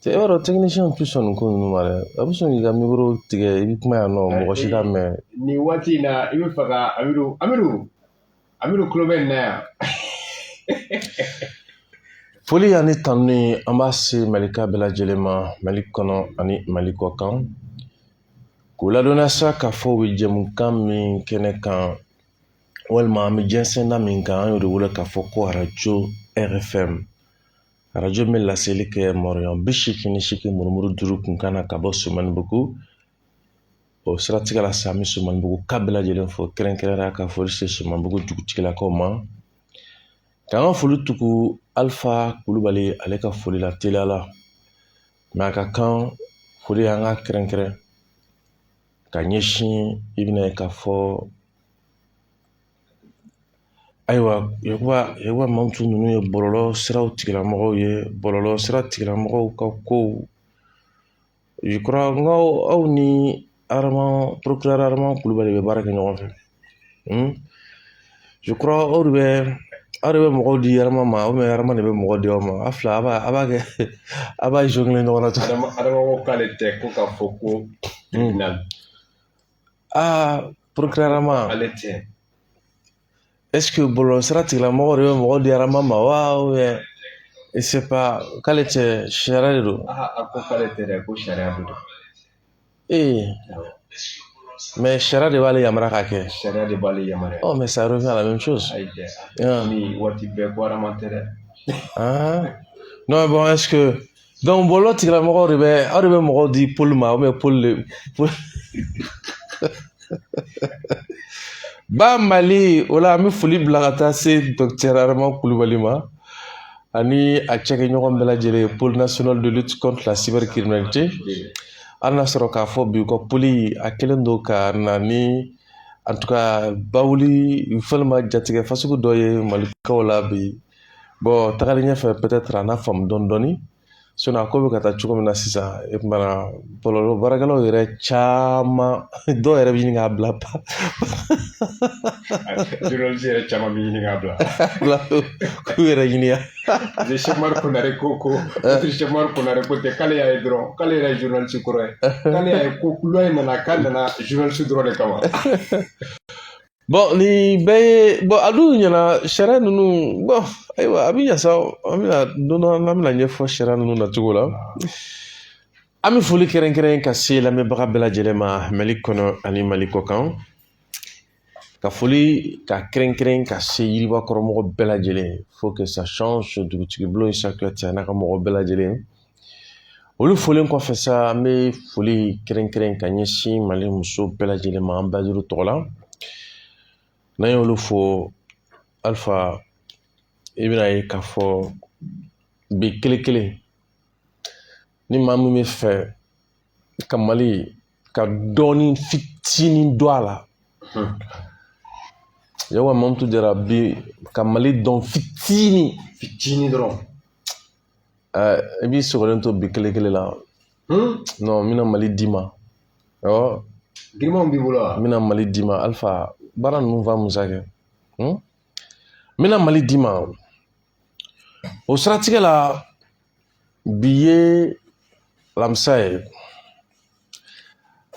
E b'a dɔn, technicien tɛ sɔn nin ko ninnu ma dɛ. A bɛ sɔn k'i ka micro tigɛ, i bɛ kuma yan nɔ, mɔgɔ si ka mɛn. Nin waati in na, i bɛ fɛ ka Amidu tulo bɛ nin na yan. Foli ani tanuni, an b'a se Malika bɛɛ lajɛlen ma, Mali kɔnɔ ani Mali kɔ kan, k'u ladɔnniya sa k'a fɔ u bɛ jɛmukan min kɛnɛ kan, walima an bɛ jɛnsɛnda min kan, an y'o de wele k'a fɔ ko arajo RFM, arajo min bɛ laseli kɛ mɔrɔɲɔgɔn 88 murumuru 5 kunkan na ka bɔ Somanibugu. O siratigɛ la sa, an bɛ Somanibugu ka bɛɛ lajɛlen fo, kɛrɛnkɛrɛnnenya ka foli se Somanibugu dugutigilakaw ma, k'an ka foli tugu Alifa Kulubali ale ka foli la teliya la. Mɛ a ka kan foli an ka kɛrɛnkɛrɛn ka ɲɛsin, i bɛna ye k'a fɔ ayiwa, Yakuba Mamutu ninnu ye bɔlɔlɔ siraw tigilamɔgɔw ye, bɔlɔlɔ sira tigilamɔgɔw ka kow. Je crois n ko aw ni Arama, procureur Arama Kulubali bɛ baara kɛ ɲɔgɔn fɛ. Je crois aw de bɛ mɔgɔw di Arama ma, ou bien Arama de bɛ mɔgɔw di aw ma? A fila a b'a kɛ, a b'a jongler ɲɔgɔn na. Adama ko k'ale tɛ ko k'a fɔ ko tribunal. Aa, procureur Arama. Ale tɛ. Est ce que bɔlɔlɔ sira tigilamɔgɔw de bɛ mɔgɔw di Arama ma wa, ou bien je sais pas, k'ale tɛ, sariya de don? Aa, a ko k'ale tɛ dɛ, ko sariya de don. Ee, mais sariya de b'ale yamaruya k'a kɛ. Sariya de b'ale yamaruya. Oh, mais ça revient à la même chose. Ayi dɛ, ni waati bɛɛ ko Arama tɛ dɛ. Ah non, bon, est ce que donc bɔlɔlɔ tigilamɔgɔw de bɛ, aw de bɛ mɔgɔw di Paul ma, ou bien Paul de Paul ba Mali? O la, an bɛ foli bila ka taa se docteur Arama Kulubali ma ani a cɛkɛɲɔgɔn bɛɛ lajɛlen, pôle national de lutte contre la cybercriminalité. Hali n'a sɔrɔ k'a fɔ bi u ka pôle a kɛlen don ka na ni, en tout cas, bawuli walima jatigɛ fasugu dɔ ye Malikaw la bi. Bon, tagalen ɲɛfɛ, peut-être a n'a faamu dɔɔni dɔɔni. A ko bɛ ka taa cogo min na sisan, e kumana bɔlɔlɔ baarakɛlaw yɛrɛ caman, dɔw yɛrɛ bɛ ɲini k'a bila. Journaliste yɛrɛ caman bɛ ɲini k'a bila. K'u yɛrɛ ɲini. Parce que Cheikh Umar Konare ko, Cheikh Umar Konare ko tɛ, k'ale y'a ye dɔrɔn, k'ale yɛrɛ ye journaliste kɔrɔ ye, k'ale y'a ye ko loi in nana, k'a nana journaliste dɔrɔn de kama. Bon, nin bɛɛ ye, bon, a dun ɲɛna sariya ninnu. Bon, ayiwa, a bɛ ɲɛ sa, an bɛna don dɔ, an bɛna ɲɛfɔ sariya ninnu na cogo la. An bɛ foli kɛrɛnkɛrɛn ka se lamɛnbaga bɛɛ lajɛlen ma, Mali kɔnɔ ani Mali kɔ kan, ka foli ka kɛrɛnkɛrɛn ka se yiribakɔrɔmɔgɔ bɛɛ lajɛlen, faut que ça change, dugutigi bulon Isa Kuyate a n'a ka mɔgɔ bɛɛ lajɛlen. Olu folen kɔfɛ sa, an bɛ foli kɛrɛnkɛrɛn ka ɲɛsin Mali muso bɛɛ lajɛlen ma, an bajuru tɔgɔ la. N'an y'olu fo, Alifa, i bɛna ye k'a fɔ bi kelen kelen ni maa min bɛ fɛ ka Mali ka dɔɔnin fitinin dɔn a la, Yakuba Mamutu Jara, bi ka Mali dɔn fitinin fitinin dɔrɔn, i b'i sɔgɔlen to bi kelen kelen la. Non, n bɛna Mali d'i ma. Awɔ. Girimanw b'i bolo wa? N bɛna Mali d'i ma, Alifa. Baara ninnu fa musa kɛ. N bɛna Mali d'i ma. O siratigɛ la, bi ye alamisa ye.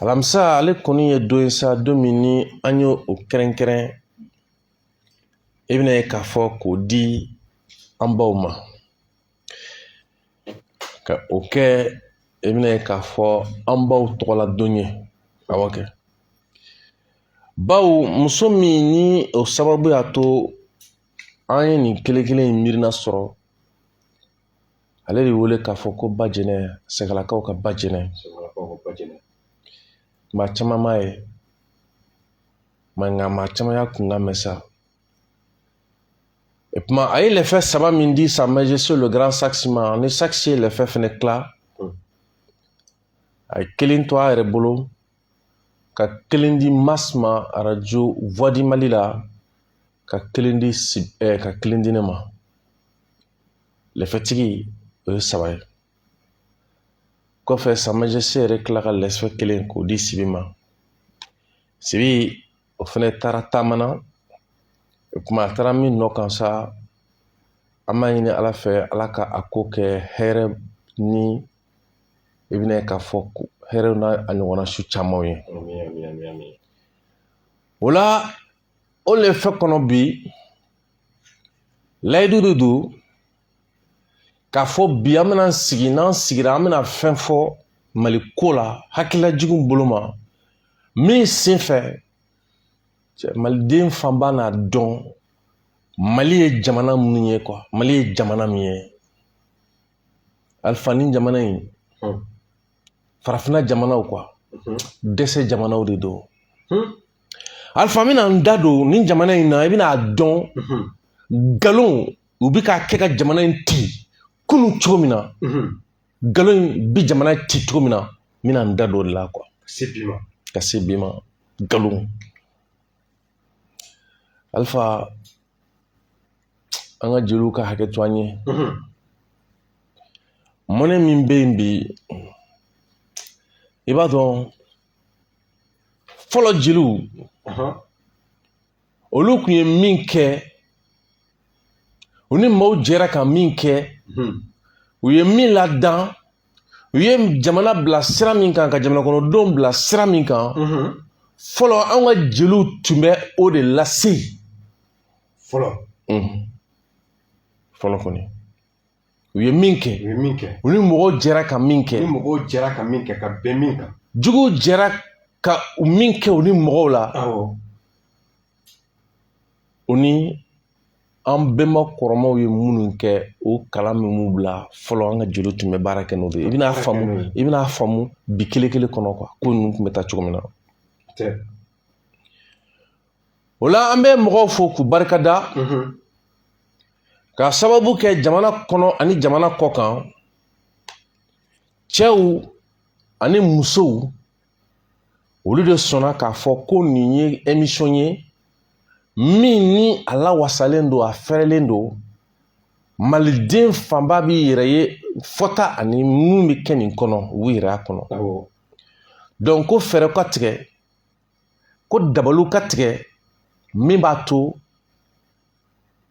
Alamisa ale kɔni ye don ye sa, don min ni an y'o o kɛrɛnkɛrɛn, i bɛna ye k'a fɔ k'o di an baw ma, ka o kɛ, i bɛna ye k'a fɔ an baw tɔgɔla don ye. Awɔ, kɛ baw muso min ni o sababu y'a to an ye nin kelen kelen in miirina sɔrɔ, ale de wele k'a fɔ ko ba jɛnɛ, sɛgɛlakaw ka ba jɛnɛ. Maa caman m'a ye, nka maa caman y'a kunkan mɛn sa. O tuma, a ye lɛfɛ saba min di Sa Majesté le Grand Saxe ma, ni Saxe ye lɛfɛ fɛnɛ tila, a ye kelen to a yɛrɛ bolo, ka kelen di Mas ma, arajo Voix du Mali la, ka kelen di, ka kelen di ne ma. Lɛfɛtigi o ye saba ye. Kɔfɛ, Sa Majesté yɛrɛ tila ka lɛfɛ kelen k'o di Sibi ma. Sibi, o fɛnɛ taara taama na. O tuma, a taara min nɔ kan sa, an b'a ɲini Ala fɛ, Ala ka a ko kɛ hɛrɛ ni I bɛna ye k'a fɔ ko hɛrɛw n'a a ɲɔgɔnna su camanw ye. O la, o le fɛn kɔnɔ bi, layidu de don k'a fɔ bi an bɛna sigi, n'an sigira, an bɛna fɛn fɔ Mali ko la hakililajugu bolo ma min sen fɛ, maliden fanba n'a dɔn Mali ye jamana minnu ye quoi. Mali ye jamana min ye, Alifa, ni jamana in, farafinna jamanaw quoi, dɛsɛ jamanaw de don. Alifa, n bɛna n da don nin jamana in na, i bɛna a dɔn nkalon u bɛ k'a kɛ ka jamana in ci kunun cogo min na, nkalon in bɛ jamana ci cogo min na, n bɛna n da don o de la quoi. Se bi ma. Ka se bi ma, nkalon. Alifa, an ka jeliw ka hakɛ to an ye. Mɔnɛ min bɛ yen bi, i b'a dɔn, fɔlɔ jeliw, olu tun ye min kɛ, u ni maaw jɛra ka min kɛ, u ye min ladan, u ye jamana bila sira min kan, ka jamana kɔnɔdenw bila sira min kan, fɔlɔ an ka jeliw tun bɛ o de lase. Fɔlɔ. Fɔlɔ kɔni, u ye min kɛ, u ye min kɛ, u ni mɔgɔw jɛra ka min kɛ, ni mɔgɔw jɛra ka min kɛ, ka bɛn min kan, juguw jɛra ka min kɛ u ni mɔgɔw la, o ni an bɛnba kɔrɔmaw ye minnu kɛ, o kalan min b'u bila, fɔlɔ an ka jeliw tun bɛ baara kɛ n'o de ye. I bɛna faamu bi kelen kelen kɔnɔ quoi, ko ninnu tun bɛ taa cogo min na. O la, an bɛ mɔgɔw fo k'u barika da k'a sababu kɛ jamana kɔnɔ ani jamana kɔ kan, cɛw ani musow, olu de sɔnna k'a fɔ ko nin ye émission ye min ni a lawasalen don, a fɛrɛlen don, maliden fanba b'i yɛrɛ ye fɔta ani mun bɛ kɛ nin kɔnɔ, u b'u yɛrɛ kɔnɔ. Donc ko fɛɛrɛ ka tigɛ, ko dabaliw ka tigɛ min b'a to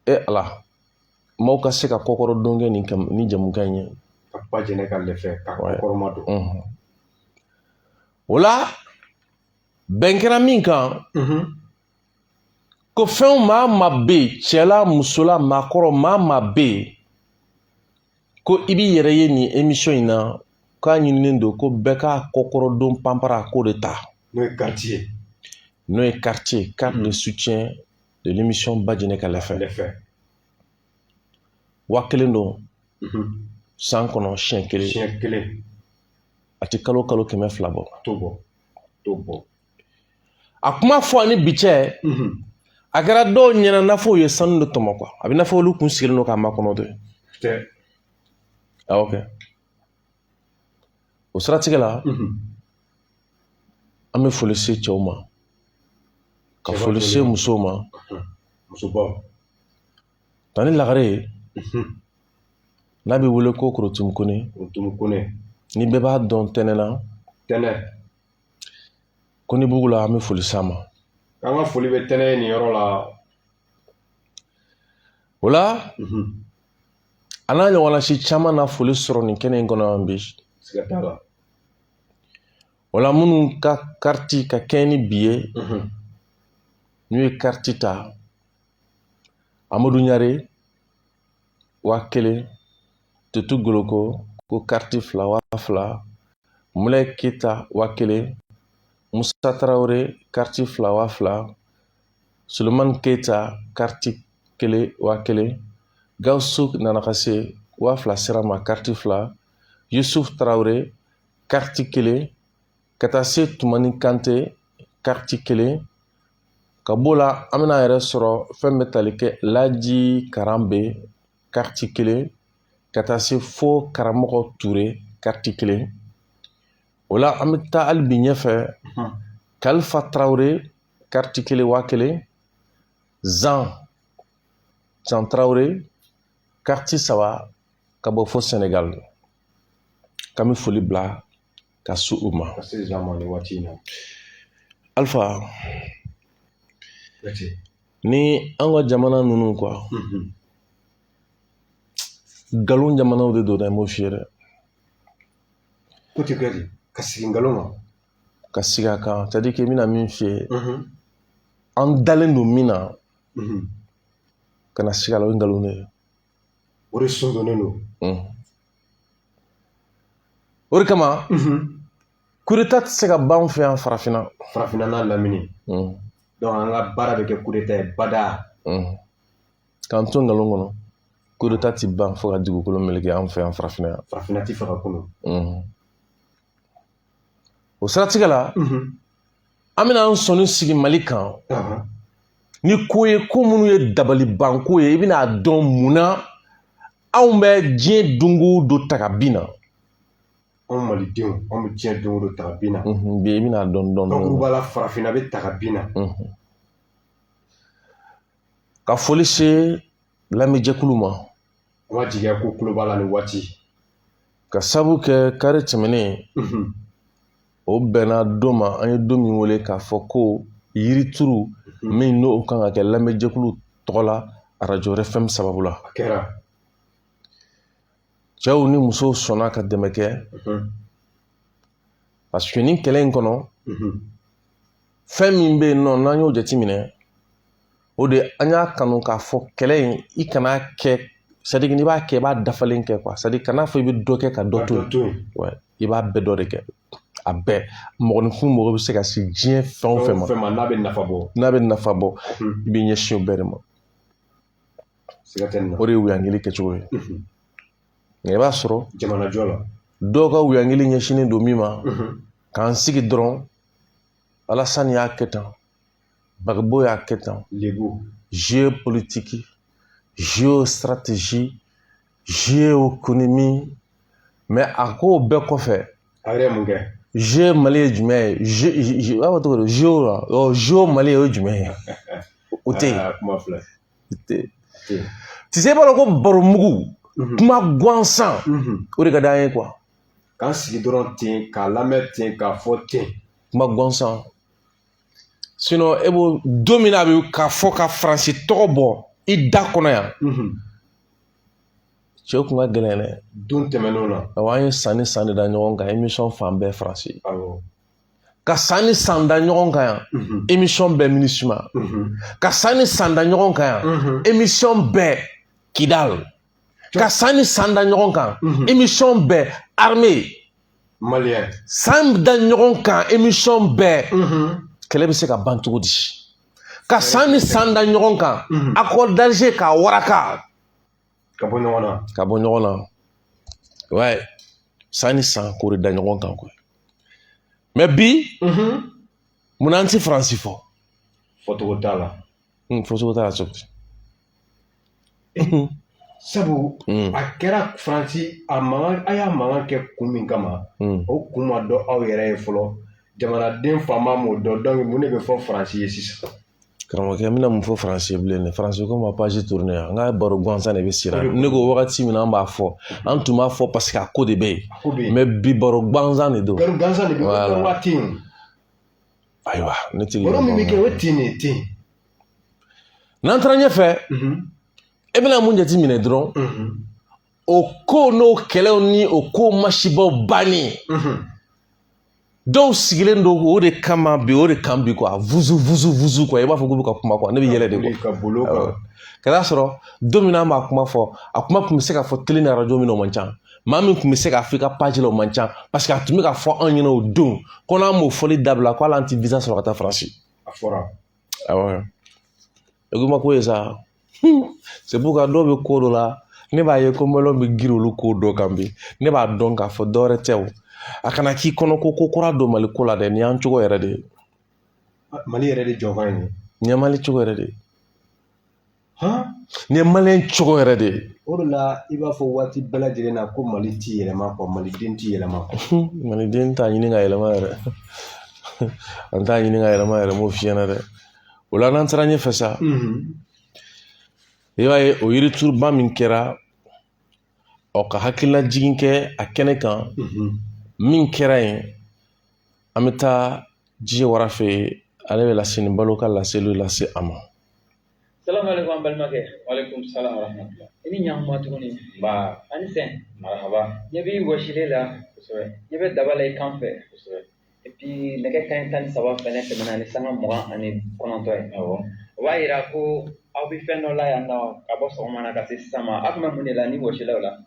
e ala maaw ka se ka kɔkɔrɔ don kɛ nin jamukan in ye. Ka ba jɛnɛ ka lɛfɛ ka kɔkɔrɔma don. O la, bɛn kɛra min kan, ko fɛn maa maa bɛ yen, cɛ la, muso la, maakɔrɔ, maa maa bɛ yen ko i b'i yɛrɛ ye nin émission in na, k'a ɲininen don ko bɛɛ k'a kɔkɔrɔ don panpara k'o de ta. N'o ye carte ye. N'o ye carte ye, carte de soutien de l'émission Bajɛnɛ ka lɛfɛ. Lɛfɛ. 1000 don san kɔnɔ siɲɛ kelen. Siɲɛ kelen. A tɛ kalo kalo 200 bɔ. To bɔ, to bɔ. A kuma fɔ ani bi cɛ, a kɛra dɔw ɲɛna n'a fɔ u ye sanu de tɔmɔ quoi. A bɛ n'a fɔ olu kun sigilen don k'a makɔnɔ de. Tɛ. Awɔ kɛ, o siratigɛ la, an bɛ foli se cɛw ma, ka foli se musow ma. Musobaw. Tani Lagare n'a bɛ wele ko Korotumu Kone. Korotumu Kone. Ni bɛɛ b'a dɔn tɛnɛ na. Tɛnɛ. Konibugu la, an bɛ foli s'a ma. An ka foli bɛ tɛnɛ ye nin yɔrɔ la. O la, a n'a ɲɔgɔnna si caman na foli sɔrɔ nin kɛnɛ in kɔnɔ yan bi. Siga t'a la. O la, minnu ka carte ka kɛɲɛ ni bi ye, n'u ye carte ta, Amadu Ɲare 1000, Tutu Goloko ko carte fila 2000, Mulayi Keyita 1000, Musa Tarawele carte fila 2000, Solomani Keyita carte kelen 1000, Gawusu Nanakase 2000 sira ma carte fila, Yusuf Tarawele carte kelen, ka taa se Tumani Kante carte kelen. Ka b'o la, an bɛna yɛrɛ sɔrɔ fɛn bɛ tali kɛ Laji Karanbe carte kelen, ka taa se fo Karamɔgɔ Ture carte kelen. O la, an bɛ taa hali bi ɲɛfɛ, Kalifa Tarawele carte kelen 1000, Zan Zan Tarawele carte saba ka bɔ fo Sɛnɛgali. K'an bɛ foli bila ka su u ma. Ka se Zan ma nin waati in na. Alifa, ni an ka jamana ninnu quoi, nkalon jamanaw de don dɛ, n b'o f'i ye dɛ. Ko tɛ kɛ di ka sigi nkalon kan. Ka sigi a kan, c'est à dire que n bɛna min f'i ye, an dalen don min na, ka na sigi a la, o ye nkalon de ye. O de sun donnen don. O de kama coup d'état tɛ se ka ban an fɛ yan farafinna. Farafinna n'a lamini. Donc an ka baara bɛ kɛ coup d'état ye bada. K'an to nkalon kɔnɔ, coup d'état ti ban fo ka dugukolo meleke an fɛ yan farafinna yan. Farafinna ti fɛ ka kunu. O siratigɛ la, an bɛna an sɔnni sigi Mali kan ni ko ye, ko minnu ye dabalibanko ye. I bɛna dɔn mun na anw bɛ diɲɛ don o don ta ka bin na. Anw malidenw, anw bɛ diɲɛ don o don ta ka bin na. Bi i bɛna dɔn dɔn. Bakuruba la, farafinna bɛ ta ka bin na. Ka foli se lamɛnjɛkulu ma. An b'a jigiya ko tulo b'a la nin waati. Ka sabu kɛ kari tɛmɛnen, o bɛnna don ma, an ye don min wele k'a fɔ ko yirituru min n'o kan ka kɛ lamɛnjɛkulu tɔgɔ la arajo RFM sababu la. A kɛra. Cɛw ni musow sɔnna ka dɛmɛ kɛ, parce que nin kɛlɛ in kɔnɔ, fɛn min bɛ yen nɔ n'an y'o jateminɛ, o de an y'a kanu k'a fɔ kɛlɛ in, i kana kɛ, c'est à dire n'i b'a kɛ, i b'a dafalen kɛ quoi. C'est à dire kana fɔ i bɛ dɔ kɛ ka dɔ to yen. Ouais, i b'a bɛɛ dɔ de kɛ, a bɛɛ. Mɔgɔninfin mɔgɔ bɛ se ka se diɲɛ fɛn o fɛn ma, fɛn ma n'a bɛ nafa bɔ, n'a bɛ nafa bɔ, i bɛ ɲɛsin o bɛɛ de ma. Siga tɛ nin na. O de ye wuyangili kɛcogo ye. Nka i b'a sɔrɔ jamanajɔ la, dɔw ka wuyangili ɲɛsinnen don min ma, k'an sigi dɔrɔn, Alasani y'a kɛ tan, Gbagbo y'a kɛ tan, lebu, géopolitique, géostratégie, géoéconomie. Mais a k'o bɛɛ kɔfɛ, a yɛrɛ ye mun kɛ? Géo Mali ye jumɛn ye? Géo, b'a fɔ cogo di? Géo la, ɔ géo Mali o ye jumɛn ye? O tɛ yen. Kuma filɛ. O tɛ yen. Tu sais, i b'a dɔn ko baromugu, kuma gansan, o de ka d'an ye quoi. K'an sigi dɔrɔn ten, k'a lamɛn ten, k'a fɔ ten. Kuma gansan. Sinon e b'o don min na a bɛ k'a fɔ ka Faransi tɔgɔ bɔ i da kɔnɔ yan, cɛw kun ka gɛlɛn dɛ. Don tɛmɛnenw na. Awɔ, an ye san ni san de da ɲɔgɔn kan, émission fan bɛɛ Faransi. Ka san ni san da ɲɔgɔn kan yan, émission bɛɛ MINUSMA. Ka san ni san da ɲɔgɔn kan yan, émission bɛɛ Kidal. Ka san ni san da ɲɔgɔn kan, émission bɛɛ armée malien. San da ɲɔgɔn kan, émission bɛɛ kɛlɛ bɛ se ka ban cogo di? Ka san ni san da ɲɔgɔn kan, accord d'Alger k'a waraka. Ka bɔ ɲɔgɔn na. Ka bɔ ɲɔgɔn na, ouais. San ni san k'o de da ɲɔgɔn kan quoi. Mais bi, munna an ti Faransi fɔ? Fɔcogo t'a la. Fɔcogo t'a la cogo di? Sabu a kɛra Faransi, a mankan, a y'a mankan kɛ kun min kama, o kun ma dɔn aw yɛrɛ ye fɔlɔ. Jamanaden fanba m'o dɔn. Donc mun de bɛ fɔ Faransi ye sisan? Karamɔgɔkɛ, n bɛna mun fɔ Faransi ye bilen dɛ? Faransi ko ma page tourner yan, n ka baro gansan de bɛ siran. Ne ko wagati min na an b'a fɔ, an tun b'a fɔ parce que a ko de bɛ yen. Mais bi, baro gansan de don. Baro gansan de bɛ yen, waati in. Ayiwa, ne tigi. Baro min bɛ kɛ, o ten de ten. N'an taara ɲɛfɛ, e bɛna mun jate minɛ dɔrɔn? O ko n'o kɛlɛw ni o ko masibaw bannen, dɔw sigilen don o de kama bi, o de kan bi quoi. Vuzu vuzu vuzu quoi, i b'a fɔ k'u bɛ ka kuma quoi. Ne bɛ yɛlɛ de quoi. Ka bolo kan. Ka taa sɔrɔ don min n'an b'a kuma fɔ, a kuma tun bɛ se ka fɔ télé ni arajo min na, o man ca. Maa min tun bɛ se k'a fɔ i ka page la, o man ca, parce que a tun bɛ ka fɔ anw ɲɛna o don ko n'an m'o fɔli dabila, ko hali an tɛ visa sɔrɔ ka taa Faransi. A fɔra. Awɔ, e ko ma ko ye sa. C'est pourquoi dɔw bɛ ko dɔ la, ne b'a ye ko maliyɛnw bɛ girin olu ko dɔ kan bi. Ne b'a dɔn k'a fɔ dɔwɛrɛ tɛ o. A kana k'i kɔnɔ ko ko kura don Mali ko la dɛ, nin y'an cogo yɛrɛ de ye. Mali yɛrɛ de jɔkan ye. Nin ye Mali cogo yɛrɛ de ye. Nin ye maliyɛn cogo yɛrɛ de ye. O de la i b'a fɔ waati bɛɛ lajɛlen na ko Mali ti yɛlɛma kɔ, maliden ti yɛlɛma kɔ. Maliden t'a ɲini ka yɛlɛma yɛrɛ. An t'a ɲini ka yɛlɛma yɛrɛ, m'o f'i ɲɛna dɛ. O la n'an taara ɲɛfɛ sa, i b'a ye o yirituruba min kɛra, ɔ ka hakililajigin kɛ a kɛnɛ kan min kɛra yen, an bɛ taa Jije Wara fɛ yen, ale bɛ Lasini Balo ka laseliw lase a ma. Salamu alaikum an balimakɛ. Walaikum salam wa rahmatullah. I ni ɲankuma tuguni. Ba. Ani sɛn. Marhaba. Ɲɛ b'i wɔsilen la. Kosɛbɛ. Ɲɛ bɛ daba la i kan fɛ. Kosɛbɛ. Et puis nɛgɛ kanɲɛ 13 fɛnɛ tɛmɛna ni sanga 29 ye. Awɔ. O b'a yira ko aw bɛ fɛn dɔ la yan nɔ ka bɔ sɔgɔma na ka se sisan ma. Aw tun bɛ mun de la ni wɔsilaw la?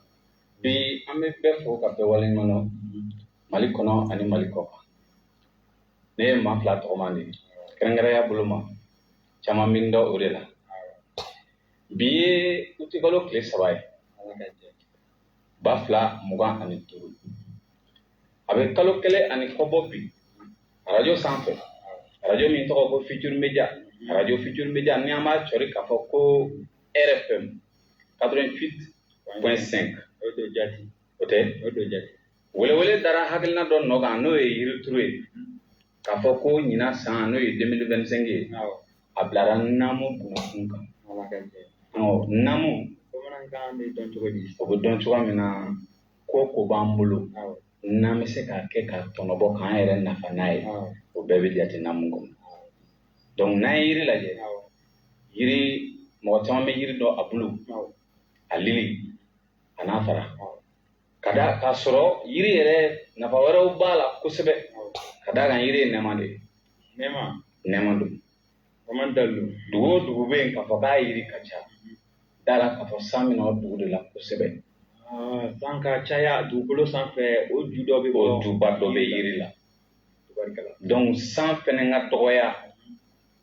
Bi an bɛ bɛɛ fo ka bɛɛ waleɲuman dɔn Mali kɔnɔ ani Mali kɔ kan. Ne ye maa fila tɔgɔma de ye. Kɛrɛnkɛrɛnya bolo ma caman bɛ n dɔn o de la. Bi ye utikalo tile 3 ye. 2025. A bɛ kalo 1 ani kɔ bɔ bi arajo sanfɛ. Arajo min tɔgɔ ko Futur Media. Arajo Futur Media ni an b'a cɔri k'a fɔ ko RFM 88.5. O don jati. O tɛ? O don jati. Welewele dara hakilina dɔ nɔ kan n'o ye yirituru ye. K'a fɔ ko ɲinan san n'o ye 2025 ye. A bilara naamu bunakun kan. Naamu. Bamanankan bɛ dɔn cogo di? O bɛ dɔn cogoya min na ko b'an bolo. N'an bɛ se k'a kɛ ka tɔnɔbɔ k'an yɛrɛ nafa n'a ye. O bɛɛ bɛ jate naamu kɔnɔ. Donc n'an ye yiri lajɛ. Yiri mɔgɔ caman bɛ yiri dɔn a bulu. A lili a n'a fara. Ka da k'a sɔrɔ yiri yɛrɛ nafa wɛrɛw b'a la kosɛbɛ. Ka d'a kan yiri ye nɛma de ye. Nɛma. Nɛma don. Bamanan dalu. Dugu o dugu bɛ yen k'a fɔ k'a yiri ka ca. Da la k'a fɔ san bɛ na o dugu de la kosɛbɛ. San ka caya dugukolo sanfɛ o ju dɔ bɛ bɔ. O juba dɔ bɛ yiri la. Donc san fɛnɛ ka dɔgɔya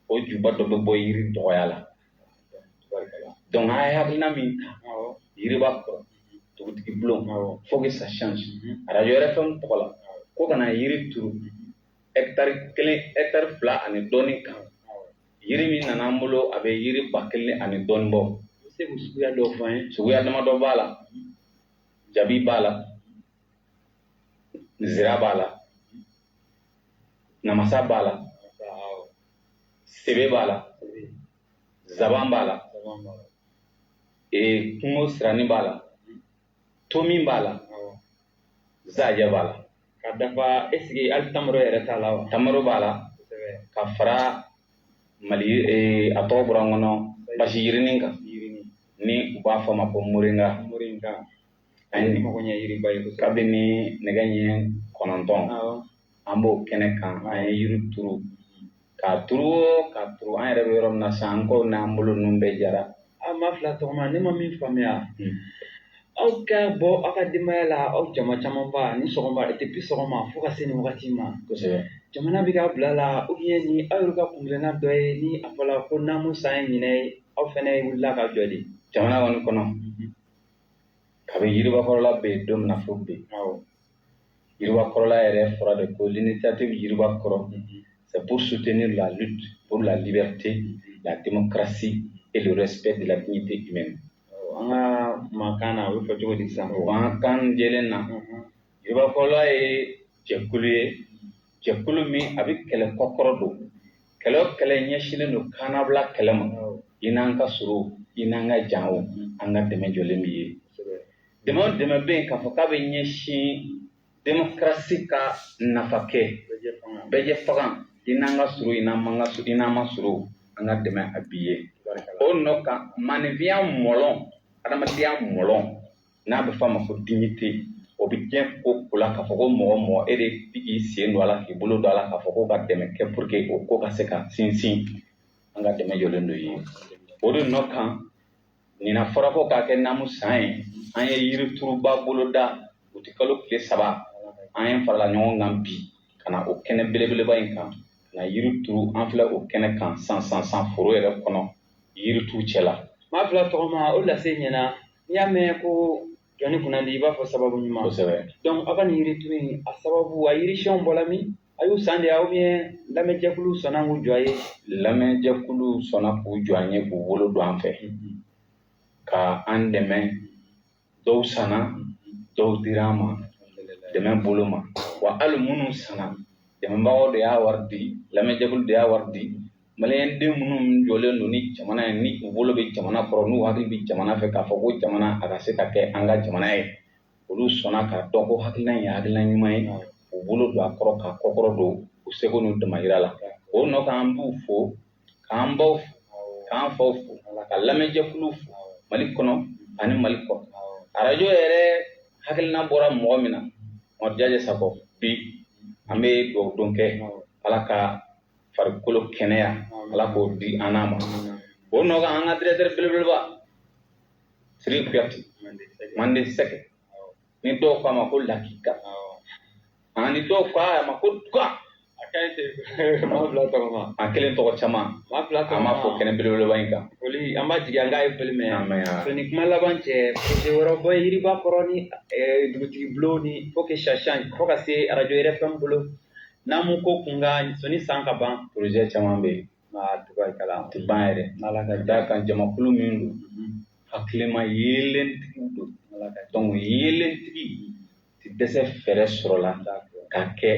o juba dɔ bɛ bɔ yiri dɔgɔya la. Donc an ye hakilina min ta yiriba kɔrɔ dugutigi bulon faut que ça change. Arajo RFM tɔgɔ la ko kana yiri turu hectare 1 hectare 2 ani dɔɔnin kan. Yiri min nana an bolo a bɛ yiri 1000 ani dɔɔnin bɔ. I bɛ se k'o suguya dɔw fɔ an ye? Suguya damadɔ b'a la. Jabi b'a la, zira b'a la, namasa b'a la, sebe b'a la, zaban b'a la, kungo sirani b'a la, tomi b'a la, zajɛ b'a la. Ka dafa est ce que hali tamaro yɛrɛ t'a la wa? Tamaro b'a la, ka fara Mali a tɔgɔ bɔra n kɔnɔ basi yirinin kan ni u b'a fɔ a ma ko moringa. Moringa. Kabini nɛgɛ ɲɛ 9 an b'o kɛnɛ kan an ye yiri turu k'a turu k'a turu an yɛrɛ bɛ yɔrɔ min na sisan an kɔw n'an bolo ninnu bɛɛ jara. A maa fila tɔgɔma ne ma min faamuya aw ka bɔ aw ka denbaya la aw jama camanba ni sɔgɔma depuis sɔgɔma fo ka se nin wagati ma. Kosɛbɛ. Jamana bɛ ka bila la ou bien ni aw yɛrɛ ka kuntilenna dɔ ye ni a fɔla ko naamu san ye ɲinɛ ye aw fɛnɛ wulila ka jɔ de. Jamana kɔni kɔnɔ. Kabi yiribakɔrɔla bɛ yen don min na fo bi. Yiribakɔrɔla yɛrɛ fɔra de ko l'initiative Yiribakɔrɔ c'est pour soutenir la lutte pour la liberté, la démocratie et le respect de la dignité humaine. An ka mankan na o bɛ fɔ cogo di sisan? O b'an kan jɛlen na. Yiribakɔrɔla ye jɛkulu ye, jɛkulu min a bɛ kɛlɛ kɔkɔrɔ don. Kɛlɛ o kɛlɛ ɲɛsinnen don kannabila kɛlɛ ma. I n'an ka surun, i n'an ka jan o, an ka dɛmɛ jɔlen b'i ye. Dɛmɛ o dɛmɛ bɛ yen k'a fɔ k'a bɛ ɲɛsin démocratie ka nafa kɛ bɛɛ faga i n'an ka surun i n'an ma surun an ka dɛmɛ a b'i ye. O nɔ kan maninfinya mɔlɔn adamadenya mɔlɔn n'a bɛ fɔ a ma ko dignité o bɛ diɲɛ ko ko la k'a fɔ ko mɔgɔ mɔgɔ e de bɛ k'i sen don a la k'i bolo don a la k'a fɔ ko ka dɛmɛ kɛ pour que o ko ka se ka sinsin an ka dɛmɛ jɔlen don ye. O de nɔ kan ɲinan fɔra ko k'a kɛ naamu san ye an ye yirituruba boloda o tɛ kalo tile 3 an ye farala ɲɔgɔn kan bi ka na o kɛnɛ belebeleba in kan ka na yiri turu an filɛ o kɛnɛ kan san san san foro yɛrɛ kɔnɔ yirituru cɛ la. Maa fila tɔgɔma o lase ɲɛna n'i y'a mɛn ko jɔnni kunnandi i b'a fɔ sababu ɲuman. Kosɛbɛ. Donc aw ka nin yirituru in a sababu a yirisiyɛnw bɔla min a y'u san de ou bien lamɛnjɛkulu sɔnna k'u jɔ a ye? Lamɛnjɛkulu sɔnna k'u jɔ an ye k'u bolo don an fɛ. Ka an dɛmɛ dɔw sanna dɔw dira an ma dɛmɛ bolo ma wa hali minnu sanna dɛmɛbagaw de y'a wari di lamɛnjɛkulu de y'a wari di maliyɛn den minnu jɔlen don ni jamana ye ni u bolo bɛ jamana kɔrɔ n'u hakili bɛ jamana fɛ k'a fɔ ko jamana a ka se ka kɛ an ka jamana ye olu sɔnna k'a dɔn ko hakilina in ye hakilina ɲuman ye u bolo don a kɔrɔ k'a kɔkɔrɔ don u seko n'u damayira la o nɔ kan an b'u fo k'an baw fo. K'an faw fo, ka lamɛnjɛkulu fo Mali kɔnɔ ani Mali kɔ. Arajo yɛrɛ hakilina bɔra mɔgɔ min na, Mamadu Jaje Sakɔ, bi an bɛ dugawu don kɛ, Ala ka farikolo kɛnɛya, Ala k'o di an n'a ma. O nɔ kan, an ka directeur belebeleba Sidiki Kuyate, Mande Sɛgɛ, ni dɔw k'a ma ko Lakika, ani dɔw k'a ma ko Duga. A ka ɲi ten, maa fila tɔgɔ ma. A kelen tɔgɔ caman. Maa fila tɔgɔ An b'a fɔ kɛnɛ belebeleba in kan. Foli, an b'a jigin an k'a ye foli mɛn. Amen. Sani kuma laban cɛ, projet wɛrɛw bɔ yiriba kɔrɔ ni dugutigi bulon ni faut que ça change, fo ka se arajo RFM bolo n'an mu ko kun ka sɔnni san ka ban. Projet caman bɛ yen. Aa, tubarikala. A tɛ ban yɛrɛ. N'Ala ka Ka d'a kan, jamakulu min don, hakilima yeelentigiw don. Ala ka Donc yeelentigi ti dɛsɛ fɛɛrɛ sɔrɔ la k'a kɛ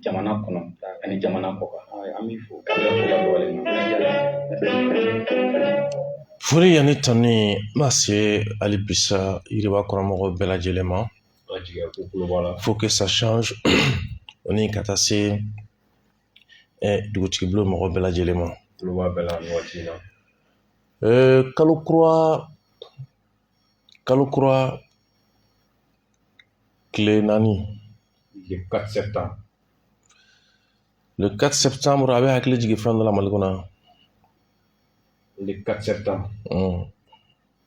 jamana kɔnɔ ani jamana kɔ kan. An b'i fo. Ka bɛɛ fo ka wale ɲuman. Foli yanni tani ma se hali bisa yiriba kɔnɔmɔgɔw bɛɛ lajɛlen ma. An jigiya ko tulo b'a la. Faut que ça change, o ni ka taa se dugutigi bulon mɔgɔw bɛɛ lajɛlen ma. Tulo b'a bɛɛ la nin waati in na. Kalo kura tile 4. Le 4 septembre. Le 4 septembre, a bɛ hakili jigin fɛn dɔ la Mali kɔnɔ. Le 4 septembre.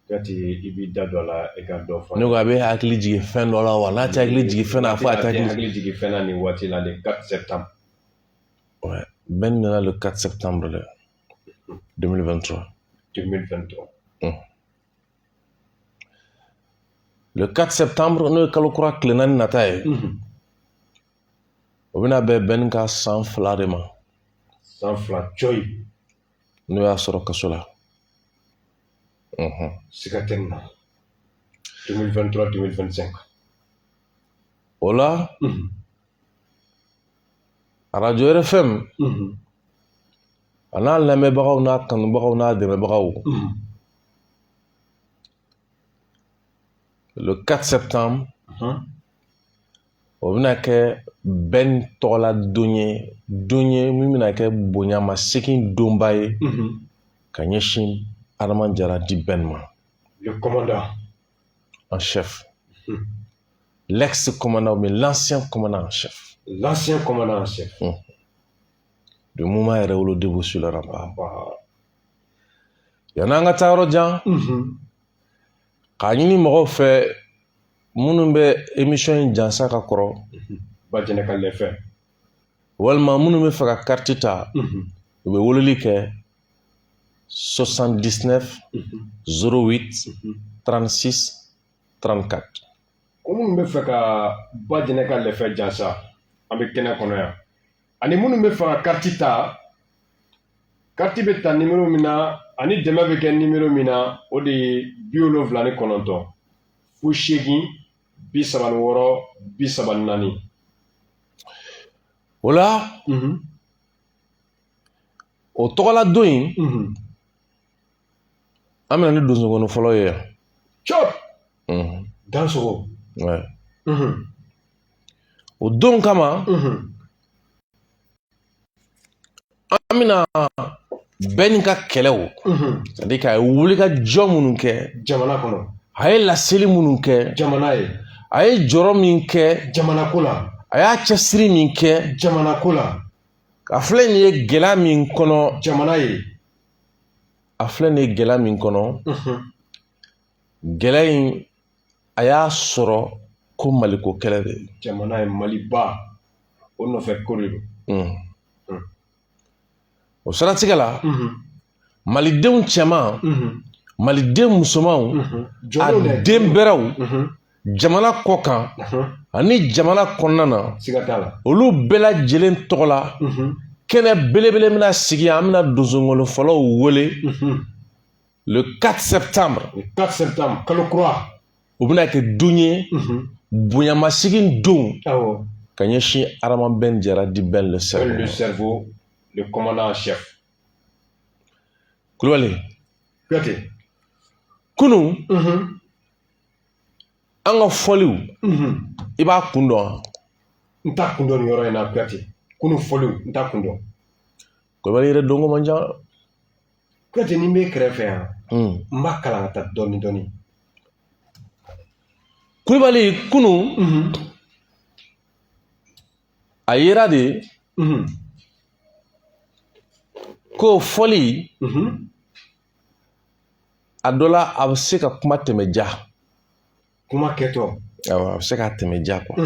Kuyate, i b'i da don a la, i ka dɔ fɔ. Ne ko a bɛ hakili jigin fɛn dɔ la wa? N'a tɛ hakili jigin fɛn na, a fɔ a tɛ A tɛ hakili hakili jigin fɛn na nin waati la, le 4 septembre. Ouais. Ben nana le 4 septembre de 2023. 2023. Le 4 septembre, n'o ye kalo kura tile 4 nata ye, o bɛna bɛn Ben ka san 2 de ma. San 2 coyi. N'o y'a sɔrɔ kaso la. Siga tɛ nin na. 2023 2025. O la, arajo RFM a n'a lamɛnbagaw n'a kanubagaw n'a dɛmɛbagaw, le 4 septembre, o bɛna kɛ Ben tɔgɔla don ye, don ye min bɛna kɛ bonyamasegin donba ye ka ɲɛsin Adama Jara dit Ben ma. Le commandant. En chef. L'ex-commandant, mais l'ancien commandant en chef. L'ancien commandant en chef. Du mouvement Yɛrɛwolo debout sur le rempart. Wow. Yan'an ka taa yɔrɔ jan, k'a ɲini mɔgɔw fɛ minnu bɛ émission in jansa ka kɔrɔ, Bajɛnɛ ka lɛfɛ. walima minnu bɛ fɛ ka carte ta, u bɛ weleli kɛ 79 08 36 34. Ko minnu bɛ fɛ ka Bajɛnɛ ka lɛfɛ jansa, an bɛ kɛnɛ kɔnɔ yan. Ani minnu bɛ fɛ ka carte ta, carte bɛ ta numéro min na ani dɛmɛ bɛ kɛ numéro min na, o de ye 79 08 36 34. O la, o tɔgɔla don in, an bɛna ni donsokɔnɔ fɔlɔ ye yan. Cɔp! Dansogo. Ouais. O don kama, an bɛna bɛɛ ka kɛlɛw, c'est à dire k'a ye wulikajɔ minnu kɛ jamana kɔnɔ, a ye laseli minnu kɛ jamana ye, a ye jɔrɔ min kɛ jamana ko la, a y'a cɛsiri min kɛ jamana ko la, a filɛ nin ye gɛlɛya min kɔnɔ, jamana ye, a filɛ nin ye gɛlɛya min kɔnɔ, gɛlɛya in a y'a sɔrɔ ko Maliko kɛlɛ de ye. Jamana ye, Maliba o nɔfɛ ko de don. O siratigɛ la, malidenw cɛman, maliden musomanw, a Jɔnw dɛ. den bɛrɛw jamana kɔ kan ani jamana kɔnɔna na, Siga t'a la. olu bɛɛ lajɛlen tɔgɔ la, kɛnɛ belebele bɛna sigi yan. An bɛna donsongolo fɔlɔw wele le 4 septembre. Le 4 septembre, kalo kura. O bɛna kɛ don ye, bonyamasegin don ka ɲɛsin Adama Ben Jara dit Ben le cerveau. Le cerveau, le commandant en chef. Kulubali. Kuyate. Kunun, an ka fɔliw, i b'a kun dɔn wa? N t'a kun dɔn nin yɔrɔ in na, Kuyate. Kunun fɔliw, n t'a kun dɔn. Kulubali yɛrɛ donko man ca. Kuyate, ni n bɛ kɛrɛfɛ yan, n b'a kalan ka taa dɔɔni dɔɔni. Kulibali, kunu a yera de ko fɔli a dɔ la, a bɛ se ka kuma tɛmɛ ja. Kuma kɛtɔ. Awɔ, a bɛ se k'a tɛmɛ ja quoi.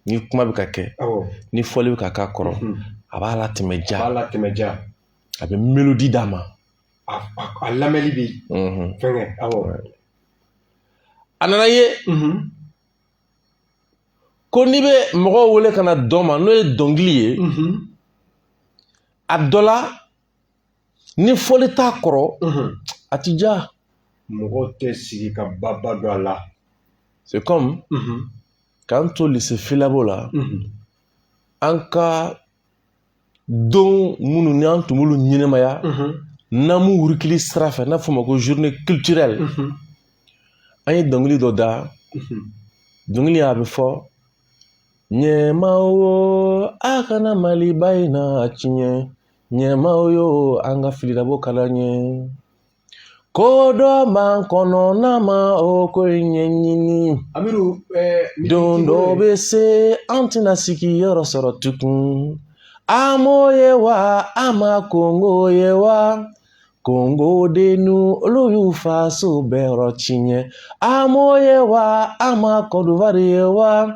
Ni kuma bɛ ka kɛ, ni fɔli bɛ ka k'a kɔrɔ, a b'a la tɛmɛ ja. A b'a la tɛmɛ ja. A bɛ mélodie d'a ma. A lamɛnli bi fɛnkɛ, awɔ. A nana ye ko n'i bɛ mɔgɔw wele ka na dɔn ma, n'o ye dɔnkili ye, a dɔ la, ni fɔli t'a kɔrɔ, a ti ja. Mɔgɔw tɛ sigi ka ba don a la. C'est comme k'an to lycée Filabo la, an ka don minnu ni an tun b'olu ɲɛnɛmaya n'an m'u wurukili sira fɛ, n'a fɔ o ma ko journée culturelle, an ye dɔnkili dɔ da. Dɔnkili a bɛ fɔ: ɲɛmaw wo, a kana Maliba in na tiɲɛ, ɲɛmaw yo, an ka filidabo kala ɲɛ, ko dɔ b'an kɔnɔ n'a ma o ko in ɲɛɲini. Amiru. Don dɔ bɛ se, an tɛna sigiyɔrɔ sɔrɔ tugun. An m'o ye wa, an ma Kongo ye wa, Kongo dennu olu y'u faso bɛɛ yɔrɔ tiɲɛ. An m'o ye wa, an ma Côte d'Ivoire ye wa,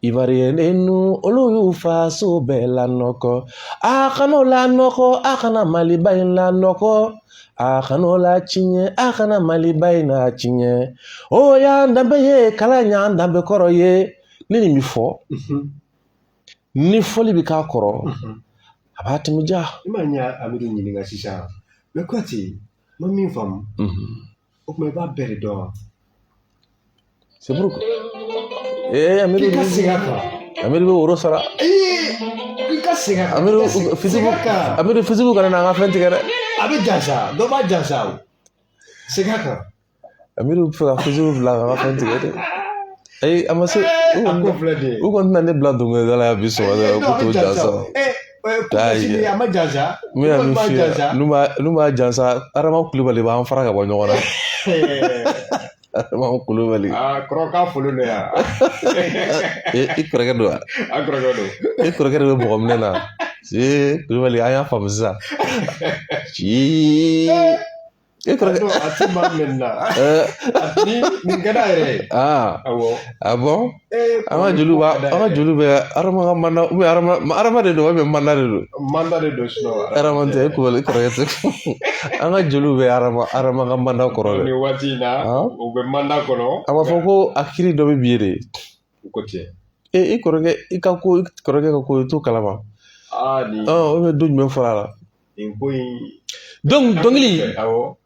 Ivoirien dennu olu y'u faso bɛɛ lanɔgɔ. A kan'o lanɔgɔ, a kana Maliba in lanɔgɔ, a kan'o la tiɲɛ, a kana Maliba in na tiɲɛ. O y'an danbe ye, kalan y'an danbe kɔrɔ ye. Ni nin bɛ fɔ, ni fɔli bɛ k'a kɔrɔ, a b'a tɛmɛ ja. I ma ɲɛ Amiru ɲininka sisan, mais Kuyate, n ma min faamu, o tuma i b'a bɛɛ de dɔn wa? C'est pourquoi ee Amiru I ka segin a kan. Amiru bɛ woro sara. I ka segin a kan. Amiru fisibu. Amiru fisibu kana na an ka fɛn tigɛ dɛ. A bɛ jansa, dɔ b'a jansa, o segin a kan. Amiru bɛ fɛ ka fisibu bila ka an ka fɛn tigɛ dɛ. Ayi, a ma se. A ko filɛ nin ye. U kɔni tɛna ne bila dɔnkilida la yan bi sɔgɔmada la k'u t'o jansa. Ayi, a ma jansa. N bɛna min f'i ye, n'u b'a jansa, Adama Kulubali b'an fara ka bɔ ɲɔgɔn na. Adama Kulubali. Aa, kɔrɔ k'a folo don yan. I kɔrɔkɛ don wa? A kɔrɔkɛ don. I kɔrɔkɛ de bɛ mɔgɔ minɛ na. Ee, Kulubali, an y'a faamu sisan. Ci. E kɔrɔkɛ. A ti maa minɛ na. Ni nin ka d'a yɛrɛ ye. Aa. Awɔ. Ah bon? An ka joliw b'a, an ka joliw bɛ Adama ka manda ou bien Adama de don ou bien manda de don? Manda de don sinon. Adama tɛ, e Kulubali, i kɔrɔkɛ tɛ. An ka joliw bɛ Adama ka manda kɔrɔ dɛ. Nin waati in na, u bɛ manda kɔnɔ. A b'a fɔ ko a kiri dɔ bɛ bi de. U ko ten. E, i kɔrɔkɛ, i ka ko, i kɔrɔkɛ ka ko, i t'o kalama. Aa, nin. O bɛ don jumɛn fɔra a la? Nin ko in. Donc dɔnkili. Awɔ.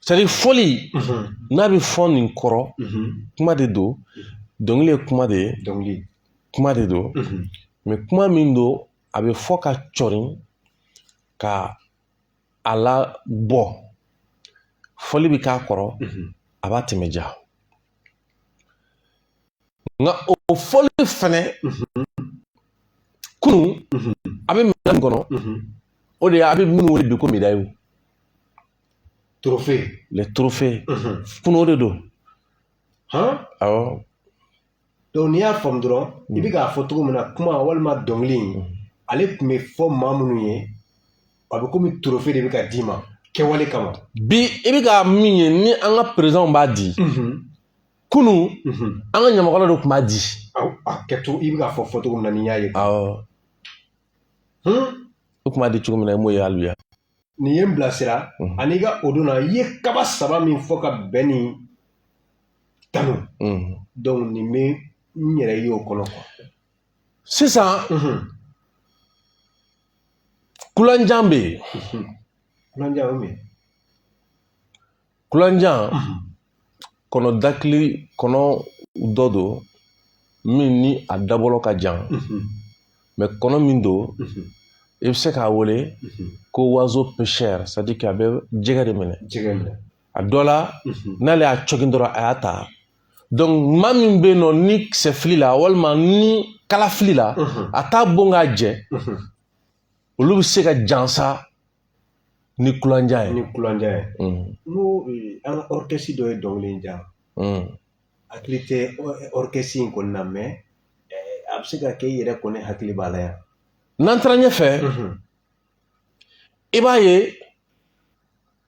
C'est à dire fɔli n'a bɛ fɔ nin kɔrɔ, kuma de don. Dɔnkili ye kuma de ye. Dɔnkili. Kuma de don. Mais kuma min don, a bɛ fɔ ka cɔrin ka a la bɔ. Fɔli bɛ k'a kɔrɔ, a b'a tɛmɛ ja. Nka o fɔli fɛnɛ kunun, a bɛ minɛn min kɔnɔ, o de ye a bɛ minnu wele bi ko médaille. Trophée. Les trophées. Kunun o de don. Awɔ. Donc n'i y'a faamu dɔrɔn, i bɛ k'a fɔ cogo min na, kuma walima dɔnkili in, ale tun bɛ fɔ maa minnu ye, a bɛ komi trophée de bɛ ka d'i ma kɛwale kama. Bi i bɛ ka min ye ni an ka président b'a di, kunun an ka ɲamakala de tun b'a di. A kɛcogo i bɛ k'a fɔ cogo min na, ni n y'a ye. Awɔ. O tun b'a di cogo min na, i m'o ye hali bi. Nin ye n bilasira ani i ka o don na, i ye kaba saba min fɔ ka bɛn nin tanu. Donc nin bɛ n yɛrɛ ye o kɔnɔ quoi. Sisan kulanjan bɛ yen. Kulanjan o min? Kulanjan, kɔnɔ dakili kɔnɔ dɔ don min ni a dabɔlɔ ka jan, mais kɔnɔ min don, i bɛ se k'a wele ko oiseau pêcheur, c'est à dire que a bɛ jɛgɛ de minɛ. Jɛgɛ minɛ. A dɔ la, n'ale y'a cɔgin dɔrɔn, a y'a ta. Donc maa min bɛ yen nɔ ni kisɛ fili la walima ni kala fili la, a t'a bon k'a jɛ, olu bɛ se ka jansa. Ni kulanjan ye. Ni kulanjan ye. N ko an ka orchestre dɔ ye dɔnkili in ja. Hakili tɛ orchestre in kɔni na, mais a bɛ se ka kɛ i yɛrɛ kɔni hakili b'a la yan. N'an taara ɲɛfɛ, i b'a ye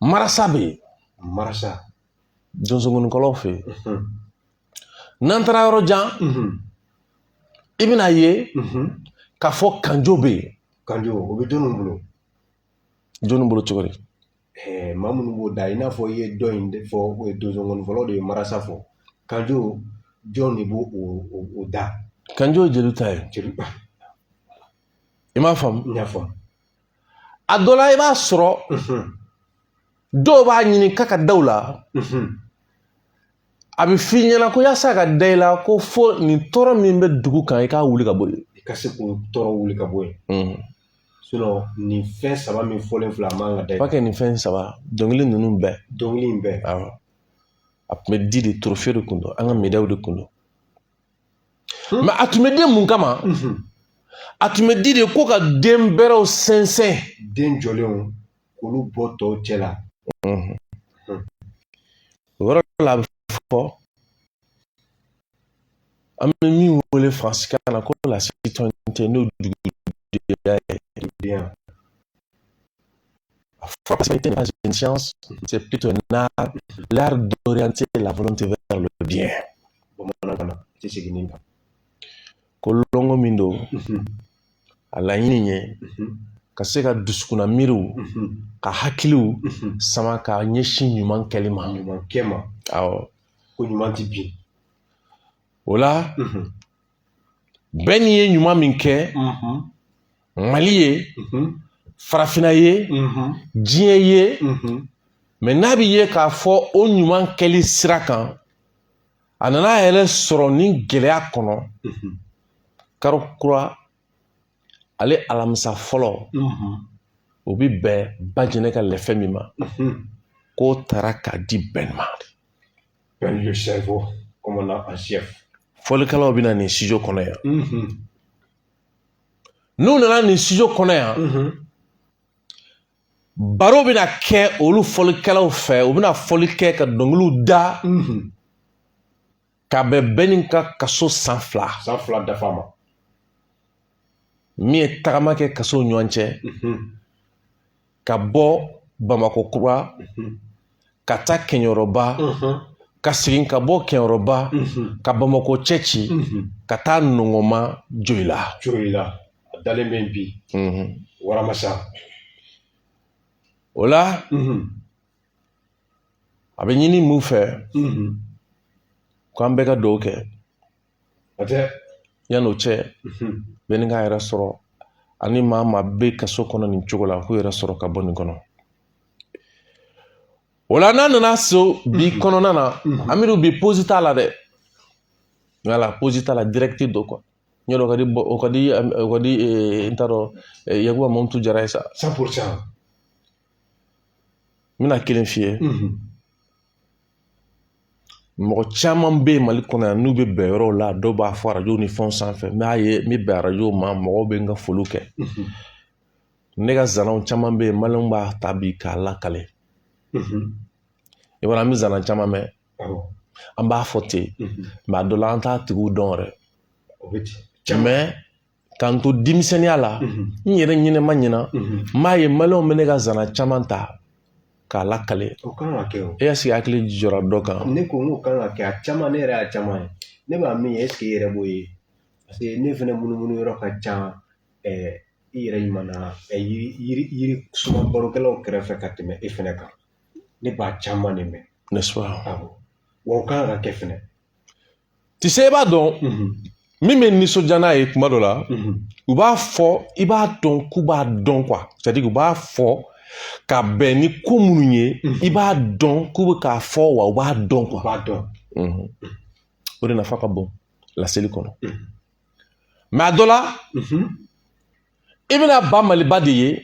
marasa bɛ yen. Marasa. Donsonkɔnikɔlaw fɛ yen. N'an taara yɔrɔ jan, i bɛna ye k'a fɔ kanjo bɛ yen. Kanjo, o bɛ jɔnni bolo? Jɔnni bolo cogo di? Maa minnu b'o da, i n'a fɔ i ye dɔ in fɔ, o ye donsonkɔnifɔlaw de ye marasa fɔ. Kanjo, jɔn de b'o o da? Kanjo ye jeliw ta ye. Jeli. I m'a faamu? N y'a faamu. A dɔ la, i b'a sɔrɔ dɔw b'a ɲini k'a ka da u la. A bɛ f'i ɲɛna ko yaasa ka da i la, ko fo nin tɔɔrɔ min bɛ dugu kan, i k'a wuli ka bɔ yen. I ka se k'o tɔɔrɔ wuli ka bɔ yen. Sinon nin fɛn saba min fɔlen filɛ, a man ka da i la. Pas que nin fɛn saba, dɔnkili ninnu bɛɛ. Dɔnkili in bɛɛ. Awɔ. A tun bɛ di de, trophée de kun don, an ka médaille de kun don. Mais a tun bɛ di mun kama? A tun bɛ di de ko ka den bɛrɛw sɛnsɛn. Den jɔlenw k'olu bɔ tɔw cɛ la. O yɔrɔ la, a bɛ fɔ, an bɛ min wele faransikan na ko la citoyenneté, n'o dugudenya ye. Dugudenya. A fɔra la citoyenneté n'est pas une science, c'est plutôt un art, l'art d'orienter la volonté vers le bien. Bamanankan na, i tɛ segin nin kan. Ko lɔngɔ min don, a laɲini ye ka se ka dusukunna miiriw, ka hakiliw sama ka ɲɛsin ɲuman kɛli ma. Ɲuman kɛ ma. Awɔ. Ko ɲuman ti bin. O la, bɛɛ n'i ye ɲuman min kɛ Mali ye, farafinna ye, diɲɛ ye, mais n'a bɛ ye k'a fɔ o ɲuman kɛli sira kan, a nana a yɛrɛ sɔrɔ ni gɛlɛya kɔnɔ. Karo kura ale alamisa fɔlɔ, o bɛ bɛn Bajɛnɛ ka lɛfɛ min ma, k'o taara k'a di bɛn ma. Ben le cerveau, commandant en chef. Fɔlikɛlaw bɛ na nin studio kɔnɔ yan. N'u nana nin studio kɔnɔ yan, baro bɛna kɛ olu fɔlikɛlaw fɛ. U bɛna fɔli kɛ ka dɔnkiliw da ka bɛn bɛɛ ni ka kaso san 2. San 2 dafa ma. Min ye tagama kɛ kasow ɲɔgɔn cɛ, ka bɔ Bamakɔ kura ka taa Kɛɲɛrɔba, ka segin ka bɔ Kɛɲɛrɔba ka Bamakɔ cɛ ci ka taa Nɔngɔma Joyila. Joyila, a dalen bɛ bi. Waramasa. O la, a bɛ ɲini mun fɛ? K'an bɛɛ ka dugawu kɛ. A tɛ. Yan'o cɛ, bɛɛ ni k'a yɛrɛ sɔrɔ, ani maa maa bɛ kaso kɔnɔ nin cogo la, k'u yɛrɛ sɔrɔ ka bɔ nin kɔnɔ. O la, n'a nana so bi kɔnɔna na, Amidu, bi pause t'a la dɛ. Voilà, pause t'a la, direct don quoi. N y'a dɔn o ka di, o ka di, o ka di, n t'a dɔn, Yakuba Mamutu Jara ye sa. 100%. N bɛna kelen f'i ye. Mɔgɔ caman bɛ yen Mali kɔnɔ yan, n'u bɛ bɛn yɔrɔw la, dɔw b'a fɔ arajo ni fɛnw sanfɛ. N b'a ye, n bɛ bɛn arajo ma, mɔgɔw bɛ n ka foliw kɛ. Ne ka zanaw caman bɛ yen, maliyɛnw b'a ta bi k'a lakale. I b'a dɔn, an bɛ zana caman mɛn, an b'a fɔ ten, mais a dɔ la, an t'a tigiw dɔn yɛrɛ. O bɛ ten. Mais k'an to denmisɛnninya la, n yɛrɛ ɲinɛ ma ɲina, n b'a ye maliyɛnw bɛ ne ka zana caman ta k'a lakale. O kan ka kɛ o. E est-ce que hakili jɔra dɔ kan? Ne ko n k'o kan ka kɛ, a caman, ne yɛrɛ y'a caman ye. Ne b'a min ye, est ce que i yɛrɛ b'o ye? Parce que ne fɛnɛ munumunu yɔrɔ ka ca i yɛrɛ ɲuman na, yiri yiri suma barokɛlaw kɛrɛfɛ ka tɛmɛ e fɛnɛ kan. Ne b'a caman de mɛn. N'est-ce pas? Awɔ. Wa o kan ka kɛ fɛnɛ. Tu sais, i b'a dɔn, min bɛ nisɔndiya n'a ye kuma dɔ la, u b'a fɔ, i b'a dɔn k'u b'a dɔn quoi. C'est à dire, u b'a fɔ ka bɛn ni ko minnu ye, i b'a dɔn k'u bɛ k'a fɔ, wa u b'a dɔn U quoi. b'a dɔn. O de nafa ka bon laseli kɔnɔ. Mais a dɔ la, i bɛna ba Maliba de ye,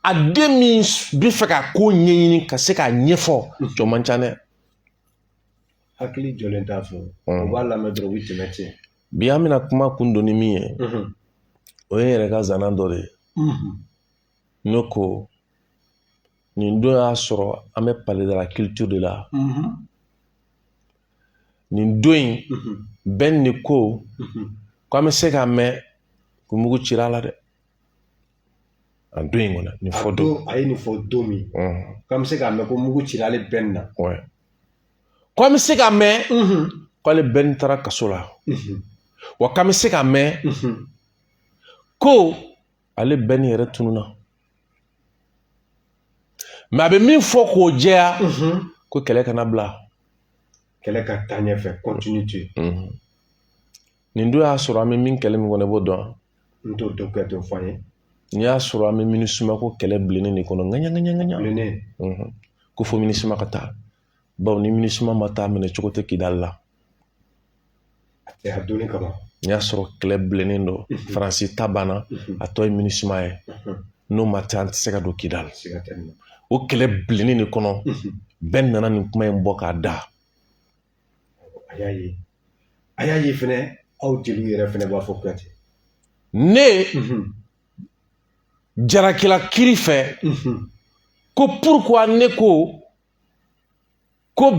a den min bɛ fɛ ka ko ɲɛɲini ka se k'a ɲɛfɔ, jɔn man ca dɛ. Hakili jɔlen t'a fɛ. U b'a lamɛn dɔrɔn, u bɛ tɛmɛ ten. Bi, an bɛna kuma kun don ni min ye, o ye n yɛrɛ ka zana dɔ de ye. Ne ko Nin don y'a sɔrɔ an bɛ palais de la culture de la. Nin don in, Ben de ko ko an bɛ se k'a mɛn ko mugu cira a la dɛ. A don in kɔnɔ, nin fɔ don. A ye nin fɔ don min, k'an bɛ se k'a mɛn ko mugu cira ale Ben na. Ko an bɛ se k'a mɛn k'ale Ben taara kaso la. Wa k'an bɛ se k'a mɛn ko ale Ben yɛrɛ tununna. Mais a bɛ min fɔ k'o jɛya, ko kɛlɛ kana bila. Kɛlɛ ka taa ɲɛfɛ, continuité. Nin don y'a sɔrɔ an bɛ min kɛlɛ min kɔnɔ, i b'o dɔn. N t'o dɔn, kɛ t'o fɔ an ye. Nin y'a sɔrɔ an bɛ MINUSMA ko kɛlɛ bilennen de kɔnɔ, ŋaɲa ŋaɲa ŋaɲa. Bilennen. Ko fo MINUSMA ka taa. Bawo ni MINUSMA ma taa, minɛ cogo tɛ Kidali la. A tɛ a donni kama. Nin y'a sɔrɔ kɛlɛ bilennen don. Faransi ta banna, a tɔ ye MINUSMA ye. N'o ma taa, an tɛ se ka don Kidali. Siga tɛ nin na. O kɛlɛ bilennen de kɔnɔ, bɛɛ nana nin kuma in bɔ k'a da. A y'a ye. A y'a ye fɛnɛ, aw jeliw yɛrɛ fɛnɛ b'a fɔ Kuyate. Ne jarakila kiri fɛ ko pourquoi ne ko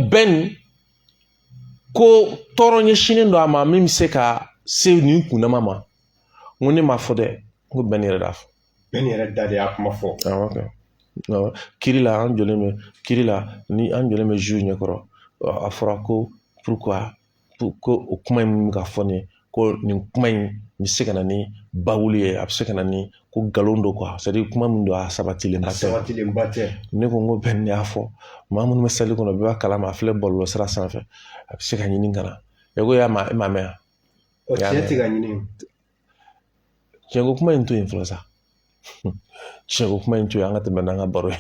Ben ko tɔɔrɔ ɲɛsinnen don a ma min bɛ se ka se nin kundama ma. N ko ne m'a fɔ dɛ, n ko Ben yɛrɛ d'a fɔ. Ben yɛrɛ da de y'a kuma fɔ. Awɔ kɛ. Kiri la, an jɔlen bɛ kiri la, ni an jɔlen bɛ juge ɲɛkɔrɔ, a fɔra ko pourquoi ko o kuma in min bɛ ka fɔ nin ye, ko nin kuma in bɛ se ka na ni bawuli ye, a bɛ se ka na ni ko nkalon don quoi, c'est à dire kuma min don, a sabatilenba A tɛ. Sabatilenba tɛ. Ne ko n ko Ben y'a fɔ, maa minnu bɛ sali kɔnɔ, bɛɛ b'a kalama, a filɛ bɔlɔlɔ sira sanfɛ, a bɛ se ka ɲini ka na. E ko y'a ma, e m'a mɛn wa? O tiɲɛ tɛ ka ɲini. Tiɲɛ ko kuma in to yen fɔlɔ sa. Tiɲɛ ko kuma in to yen, an ka tɛmɛ n'an ka baro ye.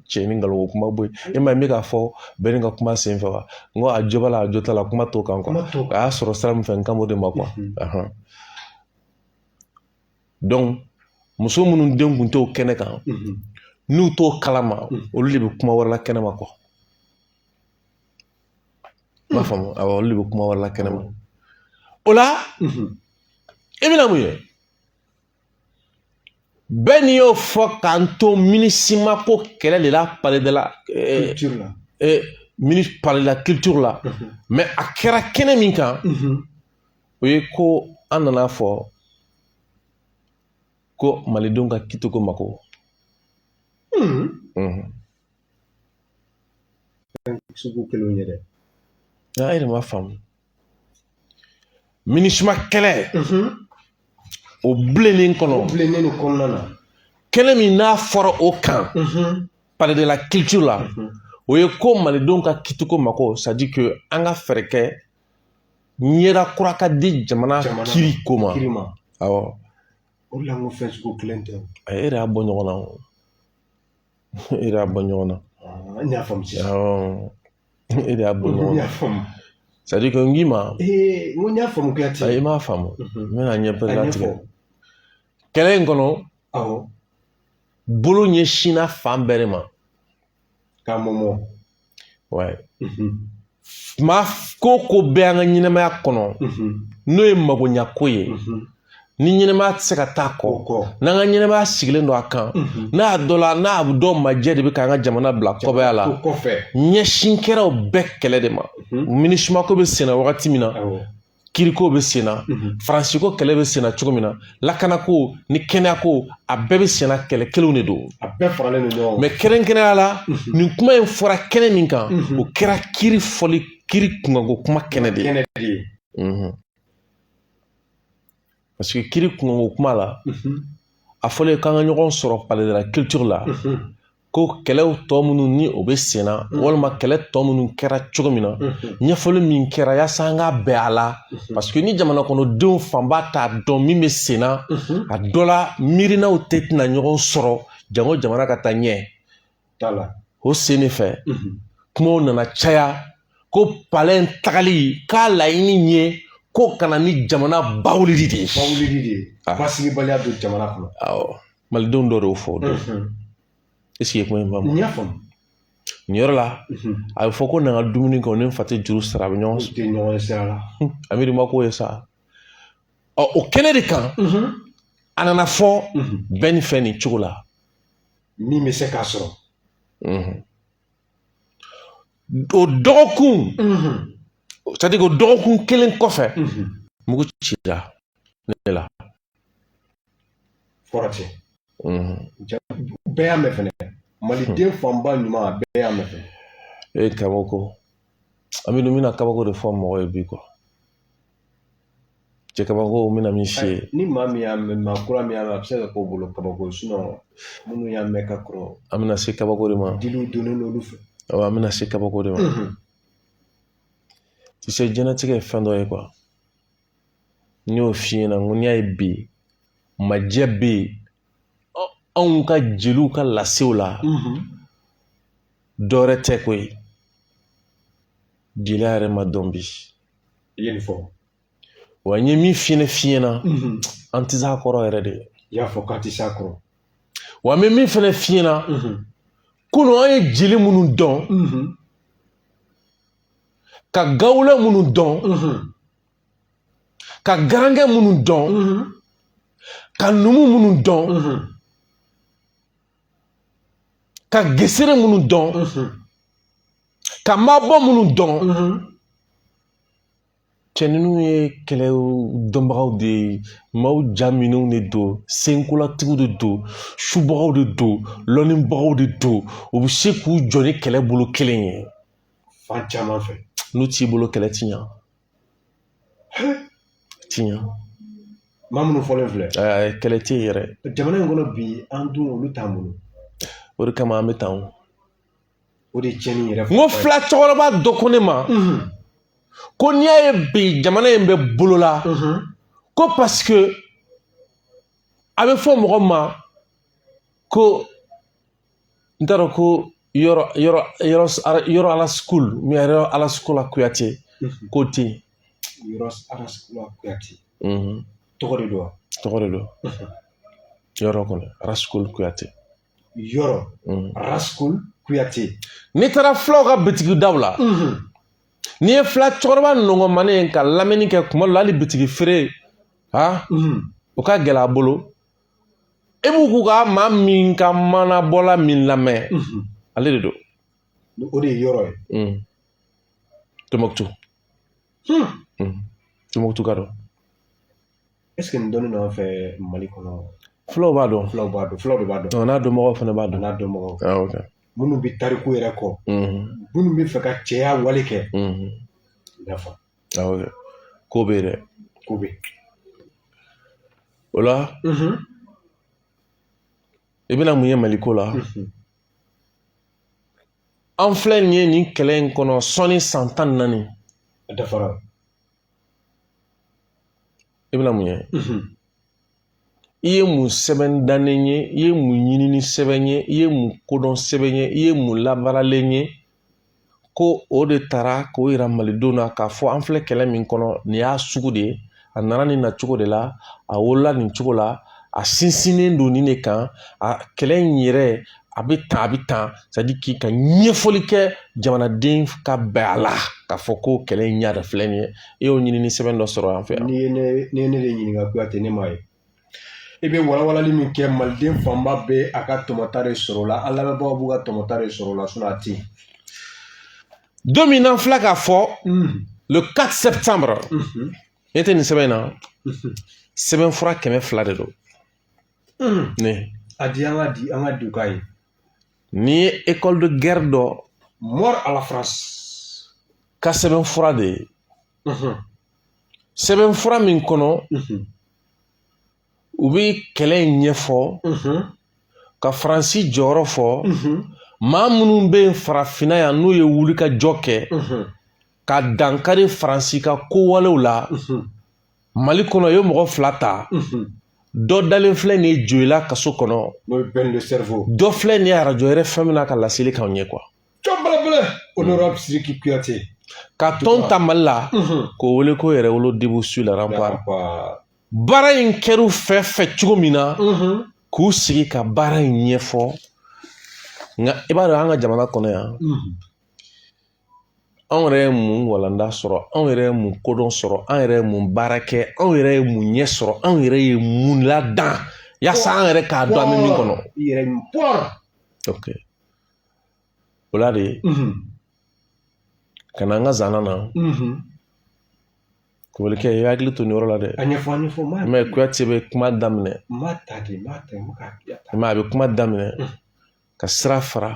Tiɲɛ ni nkalon ko kuma bɔ yen. E ma ye, n bɛ k'a fɔ bɛɛ ni ka kuma sen fɛ wa? N ko a jo b'a la, a jo t'a la, kuma t'o kan quoi. Kuma t'o A y'a sɔrɔ sira min fɛ, n kan b'o de ma quoi. Donc muso minnu den kun t'o kɛnɛ kan, n'u t'o kalama, olu de bɛ kuma wɛrɛ la kɛnɛma quoi. I b'a faamu? Awɔ, olu de bɛ kuma wɛrɛ la kɛnɛma. O la, i bɛna mun ye? Bɛɛ n'i y'o fɔ k'an to MINUSMA ko kɛlɛ de la, palais de la culture la. Mini palais de la culture la. Mais a kɛra kɛnɛ min kan, o ye ko an nana fɔ ko malidenw ka kiti ko mako. Sugu kelenw ye dɛ. E yɛrɛ m'a faamu. MINUSMA kɛlɛ o bilennen kɔnɔ. O bilennen nin kɔnɔna na. Kɛnɛ min n'a fɔra o kan, palais de la culture la, o ye ko malidenw ka kitiko mako, c'est à dire que an ka fɛɛrɛ kɛ ɲɛda kura ka di jamana kiri ko ma. Kiri ma. Awɔ. O de la n ko fɛn sugu kelen tɛ. E yɛrɛ y'a bɔ ɲɔgɔn na o. E yɛrɛ y'a bɔ ɲɔgɔn na. N y'a faamu sisan. Awɔ. E de y'a bɔ ɲɔgɔn N na. y'a faamu. C'est à dire que n k'i ma. Ee, n ko n y'a faamu Kuyate. Ayi, i m'a faamu. N bɛna ɲɛpɛrɛ A latigɛ. ɲɛfɔ. Kɛlɛ in kɔnɔ, bolo ɲɛsinna fan bɛɛ de ma. K'a mɔmɔ. Ouais. Maa ko ko bɛ an ka ɲɛnɛmaya kɔnɔ, n'o ye magoɲako ye, ni ɲɛnɛmaya tɛ se ka taa O kɔ, kɔ. N'an ka ɲɛnɛmaya sigilen don a kan, n'a dɔ la, n'a dɔw majɛ de bɛ k'an ka jamana bila kɔbaya la, O kɔfɛ. Ɲɛsin kɛra o bɛɛ kɛlɛ de ma. MINUSMA ko bɛ senna wagati min na, kiriko bɛ senna, Faransiko kɛlɛ bɛ senna cogo min na, lakanako ni kɛnɛyako, a bɛɛ bɛ senna, kɛlɛ kelenw de don. A bɛɛ faralen don ɲɔgɔn kan. Mais kɛrɛnkɛrɛnnenya la, nin kuma in fɔra kɛnɛ min kan, o kɛra kiri fɔli, kiri kunkanko kuma kɛnɛ de ye. Kɛnɛ de ye. Parce que kiri kunkanko kuma la, a fɔlen k'an ka ɲɔgɔn sɔrɔ palais de la culture la, ko kɛlɛw tɔ minnu ni o bɛ sen na, walima kɛlɛ tɔ minnu kɛra cogo min na, ɲɛfɔli min kɛra yaasa an ka bɛn a la, parce que ni jamana kɔnɔdenw fanba t'a dɔn min bɛ sen na, a dɔ la miirinaw tɛ tɛna ɲɔgɔn sɔrɔ, jango jamana ka taa ɲɛ. T'a la. O sen de fɛ, kumaw nana caya ko palais in tagali k'a laɲini ye ko kana ni jamana bawulili de ye. Bawulili de ye. Basigibaliya don jamana kɔnɔ. Awɔ, malidenw dɔ de y'o fɔ o don. Est ce que i ye kuma in faamu? N y'a faamu. Nin yɔrɔ la, a bɛ fɔ ko na ka dumuni kɛ, o ni n fa tɛ juru sara, a bɛ ɲɔgɔn U tɛ ɲɔgɔn ye sira la. Amidu ma k'o ye sa. Ɔ, o kɛnɛ de kan, a nana fɔ bɛɛ ni fɛn nin cogo la. Min bɛ se k'a sɔrɔ. O dɔgɔkun, c'est à dire o dɔgɔkun kelen kɔfɛ, mugu cira ne la. Fɔra ten. Bɛɛ y'a mɛn fɛnɛ, maliden fanba ɲuman, bɛɛ y'a mɛn fɛnɛ. E kabako, an bɛ bɛna kabako de fɔ mɔgɔ ye bi quoi. Cɛ, kabako, n bɛna min f'i ye. Ni maa min y'a mɛn, maa kura min y'a mɛn, a bɛ se ka k'o bolo kabako ye. Sinon minnu y'a mɛn ka kɔrɔ, An bɛna se kabako de ma. Diliw donnen n'olu fɛ. Awɔ, an bɛna se kabako de ma. Tu sais, diɲɛlatigɛ ye fɛn dɔ ye quoi. N y'o f'i ɲɛna, n ko n'i y'a ye bi majɛ bɛ yen anw ka jeliw ka lasew la, dɔ wɛrɛ tɛ koyi, jeliya yɛrɛ ma dɔn bi. I ye nin fɔ. Wa n ye min f'i ɲɛna, an tɛ s'a kɔrɔ yɛrɛ de. I y'a fɔ k'a tɛ s'a kɔrɔ. Wa n bɛ min fɛnɛ f'i ɲɛna, kunun an ye jeli minnu dɔn, ka gawula minnu dɔn, ka garankɛ minnu dɔn, ka numu minnu dɔn, ka gesere minnu dɔn, ka mabɔ minnu dɔn, cɛ, ninnu ye kɛlɛ dɔnbagaw de ye, maaw ja minɛnw de don, senkolatigiw de don, subagaw de don, lɔnnibagaw de don. U bɛ se k'u jɔ ni kɛlɛ bolo kelen ye fan caman fɛ. N'u t'i bolo, kɛlɛ ti ɲa, ti ɲa. Maa minnu fɔlen filɛ. Kɛlɛ tɛ yen yɛrɛ. Jamana in kɔnɔ bi, an dun olu t'an bolo. O de kama an bɛ tan o. O de ye tiɲɛni yɛrɛ. N ko fila cɛkɔrɔba dɔ ko ne ma ko n'i y'a ye bi jamana in bɛ bolo la, ko parce que a bɛ fɔ mɔgɔ ma ko n t'a dɔn ko yɔrɔ yɔrɔ yɔrɔ yɔrɔ ala school min yɔrɔ ala school la Kuyate, k'o tɛ yen. Yɔrɔ Araskula Kuyate. Tɔgɔ de don wa? Tɔgɔ de don, yɔrɔ kɔnɔ Raskul Kuyate. Yɔrɔ Raskul Kuyate. N'i taara filaw ka bitigi daw la, n'i ye fila cɛkɔrɔba nɔgɔmanen ye ka lamɛnni kɛ, kuma dɔ la hali bitigi feere ha, o ka gɛlɛ a bolo. E b'u k'u ka maa min ka manabɔla min lamɛn, ale de don. O de ye yɔrɔ ye. Tombouctou. Tombouctou ka dɔn. Est ce que nin dɔnni don an fɛ Mali kɔnɔ? Fulaw b'a dɔn. Fulaw b'a dɔn, fulaw de b'a dɔn. N'a dɔnbagaw fana b'a dɔn. N'a dɔnbagaw. Ah, ok. Minnu bɛ tariku yɛrɛ kɔ, minnu bɛ fɛ ka cɛya wale kɛ. Nafa. Ah, ok. Ko bɛ yen dɛ. Ko bɛ. O la, i bɛna mun ye Maliko la? An filɛ nin ye nin kɛlɛ in kɔnɔ sɔnni san 14. A dafara. I bɛna mun ye? I ye mun sɛbɛn dannen ye? I ye mun ɲinini sɛbɛn ye? I ye mun kodɔn sɛbɛn ye? I ye mun labaaralen ye ko o de taara k'o yira malidenw na k'a fɔ an filɛ kɛlɛ min kɔnɔ, nin y'a sugu de ye, a nana nin na cogo de la, a wolola nin cogo la, a sinsinnen don nin de kan, a kɛlɛ in yɛrɛ a bɛ tan, a bɛ tan, c'est à dire k'i ka ɲɛfɔli kɛ jamanaden ka bɛn a la k'a fɔ ko kɛlɛ in ɲɛ de filɛ nin ye? E y'o ɲinini sɛbɛn dɔ sɔrɔ an fɛ yan? N'i ye ne de ɲininka, Kuyate, ne m'a ye. I bɛ walawalali min kɛ, maliden fanba bɛ a ka tɔmɔta de sɔrɔ o la, an lamɛnbagaw b'u ka tɔmɔta de sɔrɔ o la, sinon a tɛ yen. Don min n'an filɛ k'a fɔ le 4 septembre, ne tɛ nin sɛbɛn in na, sɛbɛn fura 200 de don ne. A di, an ka di, an ka di u k'a ye. Ni ye école de guerre dɔ Mort à la France. ka sɛbɛn fura de ye, sɛbɛn fura min kɔnɔ u bɛ kɛlɛ in ɲɛfɔ, ka Faransi jɔyɔrɔ fɔ, maa minnu bɛ yen farafinna yan n'u ye wulikajɔ kɛ ka dankari Faransi ka kowalew la Mali kɔnɔ. I ye mɔgɔ fila ta, dɔ dalen filɛ nin ye Joyila kaso kɔnɔ. N'o ye Ben le cerveau. Dɔ filɛ nin ye arajo yɛrɛ fɛn min na ka laseli k'anw ye quoi. Jɔn honorable Sidiki Kuyate. Ka tɔn ta Mali la k'o wele ko Yɛrɛwolo debout sur le rempart. Baara in kɛr'u fɛ fɛ cogo min na, k'u sigi ka baara in ɲɛfɔ. Nka i b'a dɔn, an ka jamana kɔnɔ yan, anw yɛrɛ ye mun walanda sɔrɔ? Anw yɛrɛ ye mun kodɔn sɔrɔ? An yɛrɛ ye mun baara kɛ? Anw yɛrɛ ye mun ɲɛ sɔrɔ? Anw yɛrɛ ye mun ladan yaasa an yɛrɛ k'a dɔn an bɛ min kɔnɔ? I yɛrɛ pɔr. Ok. O la de, ka na an ka zana na, kubalikɛ, i hakili to nin yɔrɔ la dɛ. A ɲɛfɔ, a ɲɛfɔ. I m'a ye, Kuyate bɛ kuma daminɛ. N m'a ta de, n m'a ta, n bɛ k'a ta. I m'a ye, a bɛ kuma daminɛ ka sira fara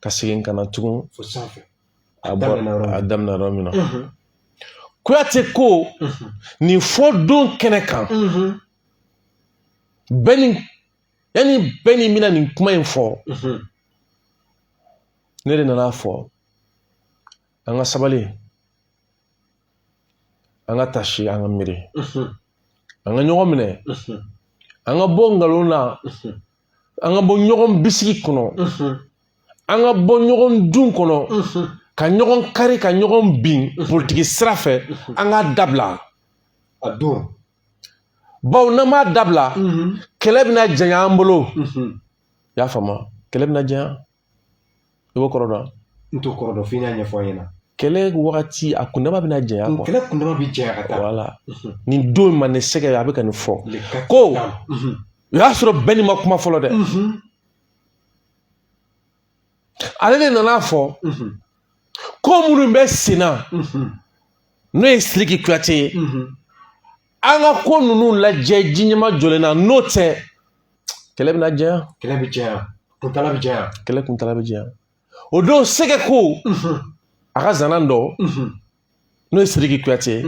ka segin ka na tugun fo sanfɛ. A bɔ a daminɛ yɔrɔ min na. Kuyate ko nin fɔ don kɛnɛ kan, bɛɛ ni yanni bɛɛ ni bɛna nin kuma in fɔ, ne de nana fɔ an ka sabali, an ka tasi, an ka miiri, an ka ɲɔgɔn minɛ, an ka bɔ nkalon na, an ka bɔ ɲɔgɔn bisigi kɔnɔ, an ka bɔ ɲɔgɔn dun kɔnɔ, ka ɲɔgɔn kari, ka ɲɔgɔn bin politiki sira fɛ, an k'a dabila. A don. Bawo n'an m'a dabila, kɛlɛ bɛna janya an bolo. I y'a faamu? Kɛlɛ bɛna janya. I b'o kɔrɔ dɔn? N t'o kɔrɔ dɔn, f'i n'a ɲɛfɔ an ɲɛna. Kɛlɛ wagati a kundama bɛna janya quoi. Kɛlɛ kundama bɛ janya ka taa. Voilà. Nin don ma ne sɛgɛ, a bɛ ka nin fɔ ko o y'a sɔrɔ bɛɛ ni ma kuma fɔlɔ dɛ. Ale de nana fɔ ko minnu bɛ sen na, n'o ye Sidiki Kuyate ye, an ka ko ninnu lajɛ ji ɲɛma jɔlen na, n'o tɛ kɛlɛ bɛna janya. Kɛlɛ bɛ janya, kuntala bɛ janya. Kɛlɛ kuntala bɛ janya. O don sɛgɛ ko a ka zana dɔ, n'o ye Sidiki Kuyate ye,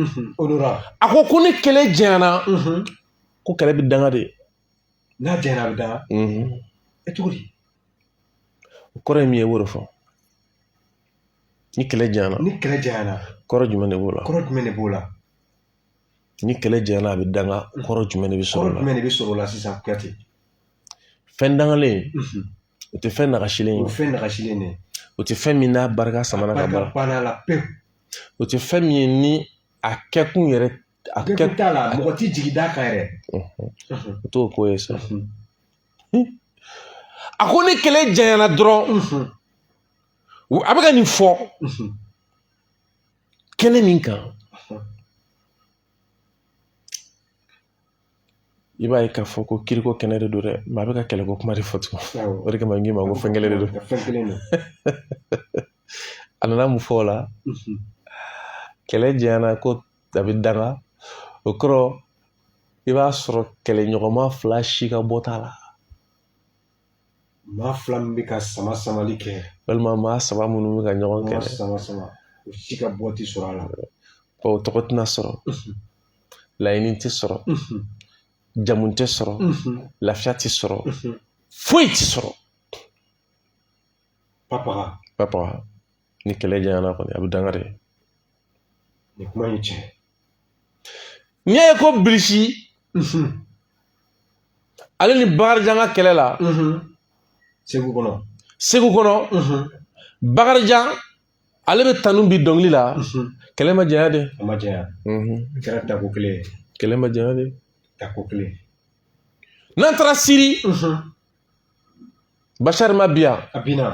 a ko ko ni kɛlɛ janyana, ko kɛlɛ bɛ danga de. N'a janyana, a bɛ danga. E cogo di? O kɔrɔ ye min ye, i b'o de fɔ. Ni kɛlɛ janyana. Ni kɛlɛ janyana. Kɔrɔ jumɛn de b'o la? Kɔrɔ jumɛn de b'o la? Ni kɛlɛ janyana, a bɛ danga, kɔrɔ jumɛn de bɛ sɔrɔ o la? Kɔrɔ jumɛn de bɛ sɔrɔ o la sisan, Kuyate? Fɛn dangalen, o tɛ fɛn nagasilen ye. O fɛn nagasilen de. O tɛ fɛn min n'a barika samana ka ban. Barika banna la pewu. O tɛ fɛn min ye ni a kɛkun yɛrɛ. A kɛkun t'a la, mɔgɔ t'i jigi d'a kan yɛrɛ. O t'o ko ye sa. A ko ni kɛlɛ janyana dɔrɔn, a bɛ ka nin fɔ kɛnɛ min kan, i b'a ye k'a fɔ ko kiriko kɛnɛ de don dɛ, mais a bɛ ka kɛlɛko kuma de fɔ tugun. O de kama n k'i ma ko fɛn kelen de don. Fɛn kelen don. A nana mun fɔ o la? Kɛlɛ janyana ko a bɛ danga, o kɔrɔ i b'a sɔrɔ kɛlɛɲɔgɔnma fila si ka bɔ t'a la. Maa fila min bɛ ka sama samali kɛ. Walima maa saba minnu bɛ ka ɲɔgɔn kɛlɛ. Sama sama, o si ka bɔ tɛ sɔrɔ a la. O tɔgɔ tɛna sɔrɔ, laɲini tɛ sɔrɔ, jamu tɛ sɔrɔ, lafiya tɛ sɔrɔ, foyi tɛ sɔrɔ. Papaga. Papaga. Ni kɛlɛ janyana kɔni, a bɛ danga de. Nin kuma in tiɲɛ. N'i y'a ye ko Bilisi ale ni Bakarijan ka kɛlɛ la. Segu kɔnɔ. Segu kɔnɔ. Bakarijan ale bɛ tanu bi dɔnkili la. Kɛlɛ ma janya de. A ma janya. A kɛra tako kelen ye. Kɛlɛ ma janya de. Tako kelen. N'an taara Siri. Bashar ma bi yan. A binna.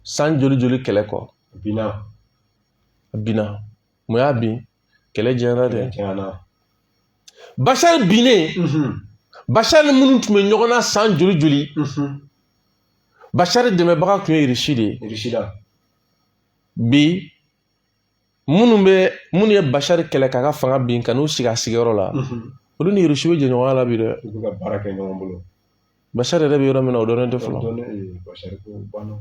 San joli joli kɛlɛ kɔ. A binna. A binna. Mun y'a bin? Kɛlɛ janyana dɛ. Kɛlɛ janyana. Bashar binnen. Bashar ni minnu tun bɛ ɲɔgɔn na san joli joli. Bashar dɛmɛbaga tun ye Irisi de ye. Irisi la. Bi minnu ye Bashar kɛlɛ k'a ka fanga bin ka n'u sigi a sigiyɔrɔ la, olu ni Irisi bɛ jɛɲɔgɔnya la bi dɛ. U bɛ ka baara kɛ ɲɔgɔn bolo. Bashar yɛrɛ bɛ yɔrɔ min na, o dɔnnen tɛ fɔlɔ. Bashar ko banna.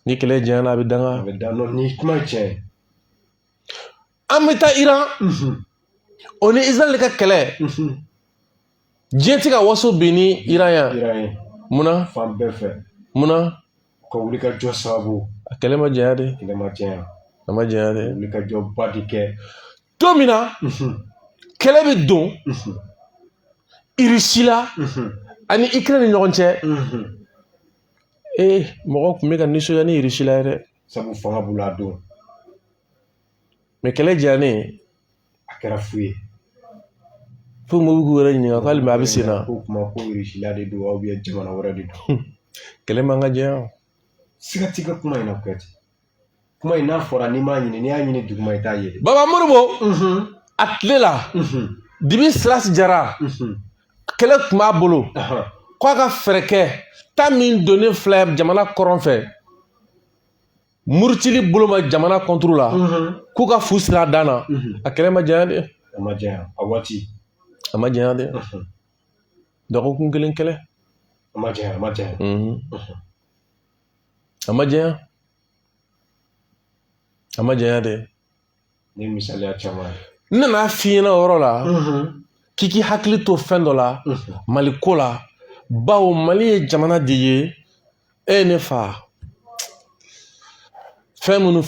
Ni kɛlɛ janyana, a bɛ danga. A bɛ danga, ni kuma ye tiɲɛ ye. An bɛ taa Iran. O ni Israël ka kɛlɛ. Diɲɛ tɛ ka waso bi ni Iran ye. Munna? Fan bɛɛ fɛ. Munna? Ka wuli ka jɔ sababu. A kɛlɛ ma janya de. Kɛlɛ ma janya. A ma janya de. Wuli ka jɔ ba de kɛ. Don min na kɛlɛ bɛ don Irisi la ani Ukraine ni ɲɔgɔn cɛ. Ee, mɔgɔw tun bɛ ka nisɔndiya ni Irisi la yɛrɛ. Sabu fanga b'u la a don. Mais kɛlɛ jayanen. A kɛra fu ye. Fo mɔgɔw k'u yɛrɛ ɲininka ko hali bi a bɛ sen na. Ko kuma ko Irisila de don ou bien jamana wɛrɛ de don. Kɛlɛ man ka janya. Siga t'i ka kuma in na, Kuyate. Kuma in n'a fɔra, n'i m'a ɲini, n'i y'a ɲini duguma, i t'a ye. Baba Modibo, a tile la, Dibi Silas Jara, kɛlɛ tun b'a bolo k'a ka fɛɛrɛ kɛ ta min donnen filɛ jamana kɔrɔn fɛ. Murutili bolo ma jamana contre la, k'u ka fu siri a dan na, a kɛlɛ ma janya dɛ. A ma janya a waati. A ma janya dɛ, dɔgɔkun kelen kɛlɛ. A ma janya, a ma janya. A ma janya, a ma janya dɛ. Ni misaliya caman ye. N nana f'i ɲɛna o yɔrɔ la k'i k'i hakili to fɛn dɔ la Mali ko la, bawo Mali ye jamana de ye. E ye ne fa, fɛn minnu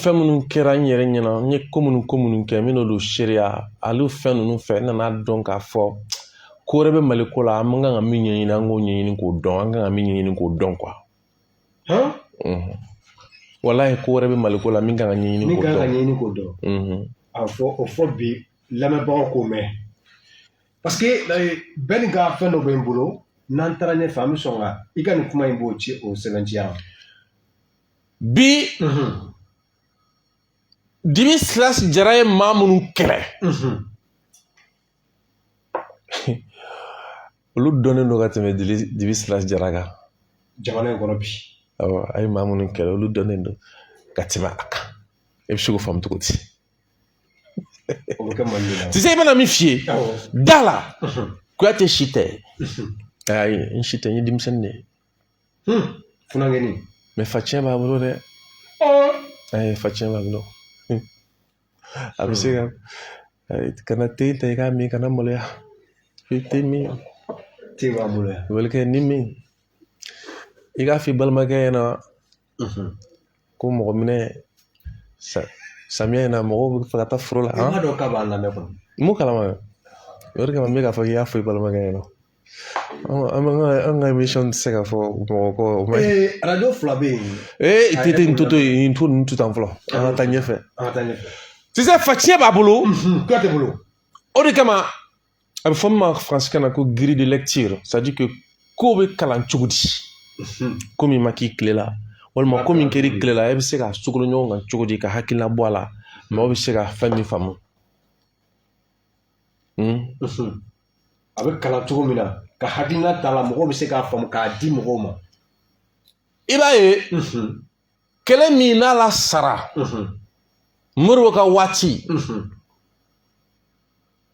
kɛra n yɛrɛ ɲɛna, n ye ko minnu kɛ, n bɛn'olu seereya olu fɛn ninnu fɛ. N nana dɔn k'a fɔ ko wɛrɛ bɛ Mali ko la, an man kan ka min ɲɛɲini, an k'o ɲɛɲini k'o dɔn, an kan ka min ɲɛɲini k'o dɔn quoi. Walahi, ko wɛrɛ bɛ Mali ko la min kan ka ɲɛɲini min k'o kan ka dɔn. Ɲɛɲini k'o dɔn. A fɔ, o fɔ bi lamɛnbagaw k'o mɛn, parce que bɛɛ ni ka fɛn dɔ bɛ n bolo. N'an taara ɲɛfɛ, an bɛ sɔn ka i ka nin kuma in b'o ci, o sɛbɛntiya. Bi, Dibi Silas Jara ye maa minnu kɛlɛ, olu dɔnnen don ka tɛmɛ Dibi Silas Jara kan. Jamana in kɔnɔ bi. Awɔ, a ye maa minnu kɛlɛ, olu dɔnnen don ka tɛmɛ a kan. E bɛ se k'o faamu cogo di? O bɛ kɛ Mali de la. Tu sais, i bɛna min f'i ye, da la Kuyate si tɛ. Ayi, n si tɛ, n ye denmisɛnnin de ye. Funankɛnin. Mais facɛn b'a bolo dɛ. Ayi, facɛn b'a bolo. A bɛ se ka kana te ta i k'a min, kana maloya i te min. Te b'a bolo yan. Walikɛ ni min i k'a f'i balimakɛ ɲɛna ko mɔgɔ minɛ samiya in na, mɔgɔw bɛ fɛ ka taa foro la. I b'a dɔn k'a b'an lamɛn kɔnɔ. N m'o kalama, o de kama n bɛ k'a fɔ k'i y'a fɔ i balimakɛ ɲɛna. An ka émission tɛ se ka fɔ mɔgɔ kɔ, o ma ɲi. Arajo fila bɛ yen. Ee, te tɛ nin to yen, nin to ninnu to tan fɔlɔ, an ka taa ɲɛfɛ. An ka taa ɲɛfɛ. Sisan, facɛn b'a bolo. Kuyate bolo. O de kama a bɛ fɔ min ma faransikan na ko grille de lecture, c'est à dire que ko bɛ kalan cogo di, ko min ma k'i tile la walima ko min kɛr'i tile la, e bɛ se ka sokolo ɲɔgɔn kan cogo di ka hakilina bɔ a la, maaw bɛ se ka fɛn min faamu. A bɛ kalan cogo min na ka hakilina t'a la, mɔgɔw bɛ se k'a faamu k'a di mɔgɔw ma. I b'a ye, kɛlɛ min n'a la sara Modibo ka waati,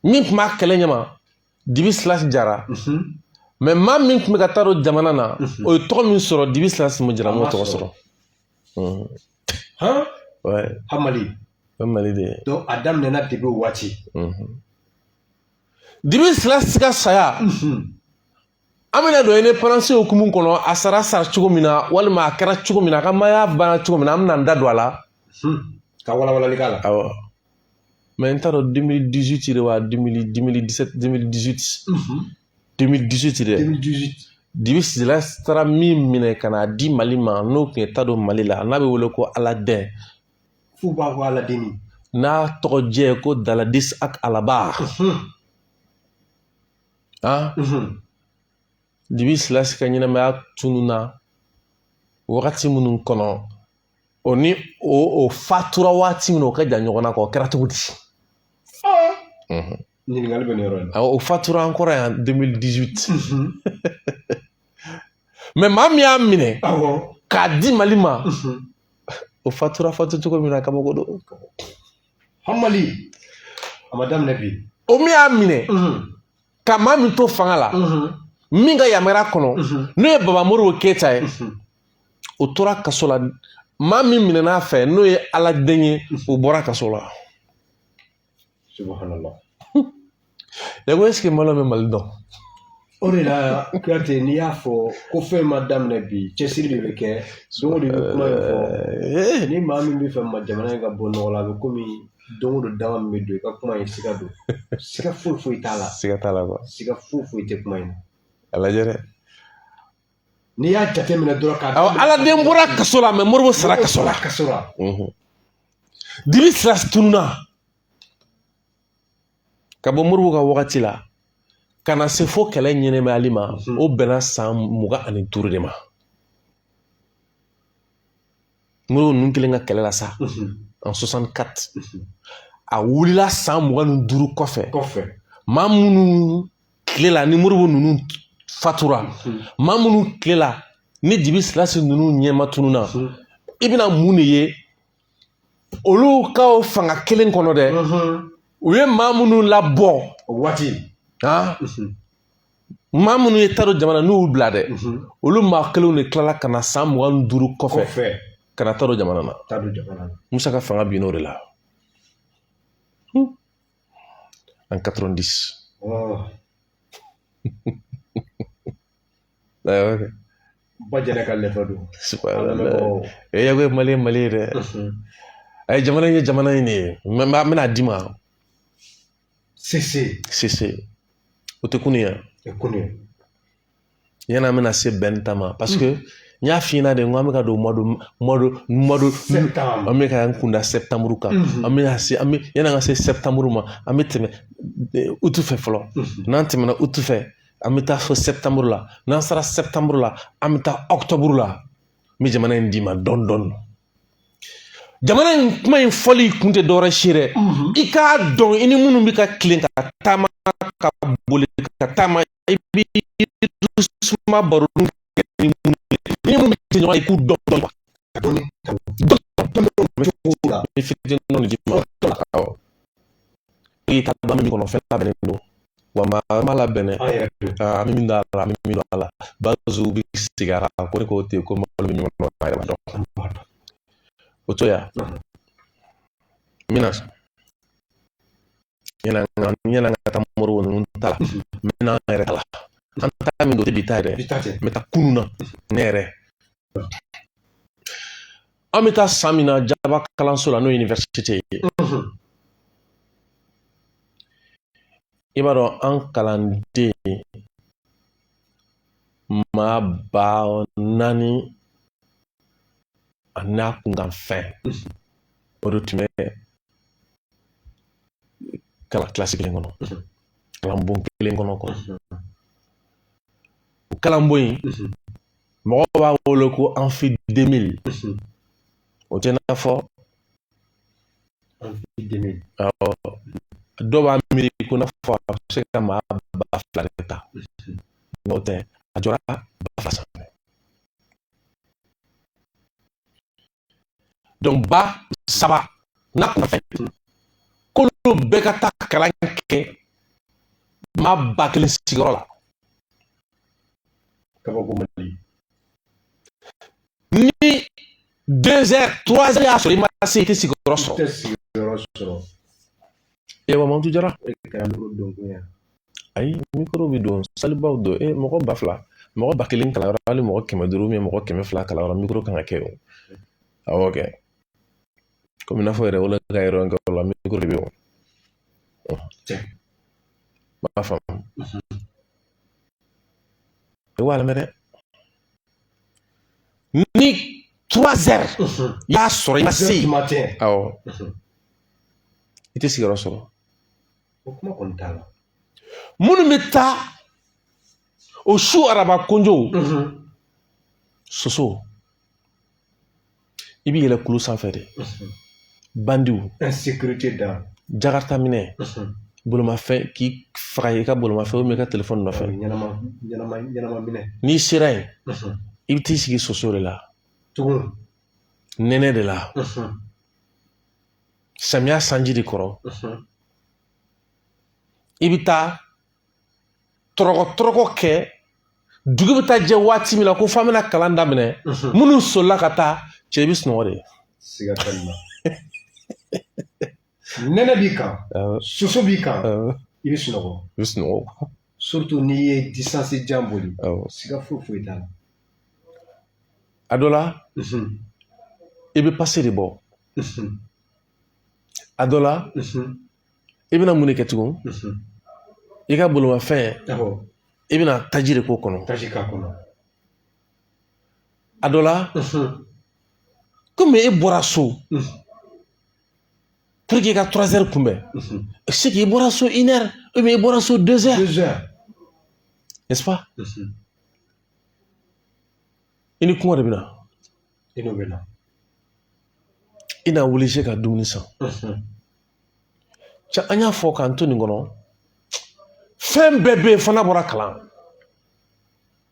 min tun b'a kɛlɛ ɲɛma, Dibi Silas Jara, mais maa min tun bɛ ka taa don jamana na, o ye tɔgɔ min sɔrɔ, Dibi Silas Jara m'o tɔgɔ sɔrɔ. Han? Ouais. Ha, Mali. O ye Mali de ye. Donc a daminɛna depuis o waati. Dibi Silas ka saya, an bɛna don indépendance hukumu kɔnɔ, a sara cogo min na, walima a kɛra cogo min na, a ka maaya banna cogo min na, an bɛna an da don a la. Ka walawalali k'a la. Awɔ, mais n t'a dɔn, 2018 de wa, 2017, 2018, 2018 de. 2018. Dibi Silas taara min minɛ ka n'a di Mali ma, n'o tun ye ta don Mali la, n'a bɛ wele ko Aladin. F'u b'a fɔ Aladeni. N'a tɔgɔ jɛ ko Daladis ak Alaba. Ah, Dibi Silas ka ɲɛnamaya tununna wagati minnu kɔnɔ, o ni o fatura waati min na, o ka jan ɲɔgɔn na kɔ, o kɛra cogo di? Ɲininkali bɛ nin yɔrɔ in na. Awɔ, o fatura an kɔrɔ yan 2018, mais maa min y'a minɛ k'a di Mali ma, o fatura fatu cogo min na, kabako don. Ha, Mali, a ma daminɛ bi. O min y'a minɛ ka maa min to fanga la, min ka yamaruya kɔnɔ, n'o ye Baba Modibo Keyita ye, o tora kaso la. Maa min minɛn'a fɛ, n'o ye Aladen ye, o bɔra kaso la. Subhanallah. Yago, est ce que Maliyɛnw bɛ Mali dɔn? O de la, Kuyate, n'i y'a fɔ ko fɛn ma daminɛ bi, cɛsiri de bɛ kɛ don o don. I bɛ kuma in fɔ, ni maa min bɛ fɛ ma jamana in ka bɔ nɔgɔ la, a bɛ komi don o don dama min bɛ don i ka kuma in, siga don, siga foyi foyi t'a la. Siga t'a la quoi. Siga foyi foyi tɛ kuma in na. A lajɛ dɛ. N'i y'a jateminɛ dɔrɔn k'a Awɔ, Aladen bɔra kaso la, mais Modibo sara kaso la. Kaso la. Dibi Silas tununa ka bɔ Modibo ka wagati la ka na se fo kɛlɛ ɲɛnɛmayali ma, o bɛnna san 25 de ma. Modibo ninnu kelen ka kɛlɛ la sa en 64, a wulila san 25 kɔfɛ. Kɔfɛ. Maa minnu tile la ni Modibo ninnu fatura, maa minnu tile la ni Dibi Silasi ninnu ɲɛma tununa, i bɛna mun de ye? Olu ka o fanga kelen kɔnɔ dɛ, u ye maa minnu labɔ o waati, maa minnu ye ta don jamana n'u y'u bila dɛ, olu maa kelenw de tilala ka na san 25 kɔfɛ ka na ta don jamana na. Ta don jamana na. Musa ka fanga binn'o de la en 90. Oh. Ayiwa. Ba Jɛnɛ ka lɛfɛ don. Subhanallah. E yago ye Mali ye, Mali ye dɛ. A ye jamana in ye, jamana in de ye. N bɛna d'i ma. Sese. Sese. O tɛ kunu ye. Kunu ye. Yanni an bɛna se bɛn ta ma, parce que n y'a f'i ɲɛna de, n ko an bɛ ka don mois de septembre. An bɛ ka an kunda septembre kan. An bɛna se, an bɛ, yanni an ka se septembre ma, an bɛ tɛmɛ août fɛ fɔlɔ. N'an tɛmɛna août fɛ, an bɛ taa fo septembre la. N'an sera septembre la, an bɛ taa octobre la. N bɛ jamana in d'i ma dɔɔni dɔɔni. Jamana in kuma in fɔli kun tɛ dɔwɛrɛ si dɛ, i k'a dɔn i ni minnu bɛ ka tilen ka taama, ka boli ka taama, i bɛ suma baro kɛ ni minnu ye, ni minnu bɛ ɲɔgɔn ye, i k'u dɔn dɔn. Dɔɔni dɔɔni. Ni fitinin de d'i ma, awɔ, i ka dɔn min kɔnɔ, fɛn labɛnnen don wa maa ma labɛnnen. An bɛ min don a la, an bɛ min don a la, bazu bɛ sigi a kan ko ne k'o ten ko malo bɛ ɲɔgɔn kɔnɔ, a yɛrɛ b'a dɔn. O to yan, n bɛna yanni an ka taa Modibo ninnu ta la, n bɛna an yɛrɛ ta la. An ta min don, o tɛ bi ta ye dɛ. N bɛ taa kunun na, ne yɛrɛ. An bɛ taa san min na Jaba kalanso la, n'o ye université ye, i b'a dɔn an kalanden maa 4000 a n'a kunkanfɛn, o de tun bɛ kalan kilasi kelen kɔnɔ, kalanbon kelen kɔnɔ. O kalanbon in, mɔgɔw b'a wele ko amphi 2000. O tɛ n'a fɔ awɔ, dɔw b'a miiri ko n'a fɔ a bɛ se ka maa 2000 de ta, nka o tɛ, a jɔra 2000 sanfɛ. Donc 3000 n'a kunkanfɛn, k'olu bɛɛ ka taa kalan kɛ maa 1000 sigiyɔrɔ la. Kabako Mali. Ni 2 heures, 3 heures y'a sɔrɔ i ma se, i tɛ sigiyɔrɔ sɔrɔ. I tɛ sigiyɔrɔ sɔrɔ. Ewa, Mamadu Jara. O de kɛra micro don kun ye. Ayi, micro bɛ don salibaw don. E, mɔgɔ 2000, mɔgɔ 1000 kalanyɔrɔ, hali mɔgɔ 500, mɔgɔ 200 kalanyɔrɔ, micro kan ka kɛ o. Awɔ kɛ. Komi n'a fɔ yɛrɛ wolo ka yɔrɔ kɛ o la, micro de bɛ yen o. N b'a faamu. I b'a lamɛn dɛ. Ni 3 heures y'a sɔrɔ i ma se yen, awɔ, i tɛ sigiyɔrɔ sɔrɔ. O kuma kɔni t'a la. Minnu bɛ taa o su araba konjow, soso, i bɛ yɛlɛ kulu sanfɛ de, bandiw, insécurité dan. Jakarta minɛ, bolomafɛn k'i faga i ka bolomafɛn ou i ka telefɔni nɔfɛ. Ɲɛnama minɛ. N'i sera yen, i bɛ t'i sigi soso de la tugun, nɛnɛ de la, samiya sanji de kɔrɔ. I bɛ taa tɔrɔkɔ tɔrɔkɔ kɛ, dugu bɛ taa jɛ waati min na ko f'an bɛna kalan daminɛ, minnu solila ka taa, cɛ, i bɛ sunɔgɔ de. Siga t'a la. Nɛnɛ b'i kan, soso b'i kan, i bɛ sunɔgɔ. I bɛ sunɔgɔ. Surtout n'i ye distance jan boli, siga foyi foyi t'a la. A dɔ la, i bɛ pase de bɔ. A dɔ la, i bɛna mun de kɛ tugun? I ka bolomafɛn, i bɛna taji de k'o kɔnɔ. Taji k'a kɔnɔ. A dɔ la, komi e bɔra so pour que i ka 3 heures kunbɛn, c'est que i bɔra so 1 heure ou bien i bɔra so 2 heures. 2 heures. N'est-ce pas? I ni kɔngɔ de bɛ na. I n'o bɛ na. I na obligé ka dumuni san. Cɛ, an y'a fɔ k'an to nin kɔnɔ, fɛn bɛɛ bɛ yen fana bɔra kalan.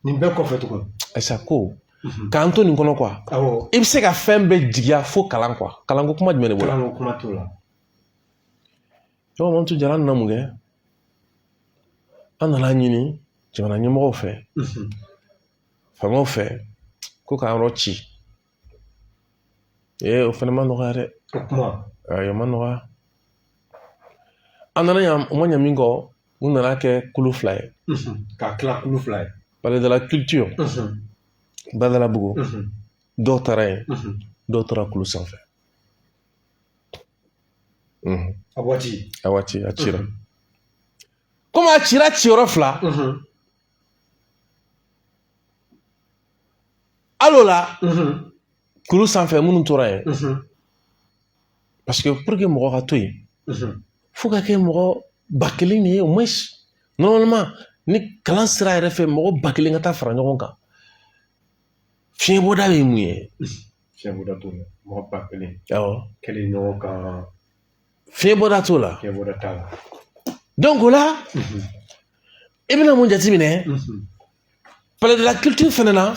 Nin bɛɛ kɔfɛ tugun. Ayisa ko K'an to nin kɔnɔ quoi. I bɛ se ka fɛn bɛɛ jigiya fo kalan quoi. Kalanko kuma jumɛn de b'o la? Kalanko kuma t'o la. Yɔrɔ Mamutu Jara nana mun kɛ? An nana ɲini jamana ɲɛmɔgɔw fɛ, faamaw fɛ, ko k'an yɔrɔ ci. Ee, o fana ma nɔgɔya dɛ. O kuma. Ayi, o ma nɔgɔya. An nana ɲa, o ma ɲa min kɔ, u nana kɛ kulu fila ye. Ka tila kulu fila ye. Palais de la culture. Badalabugu. Dɔw taara yen, dɔw taara kulu sanfɛ. A waati. A waati, a cira. Komi a cira ciyɔrɔ fila. Hali o la, kulu sanfɛ minnu tora yen. Parce que pour que mɔgɔ ka to yen, fo ka kɛ mɔgɔ 1000 de ye au moins. Normalement, ni kalan sira yɛrɛ fɛ, mɔgɔ 1000 ka taa fara ɲɔgɔn kan. Fiɲɛbɔda bɛ mun ye? Fiɲɛbɔda t'o la. Mɔgɔ 1000. Awɔ. Kelen ɲɔgɔn kan. Fiɲɛbɔda t'o la. Fiɲɛbɔda t'a la. Donc o la, i bɛna mun jateminɛ? Palais de la culture fɛnɛ na,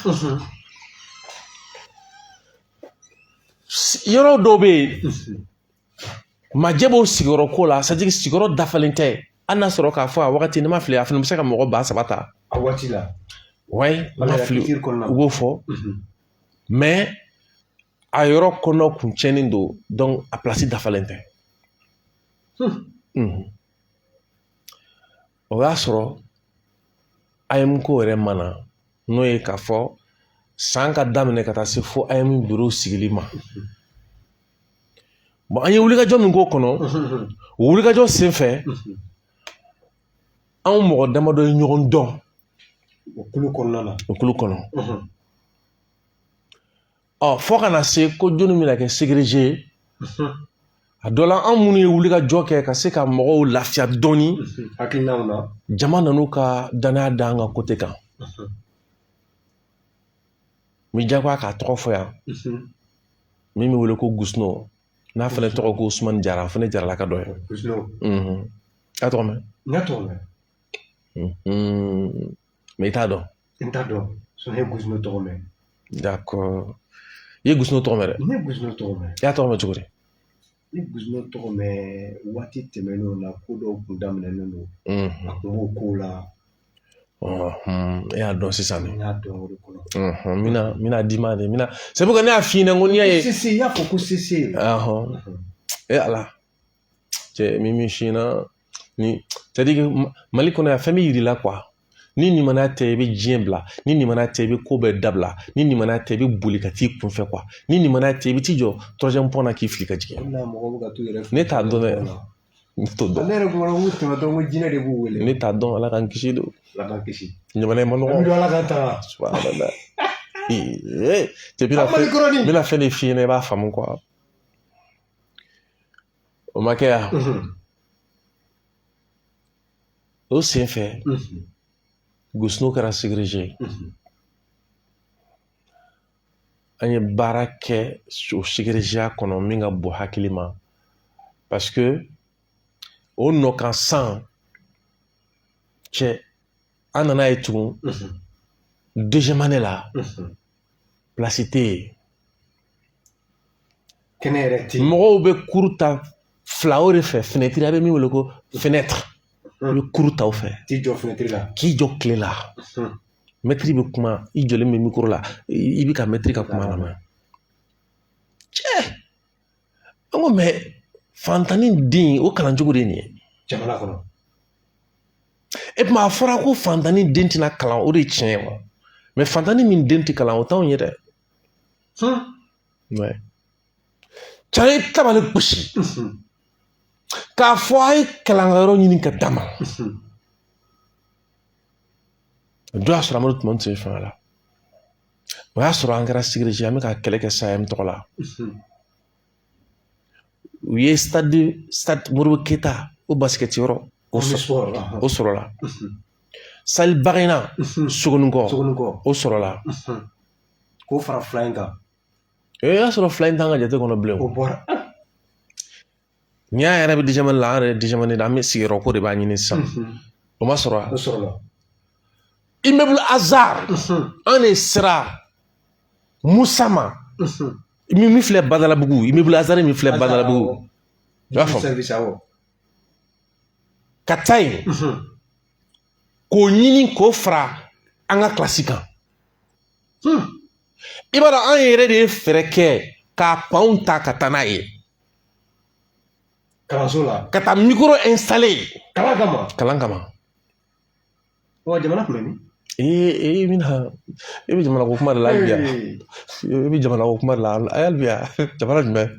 yɔrɔ dɔw bɛ yen, majɛ b'o sigiyɔrɔ ko la, c'est à dire sigiyɔrɔ dafalen tɛ. Hali n'a sɔrɔ k'a fɔ a wagati, ne ma fili, a fana bɛ se ka mɔgɔ 3000 ta. A waati la. Ouais, n ma fili, u b'o fɔ. Mais a yɔrɔ kɔnɔ kun tiɲɛnen don, donc a place dafalen tɛ. O y'a sɔrɔ AEM ko yɛrɛ ma na, n'o ye k'a fɔ san ka daminɛ ka taa se fo AEM bureau sigili ma. Bon, an ye wulikajɔ min k'o kɔnɔ, o wulikajɔ senfɛ, anw mɔgɔ damadɔ ye ɲɔgɔn dɔn. O kulu kɔnɔna na. O kulu kɔnɔ. Ɔ, fo ka na se ko jɔnni bɛna kɛ ségrégé ye. A dɔ la, an minnu ye wulikajɔ kɛ ka se ka mɔgɔw lafiya dɔɔni. Hakilinaw na. Jama nan'u ka danaya da an ka côté kan. N bɛ diyagoya k'a tɔgɔ fɔ yan. Min bɛ wele ko Gusno. N'a fana tɔgɔ ko Usumani Jara, a fana Jarala ka dɔ ye. Gusno. A tɔgɔ mɛn? N y'a tɔgɔ mɛn. Mais i t'a dɔn. N t'a dɔn. Sinon, ne ye Gusno tɔgɔ mɛn. D'accord. I ye Gusno tɔgɔ mɛn dɛ? Ne ye Gusno tɔgɔ mɛn. I y'a tɔgɔ mɛn cogo di? Ne ye Gusno tɔgɔ mɛn waati tɛmɛnenw na, ko dɔw kun daminɛnen don. A kun b'o kow la. E y'a dɔn sisan de. N y'a dɔn o de kɔnɔ. N bɛna d'i ma de. N bɛna. C'est pourquoi ne y'a f'i ɲɛna ko n'i y'a ye. Sise, i y'a fɔ ko Sise. E Ala. Cɛ min f'i ɲɛna ni, c'est à dire que Mali kɔnɔ yan, fɛn bɛ yir'i la quoi. Ni limaniya tɛ, i bɛ diɲɛ bila. Ni limaniya tɛ, i bɛ ko bɛɛ dabila. Ni limaniya tɛ, i bɛ boli ka t'i kunfɛ quoi. Ni limaniya tɛ, i bɛ t'i jɔ troisième pont na k'i fili ka jigin. Ne t'a dɔn dɛ. Ne t'o dɔn. Ne yɛrɛ kun k'u tɛmɛ dɔrɔn ko jinɛ de b'u wele. Ne t'a dɔn, Ala k'an kisi don. Ala k'an kisi. Ɲamana in ma nɔgɔn. An bɛ Ala k'an tanga. Subhanallah. Cɛ bɛna fɛn de f'i ɲɛna, i b'a faamu quoi. O ma kɛ yan. O senfɛ, Gusno kɛra ségrégé ye. An ye baara kɛ o ségrégéya kɔnɔ min ka bon hakili ma. Parce que o nɔ kan san cɛ, an nana ye tugun deuxième année la, place tɛ yen. Kɛnɛ yɛrɛ tɛ yen. Mɔgɔw bɛ kuru ta fila o de fɛ, fenêtre, a bɛ min wele ko fenêtre. I bɛ kuru ta o fɛ. K'i jɔ fenêtre la. K'i jɔ tile la. Mɛtiri bɛ kuma, i jɔlen bɛ micro la, i bɛ ka mɛtiri ka kuma lamɛn. Cɛ, an ko mais fantanni den, o kalan cogo de ye nin ye. Jamana kɔnɔ. E tuma a fɔra ko fantanni den tɛna kalan, o de ye tiɲɛ ye wa. Mais fantanni min den tɛ kalan, o t'anw ye dɛ. Ouais. Cɛ ye tabali gosi. K'a fɔ a ye kalankɛyɔrɔ ɲini ka d'a ma. O don y'a sɔrɔ Amadu tun tɛ fanga la. O y'a sɔrɔ an kɛra ségrégé, an bɛ ka kɛlɛ kɛ SAEM tɔgɔ la. U ye stade Modibo Keyita, o basket yɔrɔ, o sɔrɔla. Salle Bagina, Sogonikɔ, o sɔrɔla. K'o fara fila in kan. O y'a sɔrɔ fila in t'an ka jate kɔnɔ bilen. O bɔra. N'i y'a yɛrɛ bɛ deuxième la, an yɛrɛ deuxième la, an bɛ sigiyɔrɔ ko de b'a ɲini sisan. O ma sɔrɔ wa? O sɔrɔla. Immeuble Hazard, an de sera Musa ma min filɛ Badalabugu, immeuble Azare min filɛ Badalabugu, i b'a faamu, ka taa yen k'o ɲini k'o fara an ka kilasi kan. I b'a dɔn, an yɛrɛ de ye fɛɛrɛ kɛ k'a panw ta ka taa n'a ye kalanso la, ka taa micro installer. Kalan kama. Kalan kama. Wa jamana tun bɛ min? Ee, bɛna e bɛ jamana ko kuma de la hali bi yan, e bɛ jamana ko kuma de la hali bi yan. Jamana jumɛn?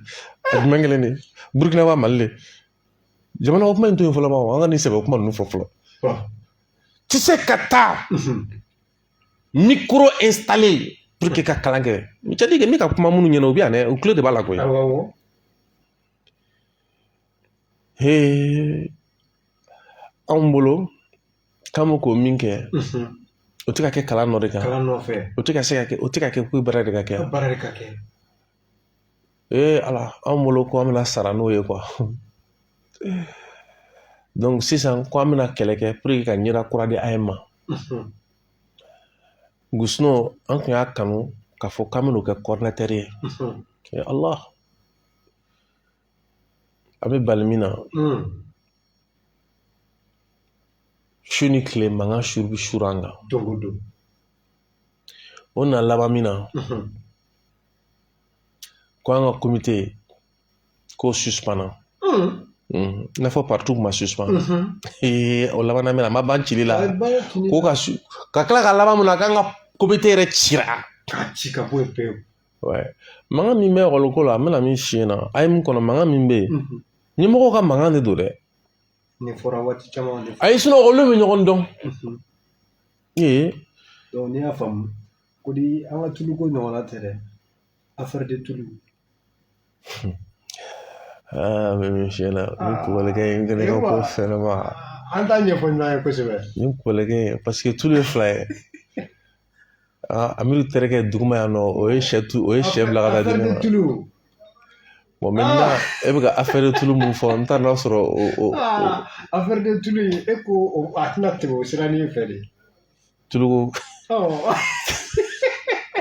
A jumɛn kelen de? Burukina wa Mali de? Jamana ko kuma in to yen fɔlɔ, ma an ka nin sɛbɛ kuma ninnu fɔ fɔlɔ. Ti se ka taa micro installer pour que ka kalan kɛ. C'est à dire que n bɛ ka kuma minnu ɲɛna, u bɛ yan dɛ, u tulo de b'a la koyi. Hee, anw bolo k'an bɛ k'o min kɛ, o tɛ ka kɛ kalan nɔ de kan. Kalan nɔfɛ. O tɛ ka se ka kɛ, o tɛ ka kɛ ko baara de ka kɛ. Baara de ka kɛ. Ee Ala, anw bolo ko an bɛna sara n'o ye quoi. Donc sisan ko an bɛna kɛlɛ kɛ pour que ka ɲɛda kura di AEEM ma. Gusno, an tun y'a kanu k'a fɔ k'an bɛn'o kɛ coordinateur ye. Allah, a bɛ bali min na, su ni tile mankan su bɛ suru an kan. Don o don. O nana laban min na, ko an ka comité k'o suspend, i n'a fɔ partout ma suspend. O labanna min na, a ma ban cili la, ko ka su ka tila ka laban min na, k'an ka comité yɛrɛ cira. K'a ci ka bɔ yen pewu. Mankan min bɛ ekɔli ko la, n bɛna min f'i ɲɛna, AEEM kɔnɔ mankan min bɛ yen, ɲɛmɔgɔw ka mankan de don dɛ. Nin fɔra waati caman de. Ayi, sinon olu bɛ ɲɔgɔn dɔn. Ee. Donc n'i y'a faamu, ko di an ka tuluko ɲɔgɔnna tɛ dɛ, affaire de tulu. Aa, n bɛ min f'i ɲɛna, nin kubalikɛ in kɛlen ka ko fɛnɛ ma. An t'a ɲɛfɔ ɲɔgɔn ye kosɛbɛ. Nin kubalikɛ in, parce que tulu ye fila ye. Aa, Amidu terikɛ duguma yan nɔ, o ye sɛ tu, o ye sɛ bila ka taa di ne ma. Tulu. Bon, maintenant e bɛ ka affaire de tulu mun fɔ, n t'a dɔn n'a sɔrɔ o. Affaire de tulu in, e ko a tɛna tɛmɛ o siranin fɛ de. Tuluko. A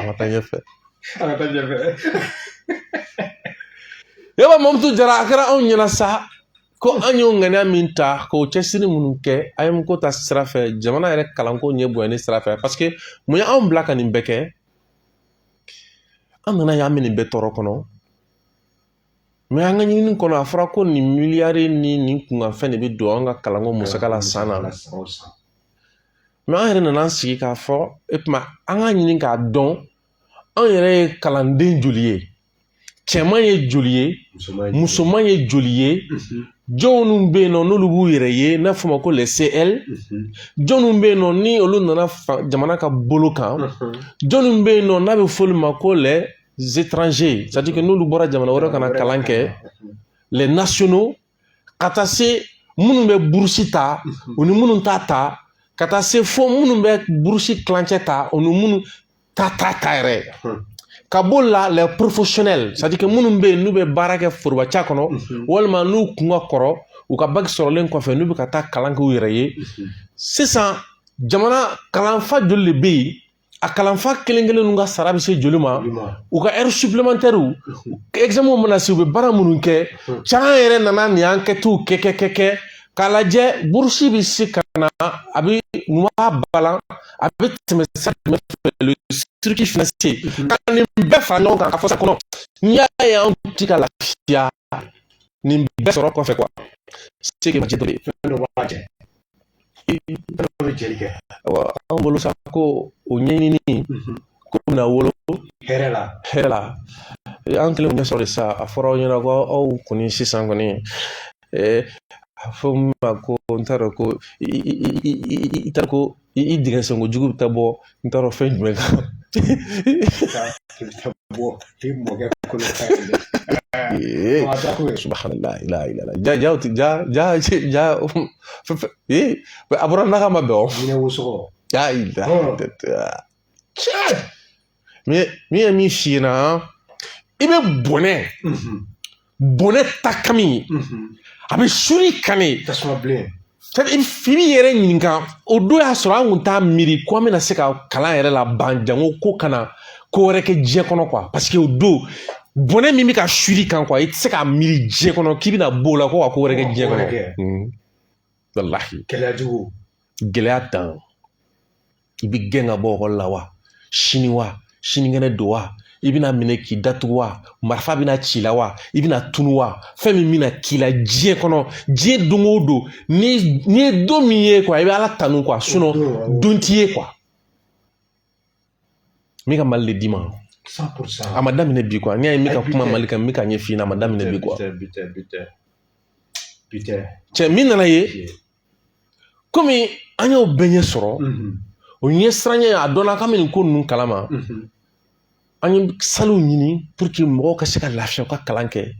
ka taa ɲɛfɛ. A ka taa ɲɛfɛ. Yaba Mamutu Jara, a kɛra anw ɲɛna sa ko an y'o ŋaniya min ta k'o cɛsiri minnu kɛ AEEM ko ta sira fɛ, jamana yɛrɛ kalanko ɲɛ bonyani sira fɛ, parce que mun ye anw bila ka nin bɛɛ kɛ? An nana ye an bɛ nin bɛɛ tɔɔrɔ kɔnɔ, mais an ka ɲinini kɔnɔ, a fɔra ko nin miliyari ni nin kunkanfɛn de bɛ don an ka kalanko musaka la san na. Mais an yɛrɛ nana an sigi k'a fɔ, e tuma an k'a ɲini k'a dɔn, an yɛrɛ ye kalanden joli ye, cɛman ye joli ye, musoman ye joli ye, jɔnw bɛ yen nɔ n'olu b'u yɛrɛ ye n'a fɔ ma ko les CL, jɔnw bɛ yen nɔ ni olu nana jamana ka bolo kan, jɔnw bɛ yen nɔ n'a bɛ fɔ olu ma ko les étrangers, c'est-à-dire que n'olu bɔra jamana wɛrɛ ka na kalan kɛ, les nationaux, ka taa se minnu bɛ bourse ta, u ni minnu t'a ta, ka taa se fo minnu bɛ bourse tilancɛ ta, u ni minnu ta ta ta yɛrɛ. Ka b'o la, les professionnels, c'est-à-dire que minnu bɛ yen n'u bɛ baara kɛ forobaca kɔnɔ, walima n'u kun ka kɔrɔ, u ka bac sɔrɔlen kɔfɛ n'u bɛ ka taa kalan kɛ u yɛrɛ ye. Sisan jamana kalanfa joli de bɛ yen? A kalanfa kelen kelen ninnu ka sara bɛ se joli ma? U ka heure supplémentaire, examen mana se, u bɛ baara minnu kɛ. Caman yɛrɛ nana nin enquête kɛ kɛ kɛ kɛ k'a lajɛ, bourse bɛ se ka na, a bɛ mun b'a balan, a bɛ tɛmɛ sira jumɛn fɛ, le circuit financier, ka nin bɛɛ fara ɲɔgɔn kan k'a fɔ sa kɔnɔ, n'i y'a ye anw ti ka lafiya nin bɛɛ sɔrɔ kɔfɛ quoi, c'est que majɛ dɔ de ye. Fɛn dɔ b'a jɛ. Fɛn dɔ bɛ jɛli kɛ. Anw bolo sa ko o ɲɛɲini ko bɛna wolo hɛrɛ la. Hɛrɛ la. An kɛlen ɲɛ sɔrɔ de sa, a fɔra aw ɲɛna ko aw kɔni sisan kɔni, a fɔ min ma ko n t'a dɔn ko i t'a dɔn ko i dingɛ senko jugu bɛ taa bɔ, n t'a dɔn fɛn jumɛn kan. I bɛ taa bɔ i mɔkɛ kolo kan. Subhanallah, la ilaha ja ja ja ja ja, ee, a bɔra naga ma bɛn o. Ɲinɛ wosɔgɔ. La ilaha. Min ye min f'i ɲɛna, i bɛ bɔnɛ bɔnɛ ta kami, a bɛ suri kan de. Tasuma bilen. I b'i yɛrɛ ɲininka, o don y'a sɔrɔ an kun t'a miiri ko an bɛna se ka kalan yɛrɛ la ban, jango ko kana ko wɛrɛ kɛ diɲɛ kɔnɔ quoi, parce que o don bɔnɛ min bɛ ka suri kan quoi, i tɛ se k'a miiri diɲɛ kɔnɔ k'i bɛna b'o la ko ka ko wɛrɛ kɛ diɲɛ kɔnɔ. Walahi, gɛlɛya jugu, gɛlɛya dan. I bɛ gɛn ka bɔ ekɔli la wa, sini wa, sinikɛnɛ don wa, i bɛna minɛ k'i datugu wa, marifa bɛna ci la wa, i bɛna tunu wa, fɛn min bɛna k'i la diɲɛ kɔnɔ, diɲɛ don o don, n'i ye don min ye quoi, i bɛ Ala tanu quoi, sinon don t'i ye quoi. N bɛ ka Mali de d'i ma. 100%. A ma daminɛ bi quoi. N'i y'a ye n bɛ ka kuma Mali kan, n bɛ ka ɲɛf'i ɲɛna, a ma daminɛ bi quoi. Cɛ min nana ye, komi an y'o bɛɛ ɲɛ sɔrɔ, o ɲɛ siranɲɛ a dɔnna k'an bɛ nin ko ninnu kalama, an ye saliw ɲini pour que mɔgɔw ka se ka lafiya u ka kalan kɛ.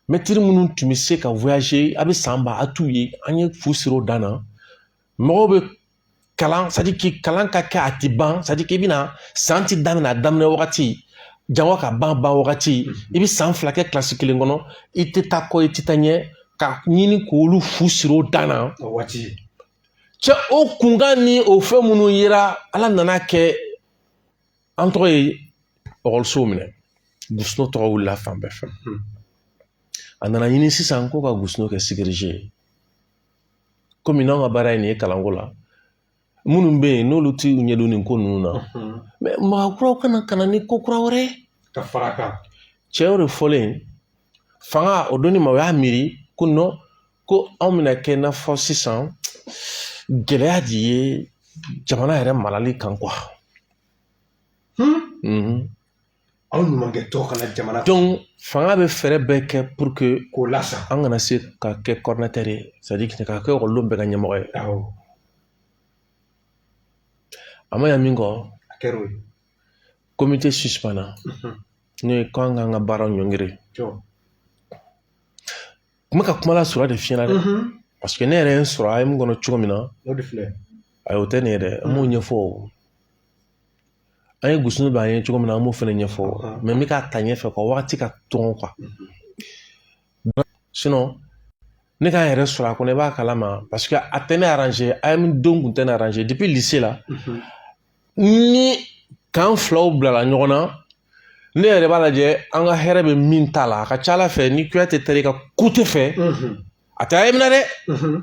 Mɛtiri minnu tun bɛ se ka voyager, a bɛ san ba a t'u ye, an ye fu siri o dan na. Mɔgɔw bɛ kalan, c'est à dire que kalan ka kɛ a tɛ ban, c'est à dire que i bɛna san ti daminɛ a daminɛ wagati, jango ka ban wagati, i bɛ san 2 kɛ kilasi kelen kɔnɔ, i tɛ taa kɔ, i tɛ taa ɲɛ, ka ɲini k'olu fu siri o dan na. O waati. Cɛ, o kunkan ni o fɛn minnu yera, Ala nana kɛ an tɔgɔ ye ekɔlisow minɛ. Gusno tɔgɔ wulila fan bɛɛ fɛ. A nana ɲini sisan ko ka Gusno kɛ sécurité ye. Komi n'anw ka baara ye nin ye kalanko la, minnu bɛ yen n'olu tɛ ɲɛdɔn nin ko ninnu na, mais mɔgɔ kuraw kana ka na ni ko kura wɛrɛ ye ka fara kan. Cɛ, o de fɔlen fanga o donni ma, o y'a miiri ko non, ko anw bɛna kɛ i n'a fɔ sisan gɛlɛya de ye jamana yɛrɛ marali kan quoi. Aw ɲumankɛ tɔ kana jamana. Donc fanga bɛ fɛɛrɛ bɛɛ kɛ pour que k'o lasa, an kana se ka kɛ coordinateur ye, c'est à dire ka kɛ ekɔlidenw bɛɛ ka ɲɛmɔgɔ ye. Awɔ. A ma ɲa min kɔ, a kɛra o ye. Comité suspendra, n'o ye k'an k'an ka baaraw ɲɔngiri. N bɛ ka kuma lasurunya de f'i ɲɛna dɛ, parce que ne yɛrɛ ye n sɔrɔ AEEM kɔnɔ cogo min na. O de filɛ. Ayi, o tɛ nin ye dɛ, an b'o ɲɛfɔ o. An ye Gusno bɛ an ye cogo min na, an b'o fana ɲɛfɔ, mais n bɛ k'a ta ɲɛfɛ quoi, wagati ka tɔn quoi. Sinon ne k'an yɛrɛ sɔrɔ a kɔnɔ, i b'a kalama, parce que a tɛ ne arranger, AEEM don kun tɛ ne arranger depuis lycée la. Ni kan filaw bilala ɲɔgɔn na, ne yɛrɛ b'a lajɛ an ka hɛrɛ bɛ min ta la, a ka ca Ala fɛ ni Kuyate taara i ka côté fɛ, a tɛ AEEM na dɛ,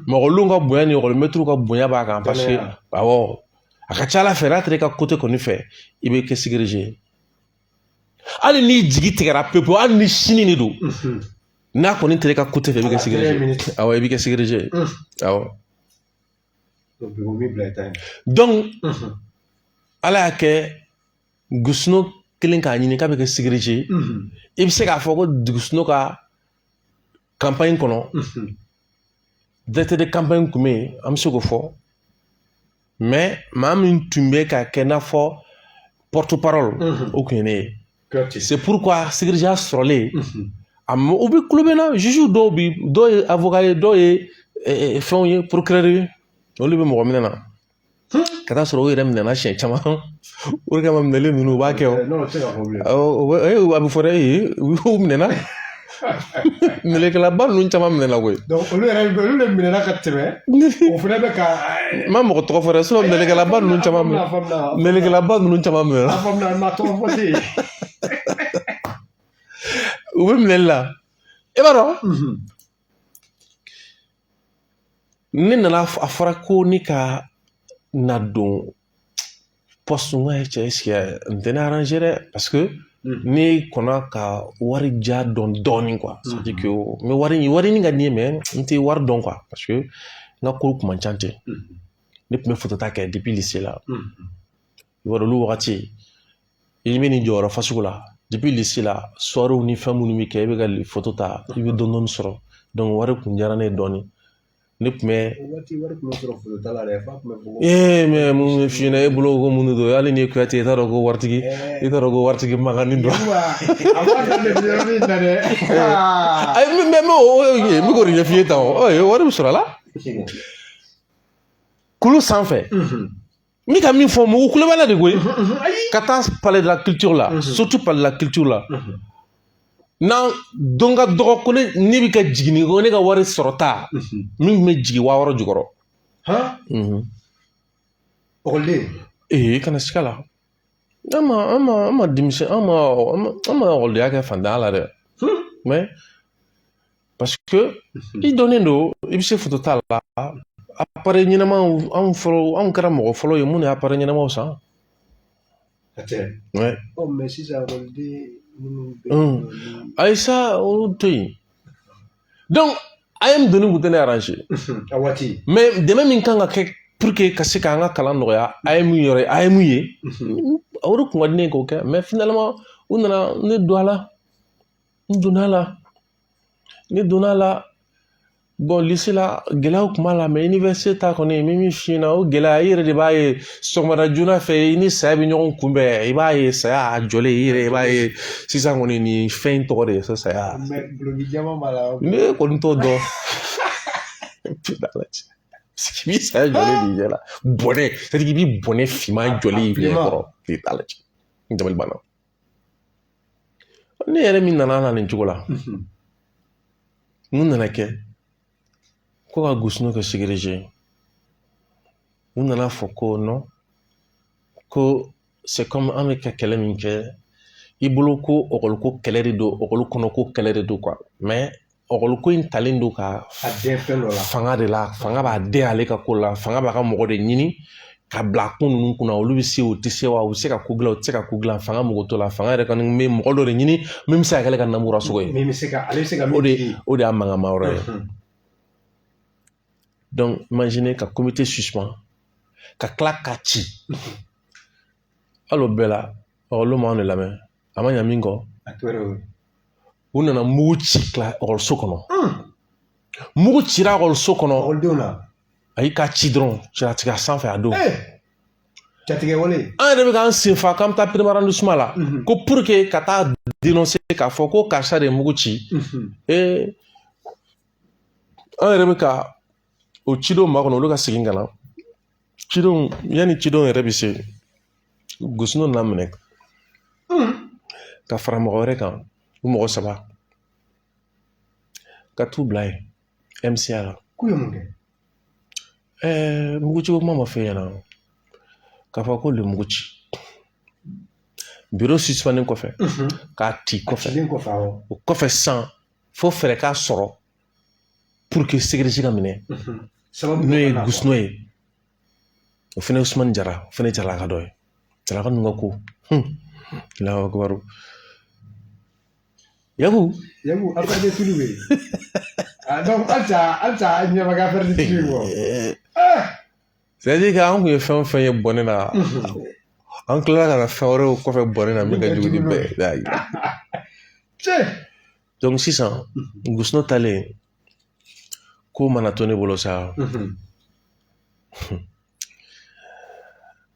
mɔgɔlenw ka bonya ni ekɔlimɛtiriw ka bonya b'a kan, parce que awɔ, a ka ca Ala fɛ n'a taara i ka côté kɔni fɛ, i bɛ kɛ sécurité ye. Hali n'i jigi tigɛra pewu pewu, hali ni sini de don, n'a kɔni taara i ka côté fɛ, i bɛ kɛ sécurité ye. Awɔ, i bɛ kɛ sécurité ye, awɔ. Donc Ala y'a kɛ Gusno kelen k'a ɲini k'a bɛ kɛ sécurité ye. I bɛ se k'a fɔ ko Gusno ka campagne kɔnɔ, directeur de campagne tun bɛ yen, an bɛ se k'o fɔ, mais maa min tun bɛ ka kɛ n'a fɔ porte parole, o tun ye ne ye. C'est pourquoi sécurité sɔrɔlen a ma, u bɛ kulo bɛ na juge dɔw bi, dɔw ye avocat ye, dɔw ye fɛnw ye, procureur ye, olu bɛ mɔgɔ minɛ na ka taa sɔrɔ u yɛrɛ minɛna siɲɛ caman. O de kama minɛli ninnu u b'a kɛ, o a bɛ fɔ dɛ, ee, u minɛna, minɛlikɛlaba ninnu caman minɛna koyi. Olu yɛrɛ, olu de minɛna ka tɛmɛ, o fana bɛ ka. N ma mɔgɔ tɔgɔ fɔ dɛ, sinon minɛlikɛlaba ninnu caman minɛ, minɛlikɛlaba ninnu caman minɛna. A faamuna, ma tɔgɔ fɔ ten. U bɛ minɛli la, i b'a dɔn, ne nana a fɔra ko ne ka na don poste, n ko cɛ, est-ce que n tɛ ne arranger dɛ, parce que ne kɔnna ka wari ja dɔn dɔɔnin quoi, c'est à dire que n bɛ wari ɲini ka di n ye, mais n tɛ wari dɔn quoi, parce que n ka ko kun man ca ten. Ne tun bɛ photo ta kɛ depuis lycée la, i b'a dɔn olu wagati i bɛ nin jɔyɔrɔ fasugu la depuis lycée la, soirée ni fɛn minnu bɛ kɛ, i bɛ ka photo ta, i bɛ dɔɔnin dɔɔnin sɔrɔ, donc wari kun diyara ne ye dɔɔnin. Ne tun bɛ ee, mais mun bɛ f'i ɲɛna, e bolo ko mun de don, hali n'i ye Kuyate, i t'a dɔn ko waritigi, i t'a dɔn ko waritigi mankanni don. Ayi, mais o ye, n bɛ k'o de ɲɛf'i ye tan, o wari bɛ sɔrɔ a la kulu sanfɛ. N bɛ ka min fɔ, mɔgɔw kulo b'a la de koyi, ka taa palais de la culture la, surtout palais de la culture la, n'an don ka dɔgɔ ko ne bɛ ka jigin ko ne ka wari sɔrɔ ta min tun bɛ jigin 6000 jukɔrɔ. Ekɔliden. Ee, kana siga la, An ma denmisɛn, an ma ekɔlidenya kɛ fantanya la dɛ. Mais parce que i dɔnnen don, i bɛ se foto ta la, appareil ɲɛnamaw, anw fɔlɔ, anw kɛra mɔgɔ fɔlɔ ye minnu ye appareil ɲɛnamaw san. A tɛ. Ouais. Ɔ, mais sisan ekɔliden minnu bɛ yen nɔ Ayi sa, olu to yen. Donc AEEM donni kun tɛ ne arranger. A waati. Mais dɛmɛ min kan ka kɛ pour que ka se k'an ka kalan nɔgɔya AEEM yɛrɛ, AEEM ye, o de kun ka di ne ye k'o kɛ. Mais finalement u nana ne don a la, n donna a la, ne donna a la. Bon, lycée la, gɛlɛyaw kun b'a la, mais université ta kɔni, n bɛ min f'i ɲɛna, o gɛlɛya, i yɛrɛ de b'a ye sɔgɔmada joona fɛ, i ni saya bɛ ɲɔgɔn kunbɛn, i b'a ye saya a jɔlen, i yɛrɛ i b'a ye sisan kɔni, nin fɛn in tɔgɔ de ye ko saya. Mais guloki jɛman b'a la. Ne kɔni t'o dɔn. Parce que i b'i saya jɔlen de ɲɛ la, bɔnɛ, c'est à dire i b'i bɔnɛ finman jɔlen i ɲɛ kɔrɔ, k'i t'a lajɛ. N dabali banna. Ne yɛrɛ min nana la nin cogo la, mun nana kɛ? Ko ka Gusino kɛ sécurité ye. U nana fɔ ko non, ko c'est comme an bɛ ka kɛlɛ min kɛ, i bolo ko ɔkɔli ko kɛlɛ de don, ɔkɔli kɔnɔ ko kɛlɛ de don quoi. Mais ɔkɔli ko in talen don ka A den fɛn dɔ la. Fanga de la, fanga b'a den ale ka ko la, fanga b'a ka mɔgɔ de ɲini ka bila ko ninnu kunna. Olu bɛ se, u tɛ se wa, u bɛ se ka ko dilan, u tɛ se ka ko dilan, fanga mago t'o la. Fanga yɛrɛ kɔni bɛ mɔgɔ dɔ de ɲini min bɛ se ka kɛ ale ka namura sogo ye. Min bɛ se ka, ale bɛ se ka O min de di. O de y'a mankanma yɔrɔ ye. Donc imaginez ka comité suspend, ka tila ka ci, hali o bɛɛ la, ɔkɔlidenw m'anw de lamɛn. A ma ɲa min kɔ, A kɛra o ye. U nana mugu ci kila ɔkɔliso kɔnɔ. Mugu cira ɔkɔliso kɔnɔ. Ekɔlidenw na. A y'i ka ci dɔrɔn, ciratigɛ a sanfɛ a don. Jatigɛ wale. An yɛrɛ bɛ k'an sen fa k'an bɛ taa premier arrondissement la, ko pour que ka taa dénoncer k'a fɔ ko karisa de ye mugu ci. Ee, an yɛrɛ bɛ ka o cidenw makɔnɔ, olu ka segin ka na cidenw. Yanni cidenw yɛrɛ bɛ se, Gosino nana minɛ ka fara mɔgɔ wɛrɛ kan, u mɔgɔ saba, ka t'u bila yen MCA la. K'u ye mun kɛ? Ɛɛ, muguciko kuma ma f'e ɲɛna k'a fɔ k'olu ye mugu ci bureau suspendé kɔfɛ, k'a ci kɔfɛ. Cilen kɔfɛ, awɔ. O kɔfɛ sisan, fo fɛɛrɛ k'a sɔrɔ pour que sécurité ka minɛ. Sababu n'o ye dɔ ka na. Gusino ye, o fɛnɛ ye Usumani Jara, o fɛnɛ ye Jaralaka dɔ ye, Jaralaka ninnu ka ko. Alahu akibaru, Yaku. Yaku, affaire de tulu bɛ yen. Ah, donc halisa ɲɛ ma kɛ affaire de tulu ye kɔ. C'est à dire que an kun ye fɛn o fɛn ye bɔnɛ na, an tilala ka na fɛn wɛrɛw kɔfɛ bɔnɛ na min ka jugu ni bɛɛ ye. Cɛ. Donc sisan, Gusino talen ko mana to ne bolo sa.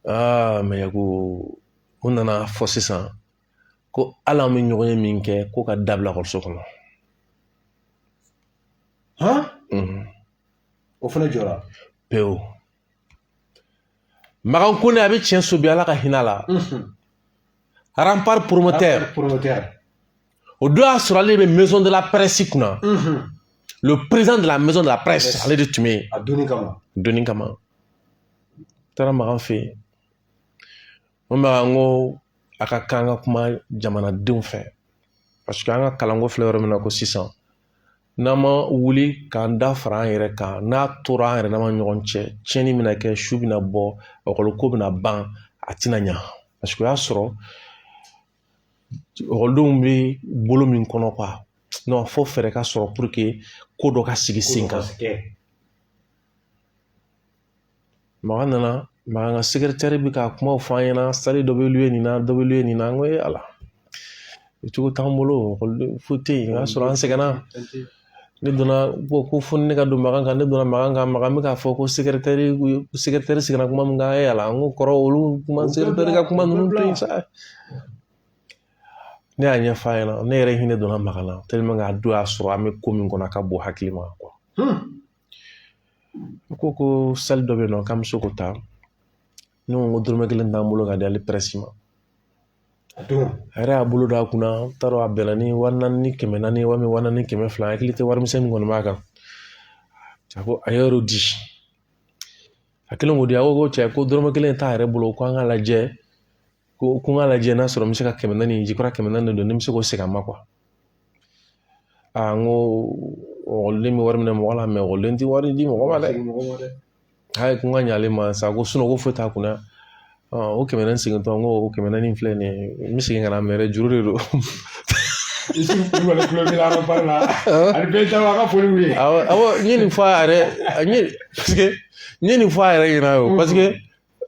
Aa, mais Yaku, u nana fɔ sisan ko hali an bɛ ɲɔgɔn ye min kɛ, ko ka dabila ekɔliso kɔnɔ. Han, o fana jɔra. Pewu. Makan Kone, a bɛ tiɲɛ so bi, Ala ka hinɛ a la. Rempart promoteur. Promoteur. O don y'a sɔrɔ ale bɛ maison de la presse kunna. Le président de la maison de la presse, ale de tun bɛ yen. A donni kama. Donni kama. N taara Makan fɛ yen. N ko Makan, n ko a ka kan ka kuma jamanadenw fɛ. Parce que an ka kalanko filɛ yɔrɔ min na ko sisan, n'an ma wuli k'an da fara an yɛrɛ kan, n'a tora an yɛrɛ dama ɲɔgɔn cɛ, tiɲɛni bɛna kɛ, su bɛna bɔ, ɔkɔliko bɛna ban, a tɛna ɲa. Parce que o y'a sɔrɔ ɔkɔlidenw bɛ bolo min kɔnɔ quoi. Non, fo fɛɛrɛ ka sɔrɔ pour que ko dɔ ka sigi sen kan. Makan nana, Makan ka secrétaire bɛ ka kumaw fɔ an ɲɛna, salle dɔ bɛ louer nin na, dɔ bɛ louer nin na. N ko ee Ala, o cogo t'an bolo, ɔkɔliden foyi tɛ yen. O y'a sɔrɔ an sɛgɛnna. Ne donna ko fo ne ka don Makan kan, ne donna Makan kan, Makan bɛ k'a fɔ ko secrétaire seginna kuma min kan, ee Ala, n ko kɔrɔ olu kuma, secrétaire ka kuma ninnu to yen sa. Ne y'a ɲɛfɔ a ɲɛna, ne yɛrɛ hinɛ donna Makan na tellement que a don y'a sɔrɔ an bɛ ko min kɔnɔ, a ka bon hakili ma quoi. Ko salle dɔ bɛ yen nɔ k'an bɛ se k'o ta. Ne ko dɔrɔmɛ kelen t'an bolo ka di ale presse ma. A don. A yɛrɛ y'a bolo don a kunna, n t'a dɔn a bɛnna ni 4400 walima 4200, hakili tɛ warimisɛn min kɔni b'a kan. A ko a y'o di. A kɛlen k'o di, a ko cɛ ko dɔrɔmɛ kelen t'a yɛrɛ bolo, ko an k'a lajɛ. Ko n k'a lajɛ n'a sɔrɔ n bɛ se ka 400, jikura 400 de don, ni n bɛ se k'o segin a ma quoi. Aa, n ko ekɔliden bɛ wari minɛ mɔgɔ la, mais ekɔliden tɛ wari di mɔgɔ ma dɛ. Ayi, ko n ka ɲ'ale ma sa, ko ko foyi t'a kunna. O 400 segintɔ, n ko o 400 filɛ nin ye, n bɛ segin ka na mɛrɛ, juru de don. Isufu Kulubali tulo b'i la Rempart la. Ani bɛɛ caman ka foli b'u ye. Awɔ, awɔ, n ye nin fɔ a yɛrɛ, n ye, parce que n ye nin fɔ a yɛrɛ ɲɛna o, parce que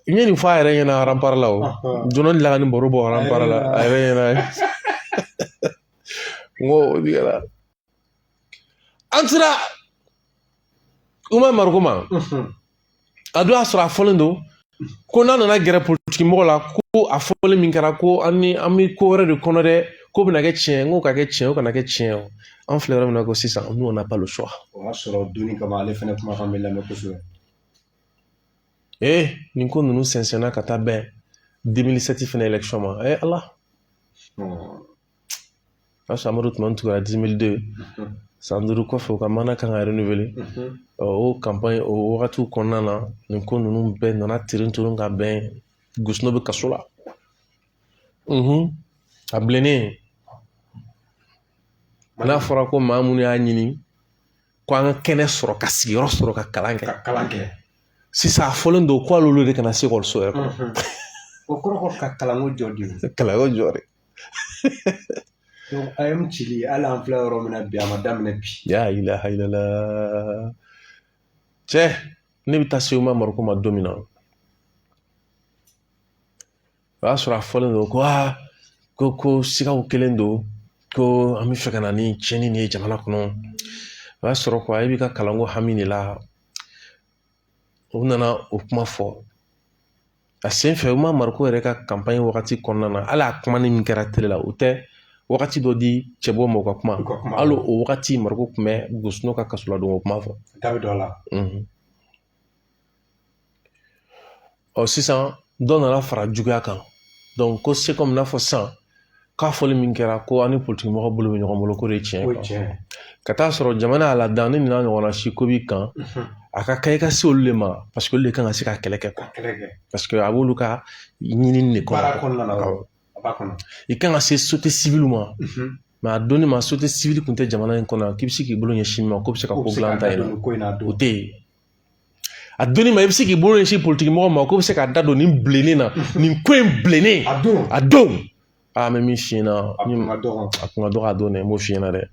n ye nin fɔ a yɛrɛ ɲɛna Rempart la o. Jɔnɔ delila ka nin baro bɔ Rempart la a yɛrɛ ɲɛna. N ko o tigɛra. An sera Umar Mariko ma. A don y'a sɔrɔ a fɔlen don ko n'a nana gɛrɛ politiki mɔgɔ la, ko a fɔlen min kɛra, ko an ni an bɛ ko wɛrɛ de kɔnɔ dɛ, ko bɛna kɛ tiɲɛ. N ko ka kɛ tiɲɛ o kana kɛ tiɲɛ o, an filɛ yɔrɔ min na ko sisan, nous, on n'a pas le choix. O y'a sɔrɔ donni kama, ale fɛnɛ kumakan bɛ lamɛn kosɛbɛ. Ee, nin ko ninnu sɛnsɛnna ka taa bɛn 2007 fɛnɛ élection ma. Eh Ala, o y'a sɔrɔ Amadu Tumani tugura 2002, san 5 kɔfɛ u ka mandat kan ka renouveler. O campagne o wagatiw kɔnɔna na, nin ko ninnu bɛɛ nana tirin turun ka bɛn. Gusno bɛ kaso la, a bilennen. N'a fɔra ko maa minnu y'a ɲini ko an ka kɛnɛ sɔrɔ, ka sigiyɔrɔ sɔrɔ, ka kalan kɛ, ka kalan kɛ, sisan a fɔlen don ko hali olu de kana se ekɔliso yɛrɛ kɔnɔ. O kɔrɔ ko ka kalanko jɔ de. Kalanko jɔ de. Donc AEEM cili, hali an filɛ yɔrɔ min na bi, a ma daminɛ bi. Ya ilaha illallah. Cɛ, ne bɛ taa se Umar Mariko ma don min na, o y'a sɔrɔ a fɔlen don ko aa, ko sigaw kelen don, ko an bɛ fɛ ka na ni tiɲɛni nin ye jamana kɔnɔ. O y'a sɔrɔ quoi, e b'i ka kalanko hami de la. U nana o kuma fɔ a sen fɛ. Umar Mariko yɛrɛ ka campagne wagati kɔnɔna na, hali a kumani min kɛra télé la, o tɛ wagati dɔ di cɛbɔ ma u ka kuma. Hali o wagati Mariko tun bɛ Gosino ka kasoladon o kuma fɔ. Da bɛ dɔ la. Ɔ, sisan dɔ nana fara juguya kan. Donc ko c'est comme n'a fɔ sisan k'a fɔli min kɛra ko an ni politiki mɔgɔ bolo bɛ ɲɔgɔn bolo, ko de ye tiɲɛ ye. Ka taa sɔrɔ jamana y'a ladan ni nin n'a ɲɔgɔnna si ko b'i kan, a ka kan i ka se olu de ma, parce que olu de kan ka se ka kɛlɛ kɛ. Parce que a b'olu ka ɲinini de kɔnɔ. I kan ka se société civile ma, mais a donni ma, société civile tun tɛ jamana in kɔnɔ k'i bɛ se k'i bolo ɲɛsin ma k'o bɛ se ka ko dilan ta in na, o tɛ yen. A donni ma, i bɛ se k'i bolo ɲɛsin politiki mɔgɔ ma k'o bɛ se ka da don nin bilennen na, nin ko in bilennen a don. Aa, n bɛ min f'i ɲɛna, a kun ka dɔgɔ a don dɛ, n b'o f'i ɲɛna dɛ.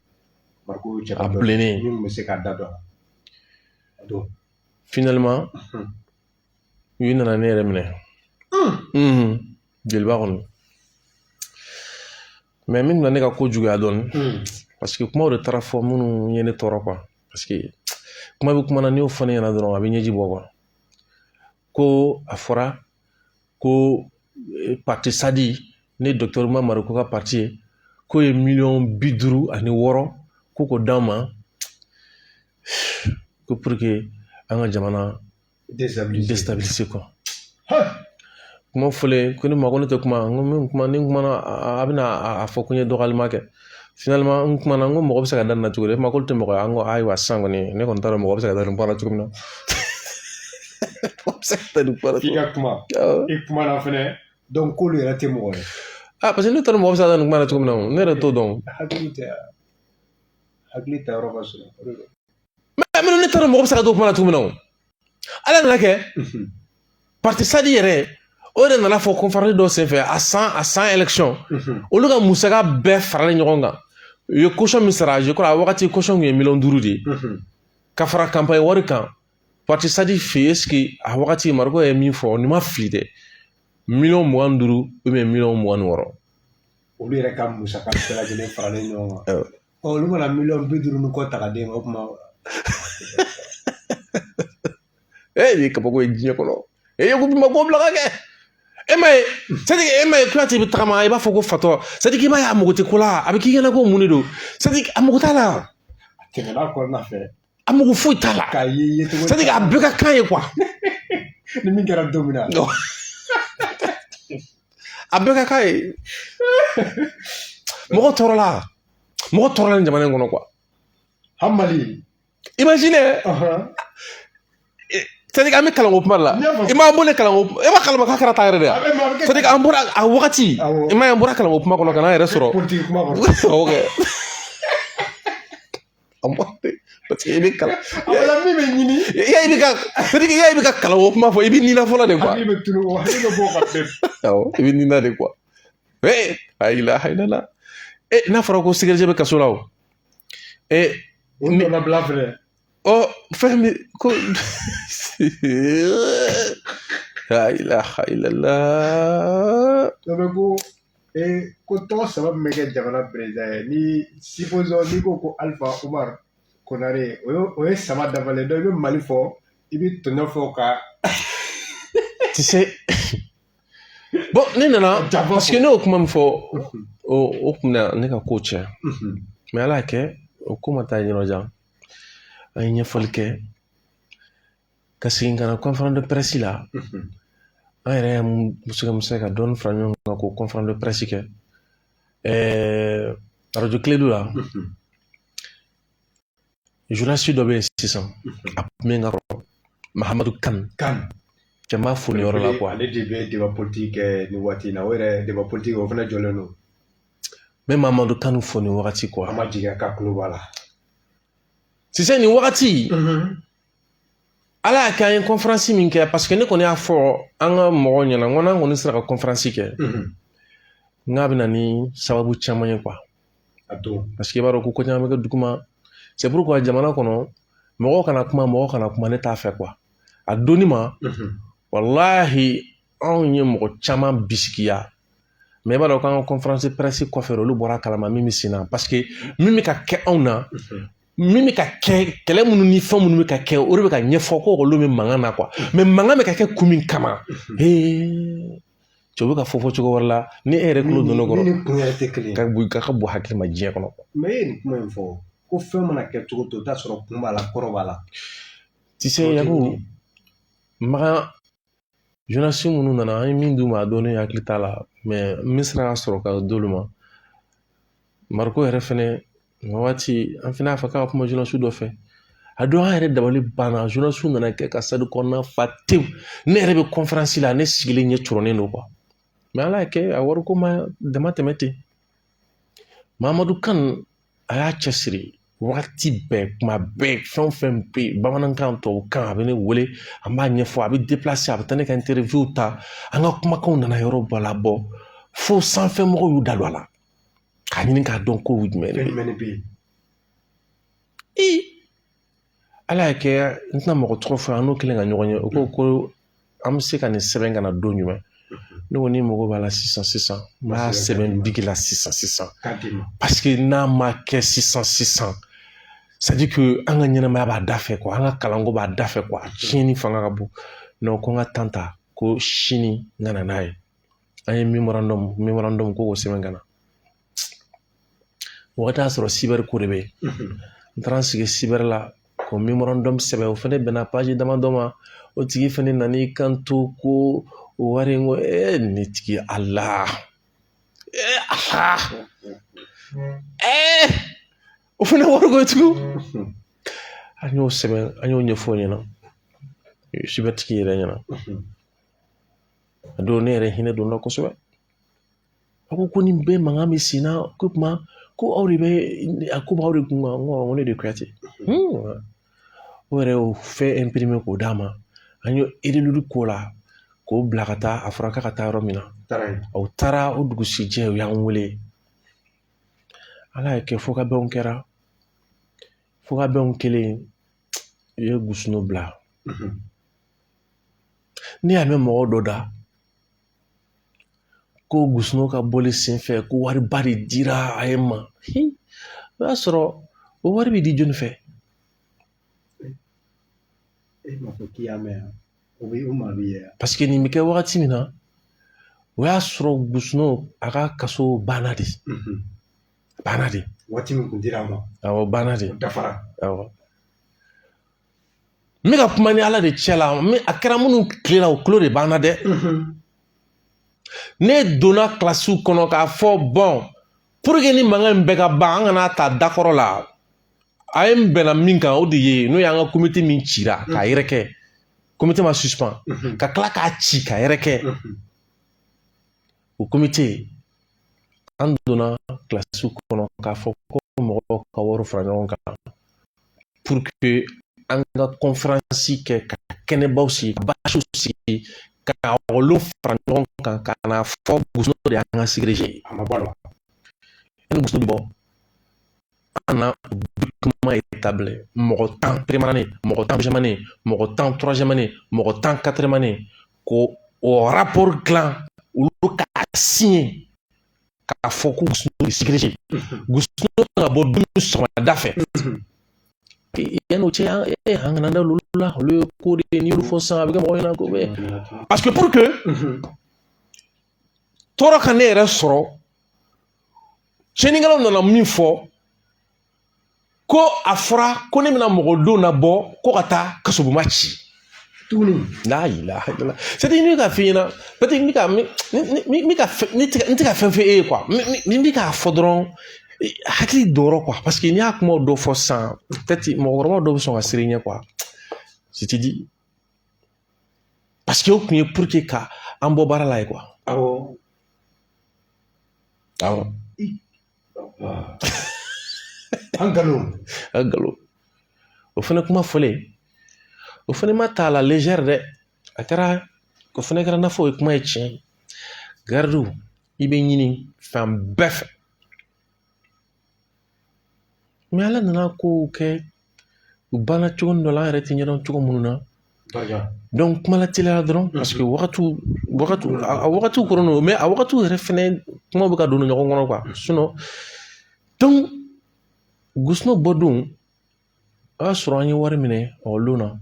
A bilennen. Min bɛ se k'a da don a don. Finalement, u nana ne yɛrɛ minɛ jeliba kɔnɔ. Mais min nana ne ka ko juguya dɔɔni, parce que kumaw de taara fɔ minnu ye ne tɔɔrɔ quoi. Parce que kuma bɛ kuma na, n'i y'o fɔ ne ɲɛna dɔrɔn, a bɛ ɲɛji bɔ quoi. Ko a fɔra ko parti SADI, ne docteur Umar Mariko ka parti ye, k'o ye 56 miliyɔn ko k'o d'an ma, ko pour que an ka jamana déstabiliser quoi. Kuma fɔlen ko ne ma ko ne tɛ kuma, n ko min kuma, ni n kumana a bɛna a fɔ ko n ye dɔgɔyalima kɛ. Finalement n kumana, n ko mɔgɔ bɛ se ka da nin na cogo di? E ma k'olu tɛ mɔgɔ ye. An ko ayiwa, sisan kɔni ne kɔni t'a dɔn mɔgɔ bɛ se ka da nin kuma na cogo min na. Mɔgɔ bɛ se ka da nin kuma na. K'i ka kuma, i kumana fɛnɛ, donc k'olu yɛrɛ tɛ mɔgɔ ye. Ah, parce que ne t'a dɔn mɔgɔ bɛ se ka da nin kuma na cogo min na, ne yɛrɛ t'o dɔn. Hakili tɛ, hakili ta yɔrɔ ka surun. Mais ne t'a dɔn mɔgɔ bɛ se ka d'o kuma na cogo min na o. Ala nana kɛ parti SADI yɛrɛ, o de nana fɔ conférence dɔ senfɛ, a san élection, olu ka musaka bɛɛ faralen ɲɔgɔn kan, u ye caution min sara, je crois a wagati caution tun ye 5 miliyɔn de ye, ka fara campagne wari kan. Parti SADI fɛ yen, est ce que a wagati Mariko ye min fɔ, nin ma fili dɛ, 25 miliyɔn ou bien 26 miliyɔn. Olu yɛrɛ ka musaka bɛɛ lajɛlen faralen ɲɔgɔn kan, olu mana 50 miliyɔn ni kɔ ta ka d'e ma, o tuma. E nin ye kabako ye diɲɛ kɔnɔ. E ye ko ma ko bila ka kɛ. E ma ye, c'est à dire e ma ye, Kuyate bɛ tagama, i b'a fɔ ko fatɔ, c'est à dire k'i b'a ye a mago tɛ ko la, a bɛ k'i ɲɛna ko mun de don, c'est à dire a mago t'a la. A tɛmɛna kɔnɔna fɛ. A mago foyi t'a la. K'a ye cogo. C'est à dire a bɛɛ ka kan ye quoi. Ni min kɛra don min na. A bɛɛ ka kan ye. Mɔgɔ tɔɔrɔla, mɔgɔ tɔɔrɔla nin jamana in kɔnɔ quoi. Hamali. Imagine. C'est à dire an bɛ kalanko kuma de la. I m'an bɔlen kalanko, e b'a kalama k'a kɛra tan yɛrɛ de ya. C'est à dire an bɔra a wagati, i m'a ye, an bɔra kalanko kuma kɔnɔ ka n'an yɛrɛ sɔrɔ politique kuma kɔnɔ. Awɔ kɛ. An bɔra parce que i bɛ kalan. A min bɛ ɲini. I bɛ ka, c'est à dire i bɛ ka kalanko kuma fɔ, i bɛ nina fɔlɔ de quoi. Hakili bɛ tunu, hakili bɛ bɔ ka bɛn. Awɔ, i bɛ nina de quoi. Eh, la ilaha illallah. Eh, n'a fɔra ko sigɛrɛti bɛ kaso la o. Eh, o nɔnabila fɛnɛ. Ɔ, fɛn min ko la ilaha illallah. Dɔ bɛ ko ee ko tɔgɔ saba min bɛ kɛ jamana président ye, ni supposons n'i ko ko Alpha Umar Konare, o ye saba dafalen. Donc i bɛ Mali fɔ, i bɛ tɔɲɔ fɔ ka. Tu sais, bon, ne nana parce que ne y'o kuma min fɔ, o kun bɛna ne ka ko tiɲɛ, mais Ala y'a kɛ o ko ma taa yɔrɔ jan. An ye ɲɛfɔli kɛ ka segin ka na conférence de presse la. An yɛrɛ ye muso ka dɔɔni fara ɲɔgɔn kan k'o conférence de presse kɛ arajo Kiledu la. Journaliste dɔ bɛ yen sisan, a tun bɛ n ka kɔrɔ, Mahamadu Kan. Kan. Cɛ b'a fo nin yɔrɔ la quoi. Ale de bɛ débat politique kɛ nin waati in na. O yɛrɛ débat politique, o fana jɔlen don. N bɛ Mahamadu Kan fo nin wagati quoi. An ma jigin ka kulo b'a la. Sisan nin wagati, Ala y'a kɛ an ye conférence min kɛ, parce que ne kɔni y'a fɔ an ka mɔgɔw ɲɛna, n ko n'an kɔni sera ka conférence kɛ, n k'a bɛ na ni sababu caman ye quoi. A don. Parce que i b'a dɔn ko ko caman bɛ kɛ duguma. C'est pourquoi jamana kɔnɔ, mɔgɔw kana kuma, mɔgɔw kana kuma, ne t'a fɛ quoi. A donni ma, walahi, anw ye mɔgɔ caman bisigiya. Mais i b'a dɔn k'an ka conférence presse kɔfɛ, olu bɔra a kalama min bɛ sen na, parce que min bɛ ka kɛ anw na, min bɛ ka kɛ, kɛlɛ minnu ni fɛn minnu bɛ ka kɛ, o de bɛ ka ɲɛfɔ ko olu bɛ mankan na quoi. Mais mankan bɛ ka kɛ kun min kama, ee, cɛw bɛ ka fɔ fɔ cogo wɛrɛ la ni e yɛrɛ tulo donna o kɔrɔ. Min ni kun yɛrɛ tɛ kelen ye. Ka bon hakili ma diɲɛ kɔnɔ. Mais e ye nin kuma in fɔ ko fɛn mana kɛ cogo o cogo, i t'a sɔrɔ kun b'a la, kɔrɔ b'a la. Tu sais, Yaku, Makan journaliste minnu nana, an ye min d'u ma a don, ne hakili t'a la, mais min sera ka sɔrɔ ka d'olu ma. Mariko yɛrɛ fɛnɛ, o waati an fɛnɛ y'a fɔ k'a ka kuma journaliste dɔ fɛ. A don an yɛrɛ dabali banna, journaliste nana kɛ ka salle kɔnɔna fa tewu. Ne yɛrɛ bɛ conférence la, ne sigilen ɲɛ cɔrɔnen don quoi. Mais Ala y'a kɛ a wariko ma dama tɛmɛ ten. Mahamadu Kan, a y'a cɛsiri wagati bɛɛ, kuma bɛɛ, fɛn o fɛn bɛ yen, bamanankan, tubabukan, a bɛ ne wele, an b'a ɲɛfɔ, a bɛ déplacer, a bɛ taa ne ka interview ta. An ka kumakanw nana yɔrɔ bɔ la bɔ fo sanfɛ mɔgɔw y'u da don a la k'a ɲini k'a dɔn kow jumɛn de Fɛn bɛ yen. jumɛn de bɛ yen? Ee, Ala y'a kɛ, n tɛna mɔgɔ tɔgɔ fɔ, an n'o kɛlen ka ɲɔgɔn ye, o ko ko an bɛ se ka nin sɛbɛn ka na don jumɛn? Ne ko ni mago b'a la sisan sisan, n b'a sɛbɛn bigi la sisan sisan. K'a d'i ma. Parce que n'a ma kɛ sisan sisan, c'est à dire que an ka ɲɛnamaya b'a da fɛ quoi, an ka kalanko b'a da fɛ quoi, tiɲɛni fanga ka bon. Non, ko n ka tan ta ko sini n ka na n'a ye. An ye memorandum ko k'o sɛbɛn ka na. O wagati y'a sɔrɔ cyber ko de bɛ yen. N taara n sigi cyber la k'o memorandum sɛbɛn, o fɛnɛ bɛnna page damadɔ ma. O tigi fɛnɛ nan'i kanto ko o wari in ko ee, nin tigi Ala, ee Ala, ee, o fɛnɛ wari ko ye tugun. An y'o sɛbɛn, an y'o ɲɛfɔ o ɲɛna, cyber tigi yɛrɛ ɲɛna. A don ne yɛrɛ hinɛ donna kosɛbɛ. A ko ko nin bɛɛ mankan bɛ sen na, ko kuma ko aw de bɛ a ko b'aw de kun kan. N ko awɔ, ne de Kuyate. O yɛrɛ y'o fɛn imprimer k'o d'a ma. An ye erelu k'o la k'o bila ka taa. A fɔra k'a ka taa yɔrɔ min na, Taara yen. O taara o dugusijɛ, u y'an wele. Ala y'a kɛ fɔkabɛnw kɛra. Fɔkabɛnw kɛlen, u ye Gusunu bila. Ne y'a mɛn mɔgɔ dɔ da ko Gusunu ka bɔli senfɛ ko wariba de dira a ye ma. O y'a sɔrɔ o wari bɛ di jɔnni fɛ? E m'a fɔ k'i y'a mɛn yan, o bɛ o maa b'i ye yan. Parce que nin bɛ kɛ wagati min na, o y'a sɔrɔ Gusunu a ka kaso banna de, banna de. Waati min kun dira a ma. Awɔ, banna de. O dafara. Awɔ, n bɛ ka kuma ni Ala de cɛ la, a kɛra minnu tile la, o tulo de banna dɛ. Ne donna kilasiw kɔnɔ k'a fɔ bon, pour que ni mankan in bɛɛ ka ban, an kana ta dakɔrɔ la. A ye n bɛnna min kan, o de ye n'o y'an ka comité min cira k'a yɛrɛkɛ. Comité ma suspend, ka tila k'a ci ka yɛrɛ kɛ. O comité, an donna kilasiw kɔnɔ k'a fɔ ko mɔgɔw ka wari fara ɲɔgɔn kan pour que an ka conférence kɛ, ka kɛnɛbaw sigi, ka bâches sigi, ka olu fara ɲɔgɔn kan, ka na fɔ Gusno de y'an ka CGRG ye. A ma bɔ a la. Yanni Gusno bɛ bɔ, an na document établi: mɔgɔ 10 première année, mɔgɔ 10 deuxième année, mɔgɔ 10 troisième année, mɔgɔ 10 quatrième année, ko o rapport dilan, olu k'a signé k'a fɔ ko Gusno de CGRG. Gusno kan ka bɔ don sɔgɔmada fɛ. Yanni o cɛ, an kana da olu la. Olu ye ko de ye, n'i y'olu fɔ sisan, a bɛ kɛ mɔgɔ ɲɛna ko bɛ, parce que pour que tɔɔrɔ ka ne yɛrɛ sɔrɔ, tiɲɛnikɛlaw nana min fɔ ko a fɔra ko ne bɛna mɔgɔ don na bɔ ko ka taa kasobonba ci. Tuguni. La ilaha illallah. C'est à dire, n bɛ ka f'i ɲɛna, peut-être n bɛ ka n bɛ ka n tɛ ka fɛn fɔ e ye quoi. N bɛ k'a fɔ dɔrɔn hakili dɔrɔn quoi, parce que n'i y'a kumaw dɔ fɔ sisan, peut-être mɔgɔkɔrɔbaw dɔw bɛ sɔn ka siran i ɲɛ quoi. Je te dis, parce que o tun ye pour que ka an bɔ baara la ye quoi. Awɔ. Awɔ. An nkalon. An nkalon. O fɛnɛ kuma fɔlen, o fɛnɛ ma ta à la légère dɛ. A kɛra, o fɛnɛ kɛra n'a fɔ o ye kuma ye tiɲɛ ye. Gardiw, i bɛ ɲini fan bɛɛ fɛ, mais Ala nana kow kɛ, u banna cogo dɔ la, an yɛrɛ tɛ ɲɛdɔn cogo minnu na. Donc kuma la teliya dɔrɔn, parce que wagatiw wagatiw a wagatiw kɔrɔ don, mais a wagatiw yɛrɛ fɛnɛ kumaw bɛ ka don ɲɔgɔn kɔnɔ quoi. Sinon donc Gusno bɔ don, o y'a sɔrɔ an ye wari minɛ ɔlon na.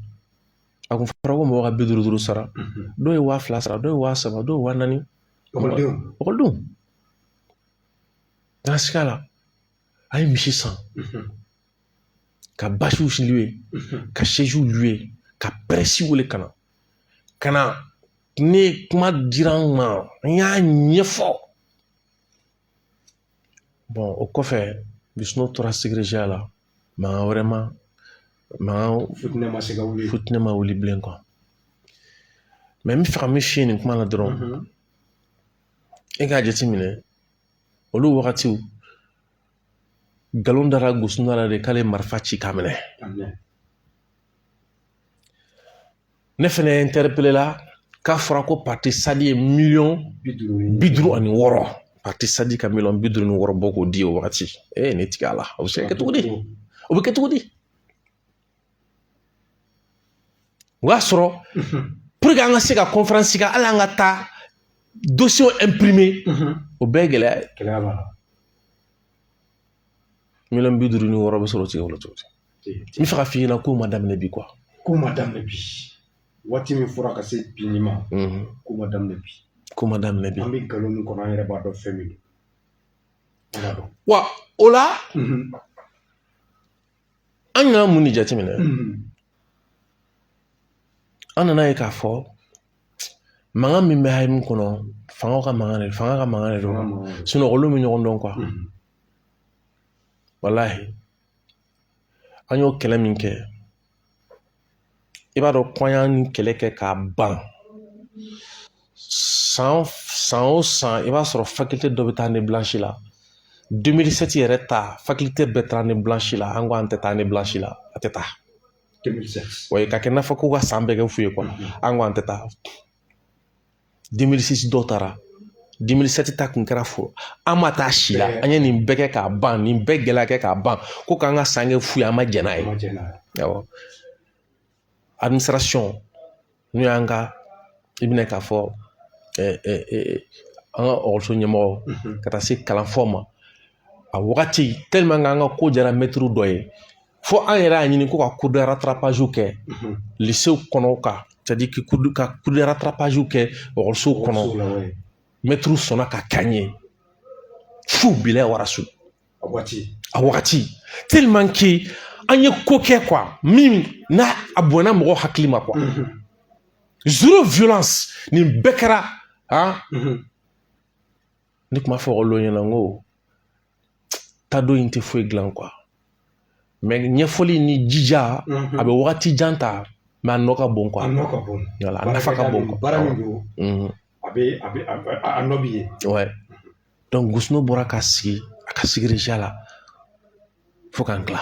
A kun fɔra ko mɔgɔ ka 55 sara, dɔw ye 2000 sara, dɔw ye 3000, dɔw ye 4000. Ekɔlidenw. Ekɔlidenw n'an siga la, an ye misi san, ka bâches louer, ka chaises louer, ka presse wele ka na. Ne kuma dira an ma, n y'a ɲɛfɔ. Bon, o kɔfɛ, Gusno tora CGRG la, mankan wɛrɛ ma mankan. Futinɛ ma se ka wuli. Futinɛ ma wuli bilen quoi. Mais n bɛ fɛ ka min f'i ye nin kuma la dɔrɔn, e k'a jateminɛ, olu wagatiw, nkalon dara Gusno la de k'ale marifa ci k'a minɛ. Ne fɛnɛ interpellé la k'a fɔra ko parti SADI ye miliyɔn 56, parti SADI ka miliyɔn 56 bɔ k'o di o wagati. E ne tigɛ a la, o bɛ se ka kɛ cogo di? O bɛ kɛ cogo di? O y'a sɔrɔ pour que an ka se ka conférence kɛ, hali an ka taa dossier imprimer, o bɛɛ ye gɛlɛya ye. Gɛlɛya b'a la. Miliyɔn 56 bɛ sɔrɔ o tigi bolo cogo di? N bɛ fɛ ka f'i ɲɛna k'o ma daminɛ bi quoi. Ko ma daminɛ bi. Waati min fɔra ka se bi nin ma, ko ma daminɛ bi. Ko ma daminɛ bi. An bɛ nkalon min kɔnɔ, an yɛrɛ b'a dɔn fɛn min don. An b'a dɔn. Wa o la, an nana mun de jateminɛ? An nana ye k'a fɔ mankan min bɛ AEEM kɔnɔ, fangaw ka mankan de, fanga ka mankan de don. Sinon olu bɛ ɲɔgɔn dɔn quoi. Walahi, an y'o kɛlɛ min kɛ, i b'a dɔn ko an y'an ni kɛlɛ kɛ k'a ban. San san o san, i b'a sɔrɔ faculté dɔ bɛ taa année blanche la. 2007 yɛrɛ ta, faculté bɛɛ taara année blanche la. An ko an tɛ taa année blanche la, a tɛ taa. 2007. Wa ka kɛ n'a fɔ k'u ka san bɛɛ kɛ fu ye quoi. An ko an tɛ taa. 2006 dɔw taara, 2007 ta kun kɛra fo an ma taa si la. An ye nin bɛɛ kɛ k'a ban, nin bɛɛ gɛlɛya kɛ k'a ban, ko k'an ka san kɛ fu ye, an ma jɛn n'a ye. Awɔ, administration n'o y'an ka, i bɛna k'a fɔ an ka ekɔliso ɲɛmɔgɔ ka taa se kalanfaw ma, a wagati tellement que an ka ko diyara mɛtiriw dɔ ye, fo an yɛrɛ y'a ɲini ko ka cours de rattrapage kɛ lycée kɔnɔ, ka c'est à dire que ka cours de rattrapage kɛ ekɔlisow kɔnɔ. Mɛtiriw sɔnna ka k'an ye fu bila warasu. A wagati, tellement que an ye ko kɛ quoi, min n'a a bonyana mɔgɔw hakili ma quoi. Zéro violence, nin bɛɛ kɛra. Han, ne tun b'a fɔ olu ɲɛna n ko tadon in tɛ foyi dilan quoi, mais ɲɛfɔli ni jija, a bɛ wagati jan ta. Mais a nɔ ka bon quoi. A nɔ ka bon. Voilà, a nafa ka bon quoi. Baara min don, a bɛ a bɛ a nɔ b'i ye. Ouais. Donc Gusno bɔra ka sigi a ka sigiriya la fo k'an tila.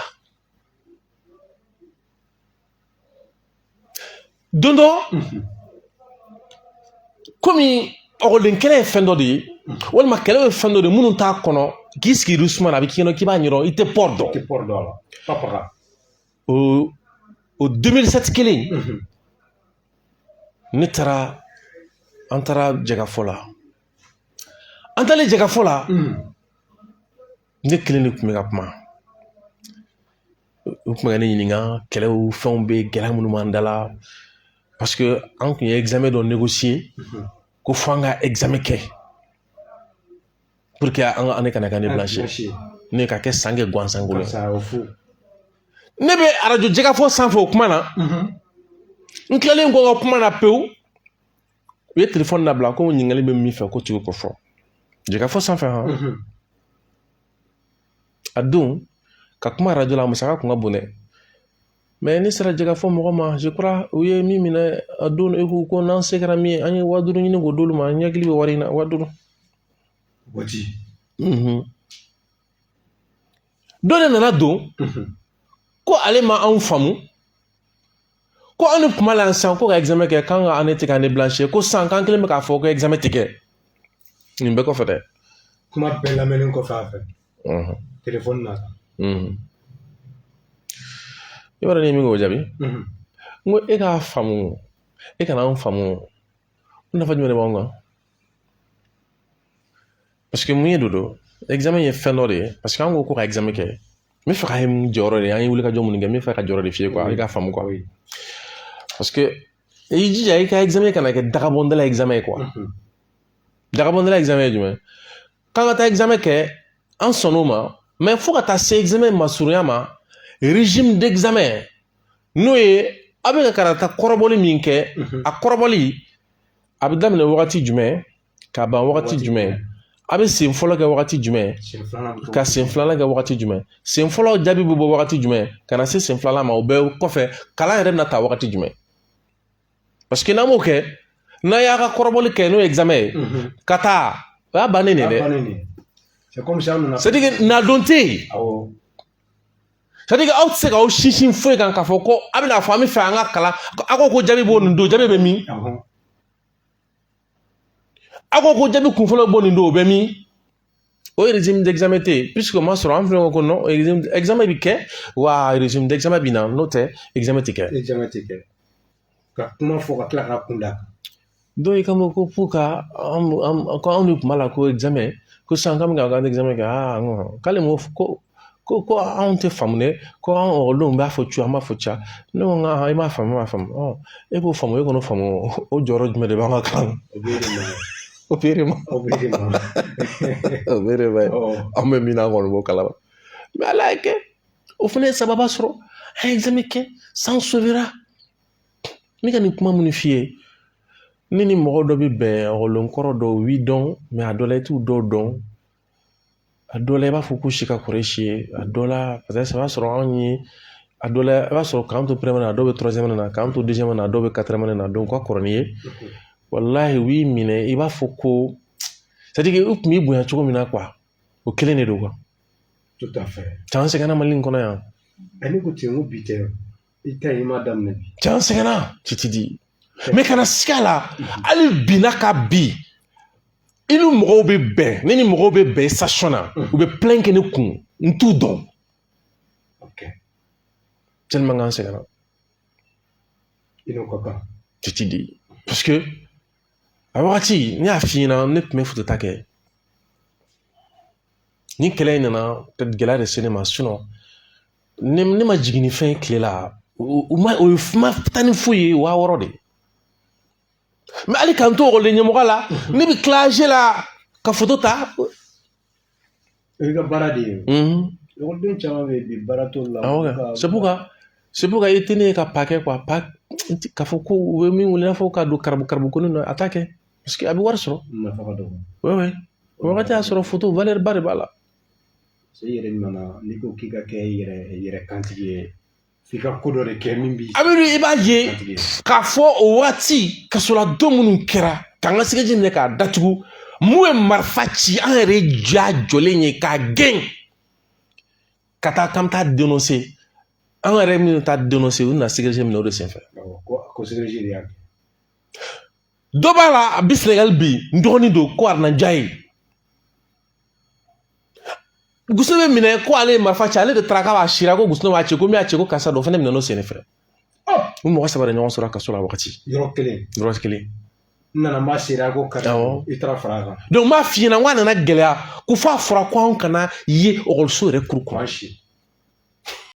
Don dɔ, komi ɔkɔliden kɛlɛ ye fɛn dɔ de ye, walima kɛlɛ ye fɛn dɔ de ye minnu t'a kɔnɔ, k'i sigi suma na, a bɛ k'i ɲɛna k'i b'a ɲɛdɔn, i tɛ port dɔn. I tɛ port dɔn a la. Papaga. O 2007 kelen, ne taara, an taara Jɛkafɔ la. An taalen Jɛkafɔ la, ne kelen de tun bɛ ka kuma. U tun bɛ ka ne ɲininka kɛlɛw fɛnw bɛ gɛlɛya minnu b'an da la, parce que an tun ye examen dɔ négocier ko fo an ka examen kɛ pour que an ka année kana kɛ année blanche, ne ka kɛ san kɛ gansan kolo. Ne bɛ arajo Jɛkafɔ sanfɛ o kuma na, n tilalen kɔ ka kuma na pewu, u ye telefɔni labila ko ɲininkali bɛ min fɛ ko tigi ko fɔ Jɛkafɔ sanfɛ han. A don ka kuma arajo la, musaka kun ka bon dɛ, mais ne sera Jɛkafɔ mɔgɔ ma, je crois u ye min minɛ a don, e ko n'an se kɛra min ye, an ye 5000 ɲini k'o d'olu ma, n hakili bɛ wari in na, 5000. Waati. Dɔ de nana don ko ale ma anw faamu, ko anw ni kuma la sisan ko ka examen kɛ, k'an ka année tɛ kɛ année blanche, ko sisan k'an kelen bɛ k'a fɔ ko examen tɛ kɛ. Nin bɛɛ kɔfɛ dɛ. Kuma bɛɛ lamɛnnen kɔfɛ a fɛ. Telefɔni na. I b'a dɔn ne ye min k'o jaabi? N ko e k'a faamu, e kana anw faamu, nafa jumɛn de b'anw kan? Parce que mun ye don, examen ye fɛn dɔ de ye, parce que an ko ka examen kɛ. N bɛ fɛ ka ye jɔyɔrɔ de ye, an ye wulikajɔ minnu kɛ, n bɛ fɛ ka jɔyɔrɔ de f'i ye quoi, i k'a faamu quoi. Parce que i jija i ka examen kana kɛ dagabɔndala examen ye quoi. Dagabɔndala examen ye jumɛn? K'an ka taa examen kɛ, an sɔnn'o ma, mais fo ka taa se examen masurunya ma, régime d'examen n'o ye aw bɛ ka karata kɔrɔbɔli min kɛ, a kɔrɔbɔli a bɛ daminɛ wagati jumɛn ka ban wagati jumɛn, a bɛ sen fɔlɔ kɛ wagati jumɛn ka sen filanan kɛ wagati jumɛn, sen fɔlɔ jaabi bɛ bɔ wagati jumɛn ka na se sen filanan ma, o bɛɛ kɔfɛ kalan yɛrɛ bɛna ta wagati jumɛn. Parce que n'an m'o kɛ, n'a y'a ka kɔrɔbɔli kɛ n'o ye examen ye ka taa, o y'a bannen de dɛ. C'est à dire que nadon tɛ yen. C'est à dire que aw tɛ se k'aw sinsin foyi kan k'a fɔ ko a bɛna fɔ an bɛ fɛ an ka kalan, aw ko jaabi b'o nin don, jaabi bɛ min? Aw ko jaabi kunfɔlɔ bɔ nin don, o bɛ min? O régime d'examen tɛ yen, puisque o ma sɔrɔ an fɛnɛ ko non, examen bɛ kɛ wa régime d'examen bɛ na, n'o tɛ examen tɛ kɛ. Examen tɛ kɛ. Ka kuma fɔ ka tila ka kun da. Dɔw ka ma ko pour ka ko anw de tun b'a la ko examen, ko sisan k'an bɛ ka an examen kɛ, aa k'ale m'o ko ko anw tɛ faamu dɛ, ko anw ɔkɔlidenw b'a fɔ cu, an b'a fɔ ca. Ne ko n ko i m'a faamu, i m'a faamu, e b'o faamu, e kɔni faamu, o jɔyɔrɔ jumɛn de b'an ka kalan? O b'e de ma. O b'e de ma. O b'e de ma. Anw bɛ min na, an kɔni b'o kalama. Mais Ala y'a kɛ, o fana ye sababa sɔrɔ, an ye examen kɛ, san sauvera. Ne ka nin kuma minnu f'i ye, ne ni mɔgɔ dɔ bɛ bɛn ɔkɔliden kɔrɔ dɔw b'i dɔn, mais a dɔ la i t'u dɔw dɔn. A dɔ la i b'a fɔ k'u si ka kɔrɔ i si ye, a dɔ la peut-être i b'a sɔrɔ anw ye, a dɔ la i b'a sɔrɔ k'an to première na, a dɔw bɛ troisième na, k'an to deuxième na, a dɔw bɛ quatrième na, donc ka kɔrɔ n'i ye. Walahi u y'i minɛ i b'a fɔ ko c'est à dire que u tun b'i bonya cogo min na quoi, o kelen de don quoi. Tout à fait. Can sɛgɛnna Mali in kɔnɔ yan. Ne ko ten, n ko bi tɛ, i ta in i m'a daminɛ bi. Can sɛgɛnna, tu te dis. Mais kana siga la, hali bi n'a ka bi, i ni mɔgɔw bɛ bɛn, ne ni mɔgɔw bɛ bɛn station na, u bɛ plein kɛ ne kun, n t'u dɔn. Tellement k'an sɛgɛnna. I n'o ka kan. Tu te dis. Parce que a wagati ne y'a f'i ɲɛna, ne tun bɛ foto ta kɛ. Ni kɛlɛ in nana, peut-être gɛlɛya de se ne ma, sinon ne ma jigin ni fɛn ye tile la, o ma o ye ma taa ni foyi ye 6000 de. Mais hali k'an to ekɔliden ɲɛmɔgɔ la, ne bɛ tila AG la ka foto ta. O y'i ka baara de ye. Ekɔliden caman bɛ yen bi, baara t'olu la. Awɔ, c'est pourquoi i tɛ ne ye ka pa kɛ quoi, pa k'a fɔ ko u bɛ min wele i n'a fɔ ka don karabu karabu ko na, a t'a kɛ parce que a bɛ wari sɔrɔ. Nafa ka dɔgɔ. Oui, o wagati y'a sɔrɔ foto valeur ba de b'a la. I yɛrɛ nana n'i ko k'i ka kɛ yɛrɛ kantigi ye. F'i ka ko dɔ de kɛ min b'i Amidu, i b'a ye k'a fɔ o waati kasoladon minnu kɛra k'an ka CGJ minɛ k'a datugu, mun ye marifa ci, an yɛrɛ ja jɔlen ye k'a gɛn ka taa k'an bɛ taa dénoncer. An yɛrɛ minnu taa dénoncer, u nana CGJ minɛ o de senfɛ. Ko CGJ de y'a kɛ. Dɔ b'a la, a bi Sénégal bi, n dɔgɔnin don, ko Aruna Njaye. Gusino bɛ minɛ ko ale ye marifa ci, ale de taara k'a b'a sira ko Gusino b'a ci, ko min y'a ci ko karisa don, o fana minɛ n'o sen fɛ. U mɔgɔ saba de ɲɔgɔn sɔrɔ kaso la wagati. Yɔrɔ kelen. Yɔrɔ kelen. N nana n b'a sera ko karisa i taara fara a kan. Donc n b'a f'i ɲɛna, n ko a nana gɛlɛya ko f'a fɔra ko anw kana ye ekɔliso yɛrɛ kuru kɔnɔ.